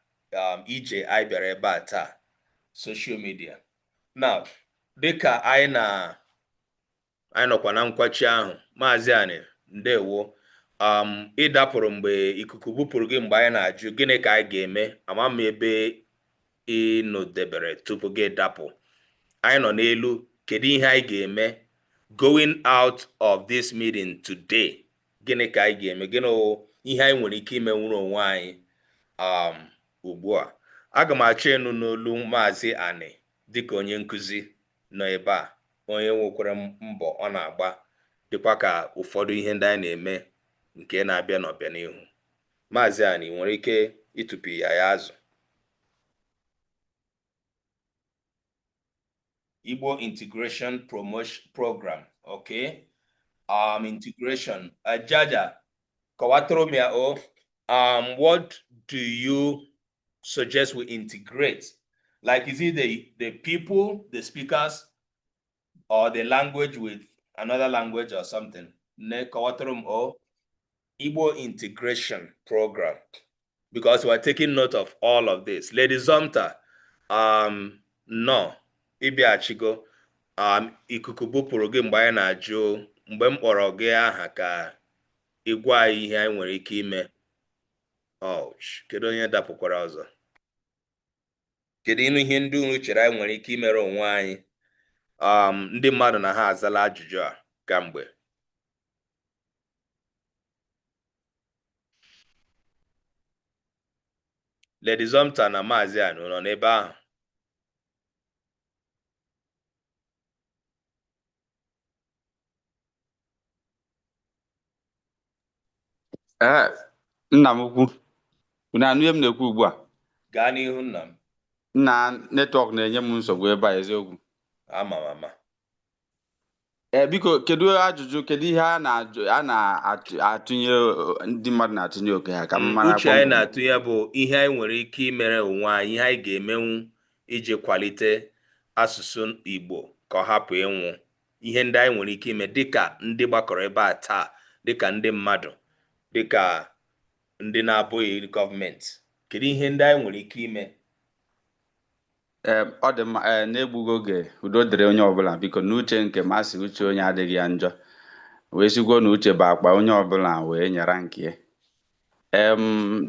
ije anyị bịara ebe a taa, social media. Now, dịka anyị na anyị nọkwa na nkwachi ahụ, Maazị Ani, ndewo. Ị dapụrụ mgbe ikuku bupụrụ gị mgbe anyị na-ajụ gịnị ka anyị ga-eme. Ama m ebe ị nọdebere tupu gị dapụ. Anyị nọ n'elu kedu ihe anyị ga-eme going out of this meeting today. Gịnị ka anyị ga-eme? Gịnị wụ ihe anyị nwere ike ime nwere onwe anyị ugbu a? Aga m achọ ịnụ n'olu Maazị Ani dịka onye nkụzi nọ ebe a, onye nwekwara mbọ ọ na-agba, dịkwa ka ụfọdụ ihe ndị anyị na-eme nke na-abịa n'ọbịanihu. Maazị Ani, nwere ike ịtụpụ ya ya azụ. Igbo Integration Promotion Program. Okay. Integration. Jaja, kọwatụrụ m ya o. What do you suggest we integrate? Like, is it the people, the speakers, or the language with another language or something? Ne kọwatụrụ m o. Igbo Integration Program. Because we're taking note of all of this. Lady Zomta, no, ịbịaghachigo. Ikuku bupụrụ gị mgbe anyị na-ajụ, mgbe m kpọrọ gị aha ka ị gwa anyị ihe anyị nwere ike ime. Ouch. Kedu onye dapụkwara ọzọ? Kedu ịnụ ihe ndị unu chere anyị nwere ike imere onwe anyị? Ndị mmadụ na ha azala ajụjụ a kamgbe. Lady Zomta na Maazị Anu nọ n'ebe ahụ? Ee, nna m ukwu, unu anụ ihe m na-ekwu ugbu a? Gaa n'ihu, nna m. Nna, network na-enye m nsogbu ebe a, eziokwu. Ama m ama. Ee, biko, kedu ajụjụ, kedu ihe a na-ajụ, a na-atụnye, ndị mmadụ na-atụnye oke ha ka m mara Uche anyị kpọmkwem? Na-atụnye bụ ihe anyị nwere ike imere onwe anyị, ihe anyị ga-emenwu iji kwalite asụsụ Igbo ka ọ hapụ ịnwụ, ihe ndị anyị nwere ike ime dịka ndị gbakọrọ ebe a taa, dịka ndị mmadụ, dịka ndị na-abụghị gọọmenti. Kedu ihe ndị anyị nwere ike ime? Ee, ọ dị mma. Ee, na-egbughị oge, udo dịrị onye ọbụla. Biko, n'uche nke m, asị uche onye adịghị ya njọ, wee sigwo na uche bụ akpa, onye ọbụla wee nyara nke ya.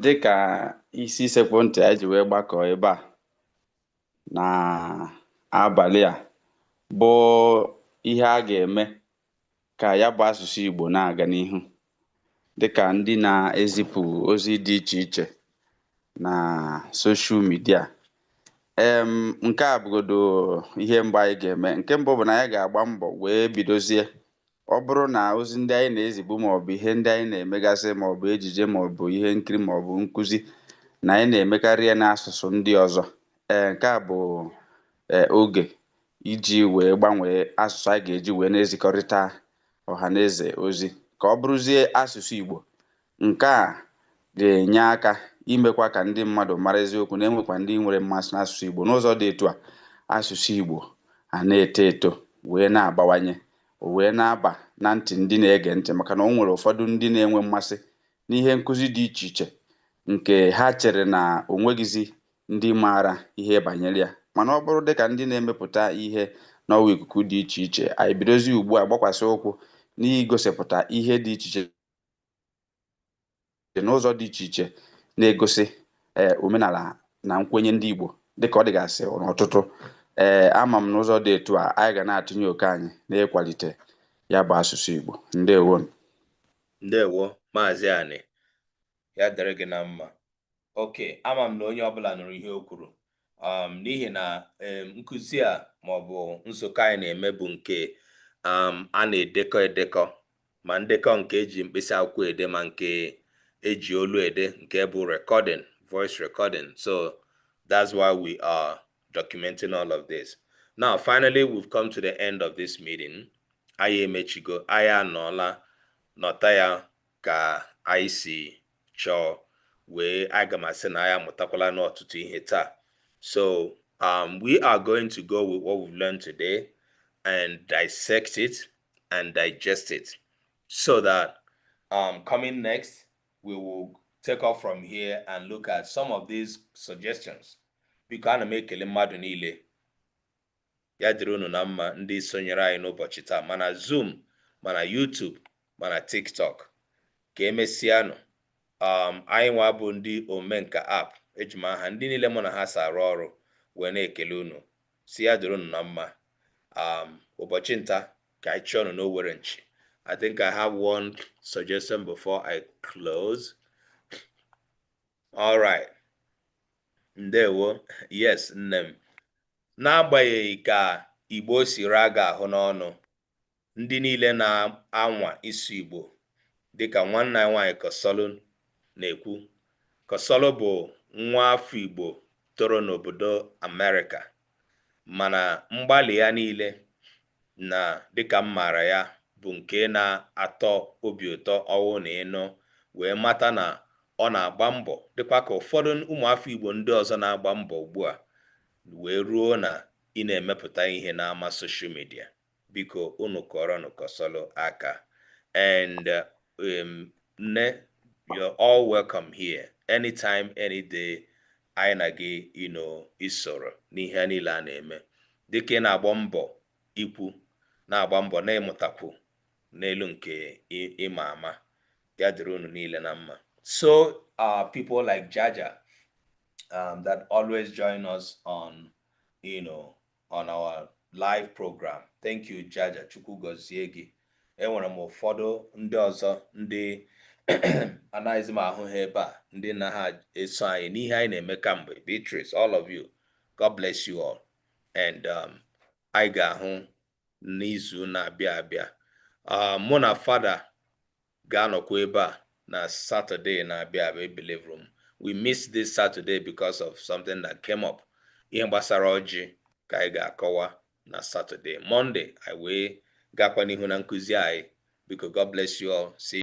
Dịka isi sekpụ ntị anyị ji wee gbakọ ebe a na abalị a bụ ihe a ga-eme ka ya bụ asụsụ Igbo na-aga n'ihu, dịka ndị na-ezipụ ozi dị iche iche na social media. Nke a bụgodo ihe mbụ anyị ga-eme. Nke mbụ bụ na anyị ga-agba mbọ wee bidozie, ọ bụrụ na ozi ndị anyị na-ezigbu maọbụ ihe ndị anyị na-emegasị maọbụ ejije maọbụ ihe nkiri maọbụ nkụzi na anyị na-emekarị ya n'asụsụ ndị ọzọ, ee, nke a bụ oge iji wee gbanwee asụsụ anyị ga-eji wee na-ezikọrịta ọha na eze ozi ka ọ bụrụzie asụsụ Igbo. Nke a ga-enye aka imekwa ka ndị mmadụ mara eziokwu na enwekwa ndị nwere mmasị n'asụsụ Igbo. N'ụzọ dị etu a, asụsụ Igbo a na-eto eto wee na-abawanye, wee na-aba na ntị ndị na-ege ntị, maka na o nwere ụfọdụ ndị na-enwe mmasị n'ihe nkụzi dị iche iche nke ha chere na o nweghịzi ndị maara ihe banyere ya. Mana ọ bụrụ dịka ndị na-emepụta ihe n'ọwa ikuku dị iche iche, anyị bidozi ugbu a gbakwasị ụkwụ n'igosipụta ihe dị iche iche n'ụzọ dị iche iche na-egosi ee omenala na nkwenye ndị Igbo dịka ọ dịgasị n'ọtụtụ. Ee, ama m n'ụzọ dị etu a anyị ga na-atụnye oke anyị n'ịkwalite ya bụ asụsụ Igbo. Ndewo. Ndewo, Maazị Ani. Ya dịrị gị na mma. Okay, ama m na onye ọbụla nụrụ ihe o kwuru, n'ihi na nkụzi a maọbụ nzukọ anyị na-eme bụ nke a na-edekọ edekọ, ma ndekọ nke eji mkpịsị akwụkwọ ede, ma nke eji olu ede, nke bụ recording, voice recording. So that's why we are documenting all of this. Now, finally, we've come to the end of this meeting. Anyị emechigo, anyị anọọla nọta ya ka anyị si chọọ wee. Aga m asị na anyị amụtakwala n'ọtụtụ ihe taa. So we are going to go with what we've learned today and dissect it and digest it so that coming next, we will take off from here and look at some of these suggestions. Biko, ana m ekele mmadụ niile. Ya dịrị unu na mma, ndị sonyere anyị n'ụbọchị taa, mana Zoom, mana YouTube, mana TikTok. Ka emesịanụ. Anyị nwa bụ ndị Omenka App, eji m aha ndị niile mụ na ha si arụ ọrụ wee na-ekele unu, si ya dịrị unu na mma. Ụbọchị nta ka anyị chọọ unu n'Owere nchi. I think I have one suggestion before I close. All right. Ndewo. Yes, nne m. N'agbanyeghị ka Igbo si raa gị ahụ n'ọnụ, ndị niile na-anwa ịsụ Igbo, dịka nwanne anyị nwaanyị Kosolu na-ekwu. Kosolu bụ nwa afọ Igbo toro n'obodo Amerịka, mana mgbalị ya niile na dịka m maara ya bụ nke na-atọ obi ụtọ ọwụ na ịnụ wee mata na ọ na-agba mbọ, dịkwa ka ụfọdụ ụmụafọ Igbo ndị ọzọ na-agba mbọ ugbu a wee ruo na ị na-emepụta ihe n'ama social media. Biko, unu kọrọnụ Kosolu aka. And nne, you're all welcome here anytime, any day. Anyị na gị isoro n'ihe niile a na-eme, dịka ị na-agba mbọ. Ikwu na-agba mbọ na ịmụtakwu n'elu nke ịma ama ya dịrị unu niile na mma. So people like Jaja that always join us on you know on our live program, thank you, Jaja. Chukwu gọzie gị. Enwere m ụfọdụ ndị ọzọ ndị anaghịzi m ahụ ha ebe a, ndị na ha eso anyị n'ihe anyị na-eme kamgbe. Beatrice, all of you, God bless you all, and anyị ga-ahụ n'izu na-abịa abịa. Mụ na Fada ga-anọkwa ebe a na Saturday na-abịa abịa. Believe m, we missed this Saturday because of something that came up. Ihe gbasara ọjị ka anyị ga-akọwa na Saturday. Monday anyị wee gakwa n'ihu na nkụzi anyị. Biko, God bless you all. See